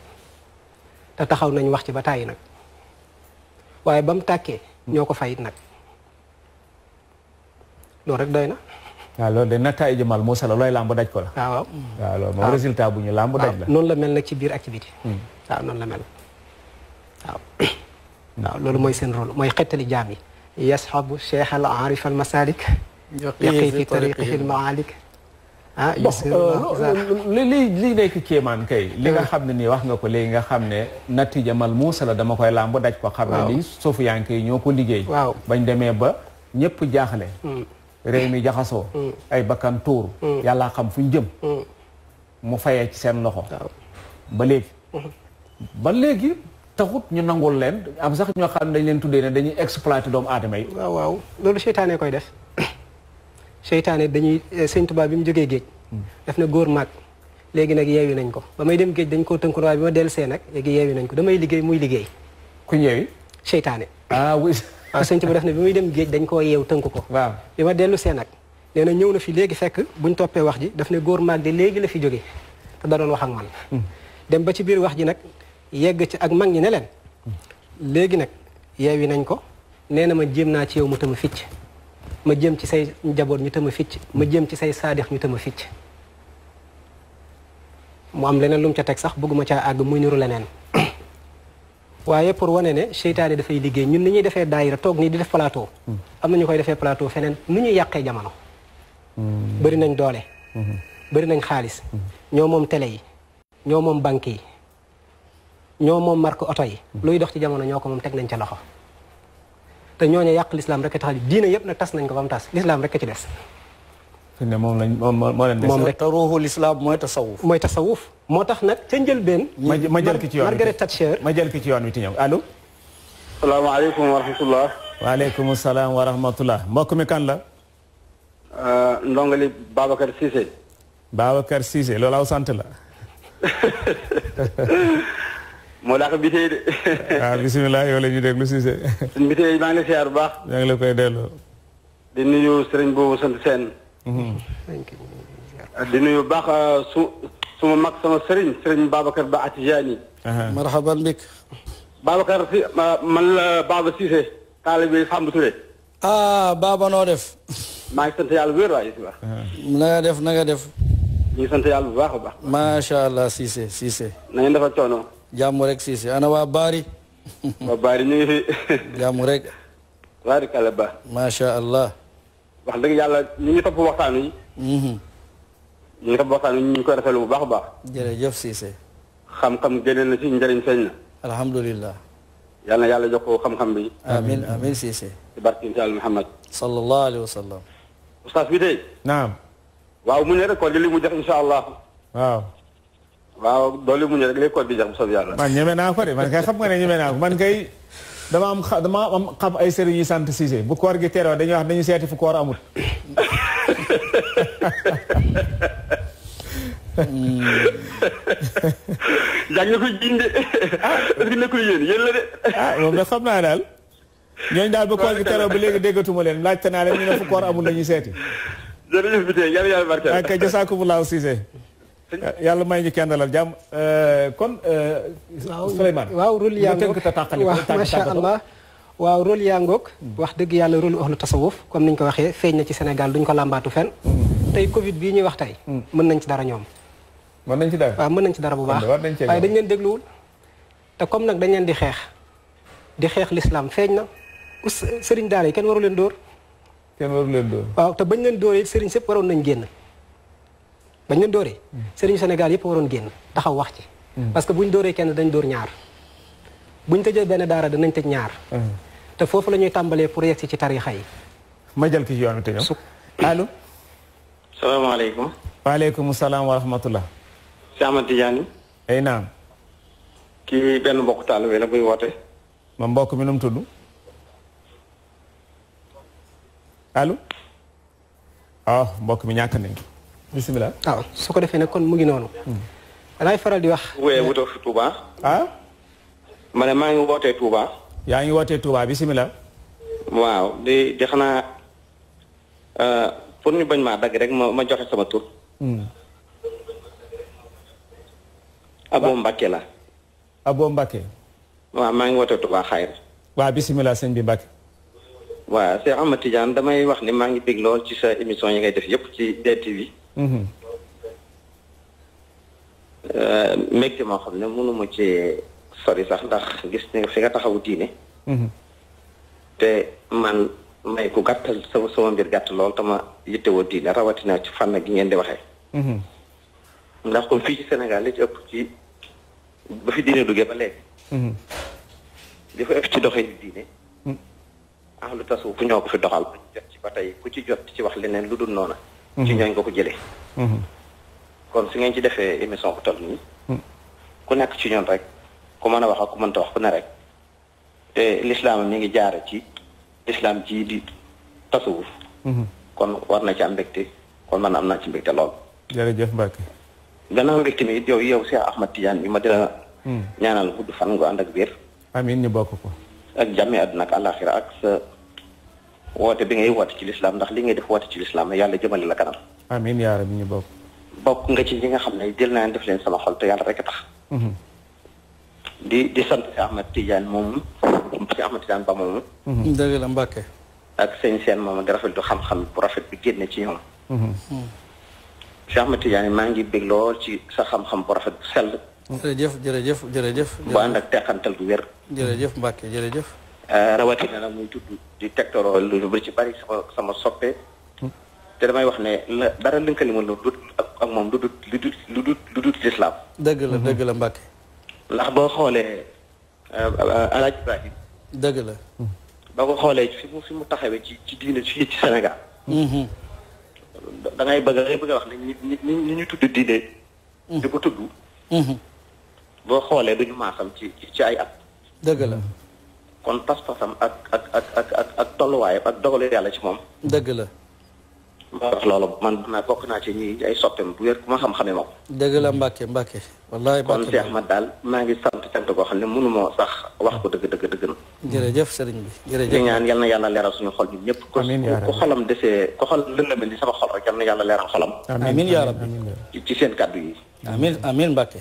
te taxaw nañ wax ci ba tàyyi nag waaye ba mu tàkkee ñoo ko fayit nag loolu rek doy na waaw loolu de nataay jëmal Moussa la looy làmb daj ko la waaw waaw loolu moom résultat bu ñu làmb daj la noonu la mel nag ci biir activité waaw noonu la mel waaw loolu mooy seen rôle mooy xettali jaam yi yashabu cheikh al arif al masalik yaqi fi tariqihi al maalik li nekk kéemaan kay li nga xam ne nii wax nga ko léegi nga xam ne natija mal Moussa la dama koy làmb daj ko xam ne lii sofiyanke yi ñoo ko liggéey bañ demee ba ñëpp jaaxle réew mi jaxasoo ay bakkan tuur yàllaa xam fu ñu jëm mu fayee ci seen loxo ba léegi taxut ñu nangul leen am sax ñoo xam ne dañ leen tuddee ne dañuy exploiter doomu aadama yi. waaw waaw loolu seytaane koy def seytaane dañuy sëñ Tuubaa bi mu jógee géej. daf ne góor maag léegi nag yeewi nañ ko ba may dem géej dañ koo tënku waaye bi ma dellusee nag léegi yeewi nañ ko damay liggéey muy liggéey. ku yeewi. seytaane. oui. waaw sëñ Tuubaa daf ne bi muy dem géej dañ koo yeew tënku ko. waaw bi ma dellusee nag nee na ñëw na fi léegi fekk buñ toppee wax ji daf ne góor maag de léegi la fi jógee te da doon wax ak man. dem ba ci biir wax ji nag yegg ci ak mag ñi ne leen. léegi nag yeewi nañ ko nee na ma jéem naa ci yow mu tëma ficc ma jéem ci say njaboot ñu tëma ficc ma jéem ci say saadix ñu tëma ficc mu am leneen lu mu ca teg sax bëgguma caa àgg muy niru leneen waaye pour wane ne seytaane dafay liggéey ñun ni ñuy defee daayira toog nii di def plateau am na ñu koy defee plateau feneen nu ñuy yàqee jamono bëri nañ doole bëri nañ xaalis ñoo moom télé yi ñoo moom banque yi ñoo moom marque oto yi luy dox ci jamono ñoo ko moom teg nañ ca loxo te ñooñu yàq lislaam rek a tax diine yëpp nag tas nañ ko ba mu tas lislaam rek a ci des fi ne moom lañ moo leen des moom rek te ruuxu lislaam mooy tasawuf mooy tasawuf moo tax nag ca njëlbeen ma jël ki ci yoon Margaret Thatcher ma jël ki ci yoon wi ti ñëw allo salaamaaleykum wa rahmatullah. waaleykum salaam wa rahmatullah mbokk mi kan la ndongali Babacar Cissé. Babacar Cissé loolu aw sant la moo dàq bitey de. waaw bisimilah yow la ñu déglu Cissé. suñ bitey maa ngi lay siyaar bu baax. yaa ngi la koy delloo. di nuyu sëriñ boobu sant seen. di nuyu baax suma mag sama sëriñ Babacar Ba Atijani. marhaban bik. Babacar si man la Baba Cissé. taalibe Samb Touré. Baba noo def. maa ngi sant yàlla bu wér waaye si baax. na nga def na nga def. ñu ngi sant yàlla bu baax a baax. macha allah Cissé Cissé. na ngeen defal coono. jàmm rek Cissé ana waa Bari. waa Bari ñu ngi fi. jàmm rek. barikalla ba. macha allah. wax dëgg yàlla ñu ngi topp waxtaan wi. ñu ngi topp waxtaan wi ñu ngi koy rafetlu bu baax a baax. jërëjëf Cissé. xam-xam génne na ci njëriñ feeñ na. alhamdulilah. yal na yàlla jox ko xam-xam bi. amin amin Cissé. ci barke Yàlla Muhammad. sallallahu alayhi wa sallam. oustaz bi tey. naam. waaw mu ne rek kon li mu jox incha allah. waaw. waaw doole mu ne rek léegi code bi jox bu soobee yàlla. man ñeme naa ko de man kay xam nga ne ñeme naa ko man kay dama am xam ay sëriñ yi sant Cissé bu koor gi teroo dañuy wax dañu seeti fu koor amul. jàng nga koy jinde parce que nekkul yéen la de. moom nag xam naa daal ñooñu daal bu koor gi teroo ba léegi déggatuma leen laajte naa leen ñu ne fu koor amul dañuy seeti. jërëjëf bi tey yàlla barkeel. ak jazakumullahu Cissé. yàlla may ñu kenn dalal jàmm kon. Souleymane waaw rôle yaa ngoog waaw macha allah waaw rôle yaa ngoog wax dëgg yàlla rôle ahlu tasawuf comme niñ ko waxee feeñ na ci Sénégal duñ ko làmbaatu fenn. tey Covid bii ñuy wax tey. mën nañ ci dara ñoom. mën nañ ci dara waaw mën nañ ci dara bu baax waaye dañ leen dégluwul. te comme nag dañ leen di xeex l'islam feeñ na sëriñ daara yi kenn waru leen dóor. kenn waru leen dóor. waaw te bañ leen dóoree sëriñ sëpp waroon nañ génn. bañ leen dóoree sëriñ Sénégal yëpp waroon génn taxaw wax ci. parce que buñ dóoree kenn dañ dóor ñaar. buñ tëjee benn daara danañ tëj ñaar. te foofu la ñuy tàmbalee pour yegg si ci tarixa yi. ma jël ki ci yoon te ñëw. allo. salaamaaleykum. waaleykum salaam wa rahmatullah. Cheikh Ahmad Tidiane. ay naam. kii benn mbokk taalibe la buy woote. ma mbokk mi nu mu tudd. allo. mbokk mi ñàkk nañ. bisimilah. waaw su ko defee nag kon mu ngi noonu. danaay faral di wax. wutoo fi Touba. ma ne maa ngi wootee Touba. yaa ngi wootee Touba bisimilah. waaw di xanaa pour ñu bañ maa dagg rek ma joxe sama tur. Abo Mbacke la. Abo Mbacke. waaw maa ngi wootee Touba xayr. waaw bisimilah sëñ bi Mbacke. waaw Cheikh Ahmad Tidiane damay wax ni maa ngi bég lool ci sa émission yi ngay def yëpp ci DTV. mbégte moo xam ne mënuma ci sori sax ndax gis ne fi nga taxawu diine. te man may ku gàttal sama mbir gàtt lool tama yittewoo diine rawatina ci fànn gi ngeen di waxee. ndax comme fii ci Sénégal li ci ëpp ci ba fi diine duggee ba léegi. li fa ëpp ci doxee diine. ahlu tasawuf ñoo ko fi doxal ba jot ci ba tey ku ci jot ci wax leneen lu dul noona ci ñooñ nga ko jëlee. kon su ngeen ci defee émission bu toll nii. ku nekk ci ñoon rek ku mën a wax ak ku mënta wax ku ne rek te lislaam mi ngi jaare ci lislaam ji di tasawuf kon war na ci am mbégte kon man am naa ci mbégte lool. jërëjëf Mbacke. gannaaw mbégte mi it yow Cheikh Ahmad Tidiane bi ma dina ñaanal gudd fan nga ànd ak wér. amiin ñu bokk ko. ak jàmmi àdduna ak àllaaxira ak sa woote bi ngay woote ci lislaam ndax li ngay def woote ci lislaam yàlla jëmale la kanam. amiin yaa rabbi ñu bokk. bokk nga ci ñi nga xam ne jël naa def leen sama xol te yàlla rek a tax. di sant Cheikh Ahmad Tidiane moomu Cheikh Ahmad Tidiane ba moomu. dëgg la Mbacke. ak seen moomu di rafetlu xam-xam bu rafet bi génne ci ñoom. Cheikh Ahmad Tidiane maa ngi bég lool ci sa xam-xam bu rafet bu sell. jërëjëf. bu ànd ak teqantal bu wér. jërëjëf Mbacke jërëjëf. rawatina nag muy tudd di tegtoroo lu bëri ci bari sama soppe. te damay wax ne la dara lënkali ma lu dut ak moom lu dut lislaam. dëgg la Mbacke. ndax boo xoolee Alaaji Ibrahim. dëgg la. boo ko xoolee fi mu taxawee ci diine fii ci Sénégal. da ngay bëgg a wax ne ñi ñu tudd diine. di ko tudd. boo xoolee duñu maasam ci ay at. dëgg la. kon pas-pasam ak tolluwaayam ak dogalu yàlla ci moom. dëgg la. moo wax loolu man bokk naa ci ñi ay soppeem bu wér ku ma xam-xamee ma ko. dëgg la Mbacke. wallaay Mbacke kon Cheikh Ahmad daal maa ngi sant koo xam ne mënu moo sax wax ko dëgg na. jërëjëf sëriñ bi jërëjëf. di ñaan yal na yàlla leeral suñu xol ñun ñëpp. ku xolam desee ku xol lëndëmel ni sama xol rek yal na yàlla leeral xolam. amiin yaa rabbi. ci seen kàddu yi. amiin Mbacke.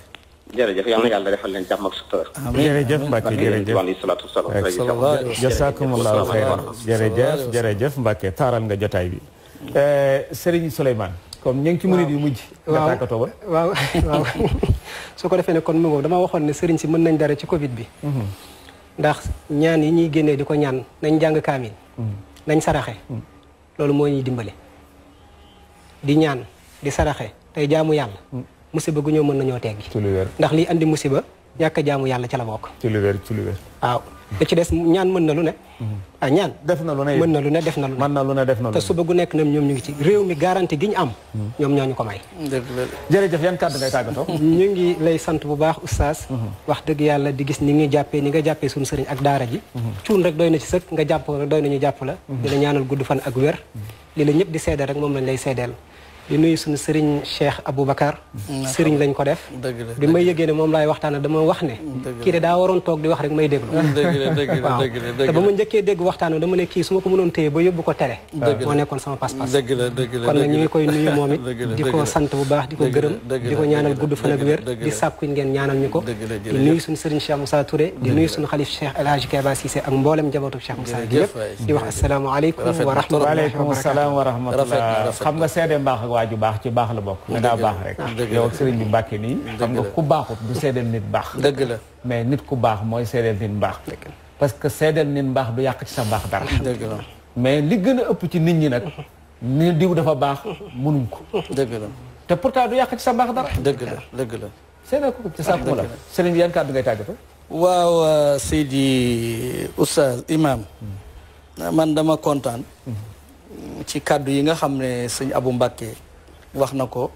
jërëjëf yal na yàlla defal leen jàmm ak sutura. amiin jërëjëf Mbacke jërëjëf. alayhi salaatu wasalaam. jasaakumullahu xayran jërëjëf Mbacke taaral nga jotaay bi. Serigne Souleymane comme ñu ngi ci murid yu mujj. nga tàggatoo ba waaw su ko defee ne kon mu ngoog dama waxoon ne Serigne si mën nañ dara ci Covid bi. ndax ñaan yi ñuy génnee di ko ñaan nañ jàng kaamil. nañ saraxe. loolu moo ñuy dimbale. di ñaan di saraxe tey jaamu yàlla. musiba gu ñëw mën nañoo teggi. ci lu wér ndax liy andi musiba ñàkk a jaamu yàlla ca la bokk. ci lu wér waaw te ci des ñaan mën na lu ne. ñaan def na lu ne mën na lu ne def na lu ne. mën na lu ne def na lu ne te suba gu nekk ñoom ñu ngi ci réew mi garanti gi ñu am. ñoom ñoo ñu ko may. jërëjëf yan kàddu ngay tàggatoo. ñu ngi lay sant bu baax oustaz. wax dëgg yàlla di gis ni nga jàppee suñu sëriñ ak daara ji. cuun rek doy na ci sëkk nga jàpp rek doy nañu jàpp la. di la ñaanal gudd fan ak wér. li la ñëpp di seedeel rek moom lañ lay seedeel. di nuyu suñu sëriñ Cheikh Aboubacar. sëriñ lañ ko def. bi may yëgee ne moom laay waxtaana dama wax ne. kii de daa waroon toog di wax rek may déglu. waaw te ba ma njëkkee dégg waxtaan dama ne kii su ma ko mënoon téye ba yóbbu ko télé. moo nekkoon sama pas-pas. kon nag ñu ngi koy nuyu moom it. di ko sant bu baax di ko gërëm. di ko ñaanal gudd fan ak wér. di sàkku ngeen ñaanal ñu ko. di nuyu suñu sëriñ Cheikh Moussa Touré. di nuyu suñu xalif Cheikh El Hadj Keba Cissé ak mboolem njabootu Cheikh Moussa gi yëpp. di wax asalaamaaleykum wa rahmatulah. waaleykum salaam wa rahmatulah. xam nga seede mbaax ak waaju baax ci baax la bokk. dangaa baax rek. yow ak sëriñ bi Mbàkke nii. xam nga ku baaxut du seedeel nit baax. dëgg la mais nit ku baax mooy seedeel nit mbaax. parce que seedeel nit mbaax du yàq ci sa mbaax dara. dëgg la mais li gën a ëpp ci nit ñi nag. ni diw dafa baax mënuñ ko. dëgg la te pourtant du yàq ci sa mbaax dara. dëgg la. seedeel ko ci sàkku la. sëriñ bi yan kàddu ngay tàggatoo. waaw Seydi Oustaz Imam man dama kontaan. ci kàddu yi nga xam ne sëñ Abou Mbacké wax na ko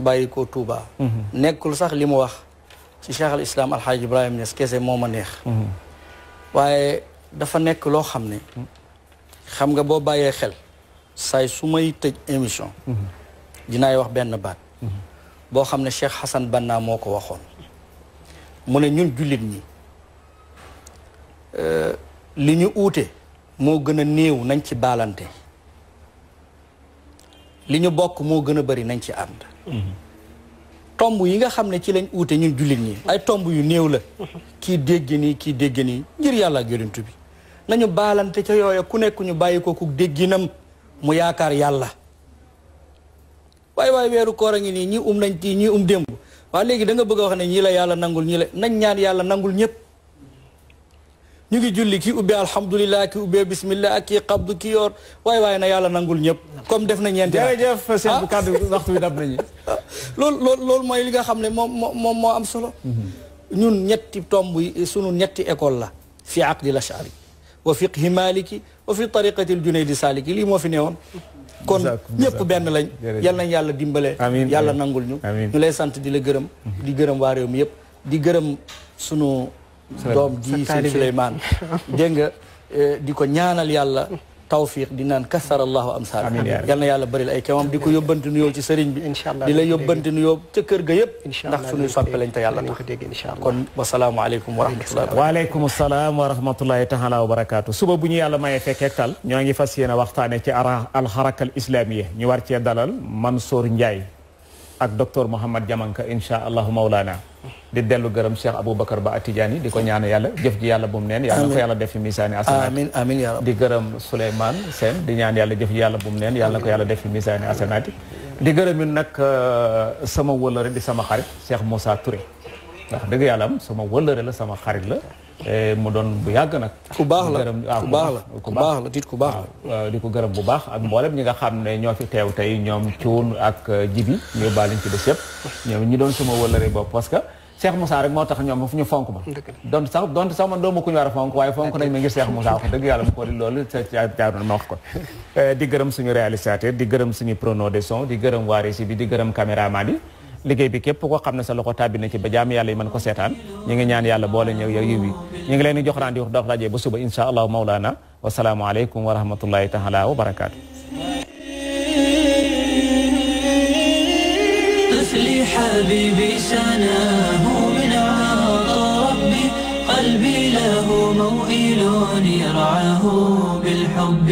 bàyyi ko Touba nekkul sax li mu wax ci Cheikh al Islam Alhaaj Ibrahima Niass kese moo ma neex waaye dafa nekk loo xam ne xam nga boo bàyyee xel saay su may tëj émission dinaay wax benn baat boo xam ne Cheikh Hassan Banna moo ko waxoon mu ne ñun jullit ñi li ñu uute moo gën a néew nañ ci baalante li ñu bokk moo gën a bari nañ ci ànd tomb yi nga xam ne ci lañ uute ñun jullit ñi ay tomb yu néew la kii dégg nii kii dégg nii ngir yàlla ak yonent bi nañu baalante ca yooya ku nekk ñu bàyyi ko ku dégginam mu yaakaar yàlla waaye weeru koor a ngi nii ñii nañ tii ñii démb waaye léegi da nga bëgg a wax ne ñii la yàlla nangul ñii la nañ ñaan yàlla nangul ñëpp ñu ngi julli kii ubbee alhamdulilah kii ubbee bismillah ak kii xabdu kii yoor waaye na yàlla nangul ñëpp comme def na ñeenti jërëjëf seen bu kàddu waxtu bi dab nañu loolu mooy li nga xam ne moom moo am solo ñun ñetti tomb yi sunu ñetti école la fi aqdi lashari wa fiqhi maliki wa fi tariqati al junaydi saliki lii moo fi newoon kon ñëpp benn lañ yal nañ yàlla dimbale yàlla nangul ñu ñu lay sant di la gërëm di gërëm waa réew mi yëpp di gërëm sunu doom ji si Souleymane dégg nga di ko ñaanal yàlla tawfiq di naan kasar allahu amsal yal na yàlla bëril ay kawam di ko yóbbanti nuyoo ci sëriñ bi di la yóbbanti nuyoo ca kër ga yëpp ndax suñuy soppe lañ te yàlla tax kon wasalaamu aleykum wa rahmatullahi waaleykum salaam wa rahmatullahi taala wa barakaatu suba bu ñu yàlla mayee fekkeek tal ñoo ngi fas yéene waxtaane ci alxaraka al islamiyya ñu war cee dalal Mansour Ndiaye ak docteur Mouhamed Diamanka insha allahu mawlana di dellu gërëm Cheikh Aboubacar Ba Atidiani di ko ñaan yàlla jëf ji yàlla bu mu neen yàlla na ko yàlla def fi misaani asanaat amiin amiin yaa rabbi di gërëm Souleymane Sène di ñaan yàlla jëf ji yàlla bu mu neen yàlla na ko yàlla def fi misaani asanaati di gërëm it nag sama wëllëre di sama xarit Cheikh Moussa Touré ndax dëgg yàlla am sama wëllëre la sama xarit la mu doon bu yàgg nag ku baax la ku baax la tiit ku baax la di ko gërëm bu baax ak mboolem ñi nga xam ne ñoo fi teew tey ñoom Cuun ak Jibi ñu baal ñu ci des yëpp ñoom ñi doon sama wëllëre bopp parce que Cheikh Moussa rek moo tax ñoom fu ñu fonk ma donte sax man doomu ku ñu war a fonk waaye fonk nañ ma ngir Cheikh Moussa wax dëgg yàlla mu ko di loolu jaaroon ma wax ko di gërëm suñu réalisateur di gërëm suñu preneur de son di gërëm waa régie bi di gërëm caméraman yi liggéey bi képp koo xam ne sa loxo tàbbi na ci ba jaam yàlla yi mën ko seetaan ñu ngi ñaan yàlla boole ñëw yow yiw yi ñu ngi leen di jox rendez-vous dox daje ba suba insha allahu mawlana wasalaamu aleykum wa rahmatullahi taala wa barakaatu طفلي حبيبي سناه من عطاء ربي قلبي له موئل يرعاه بالحب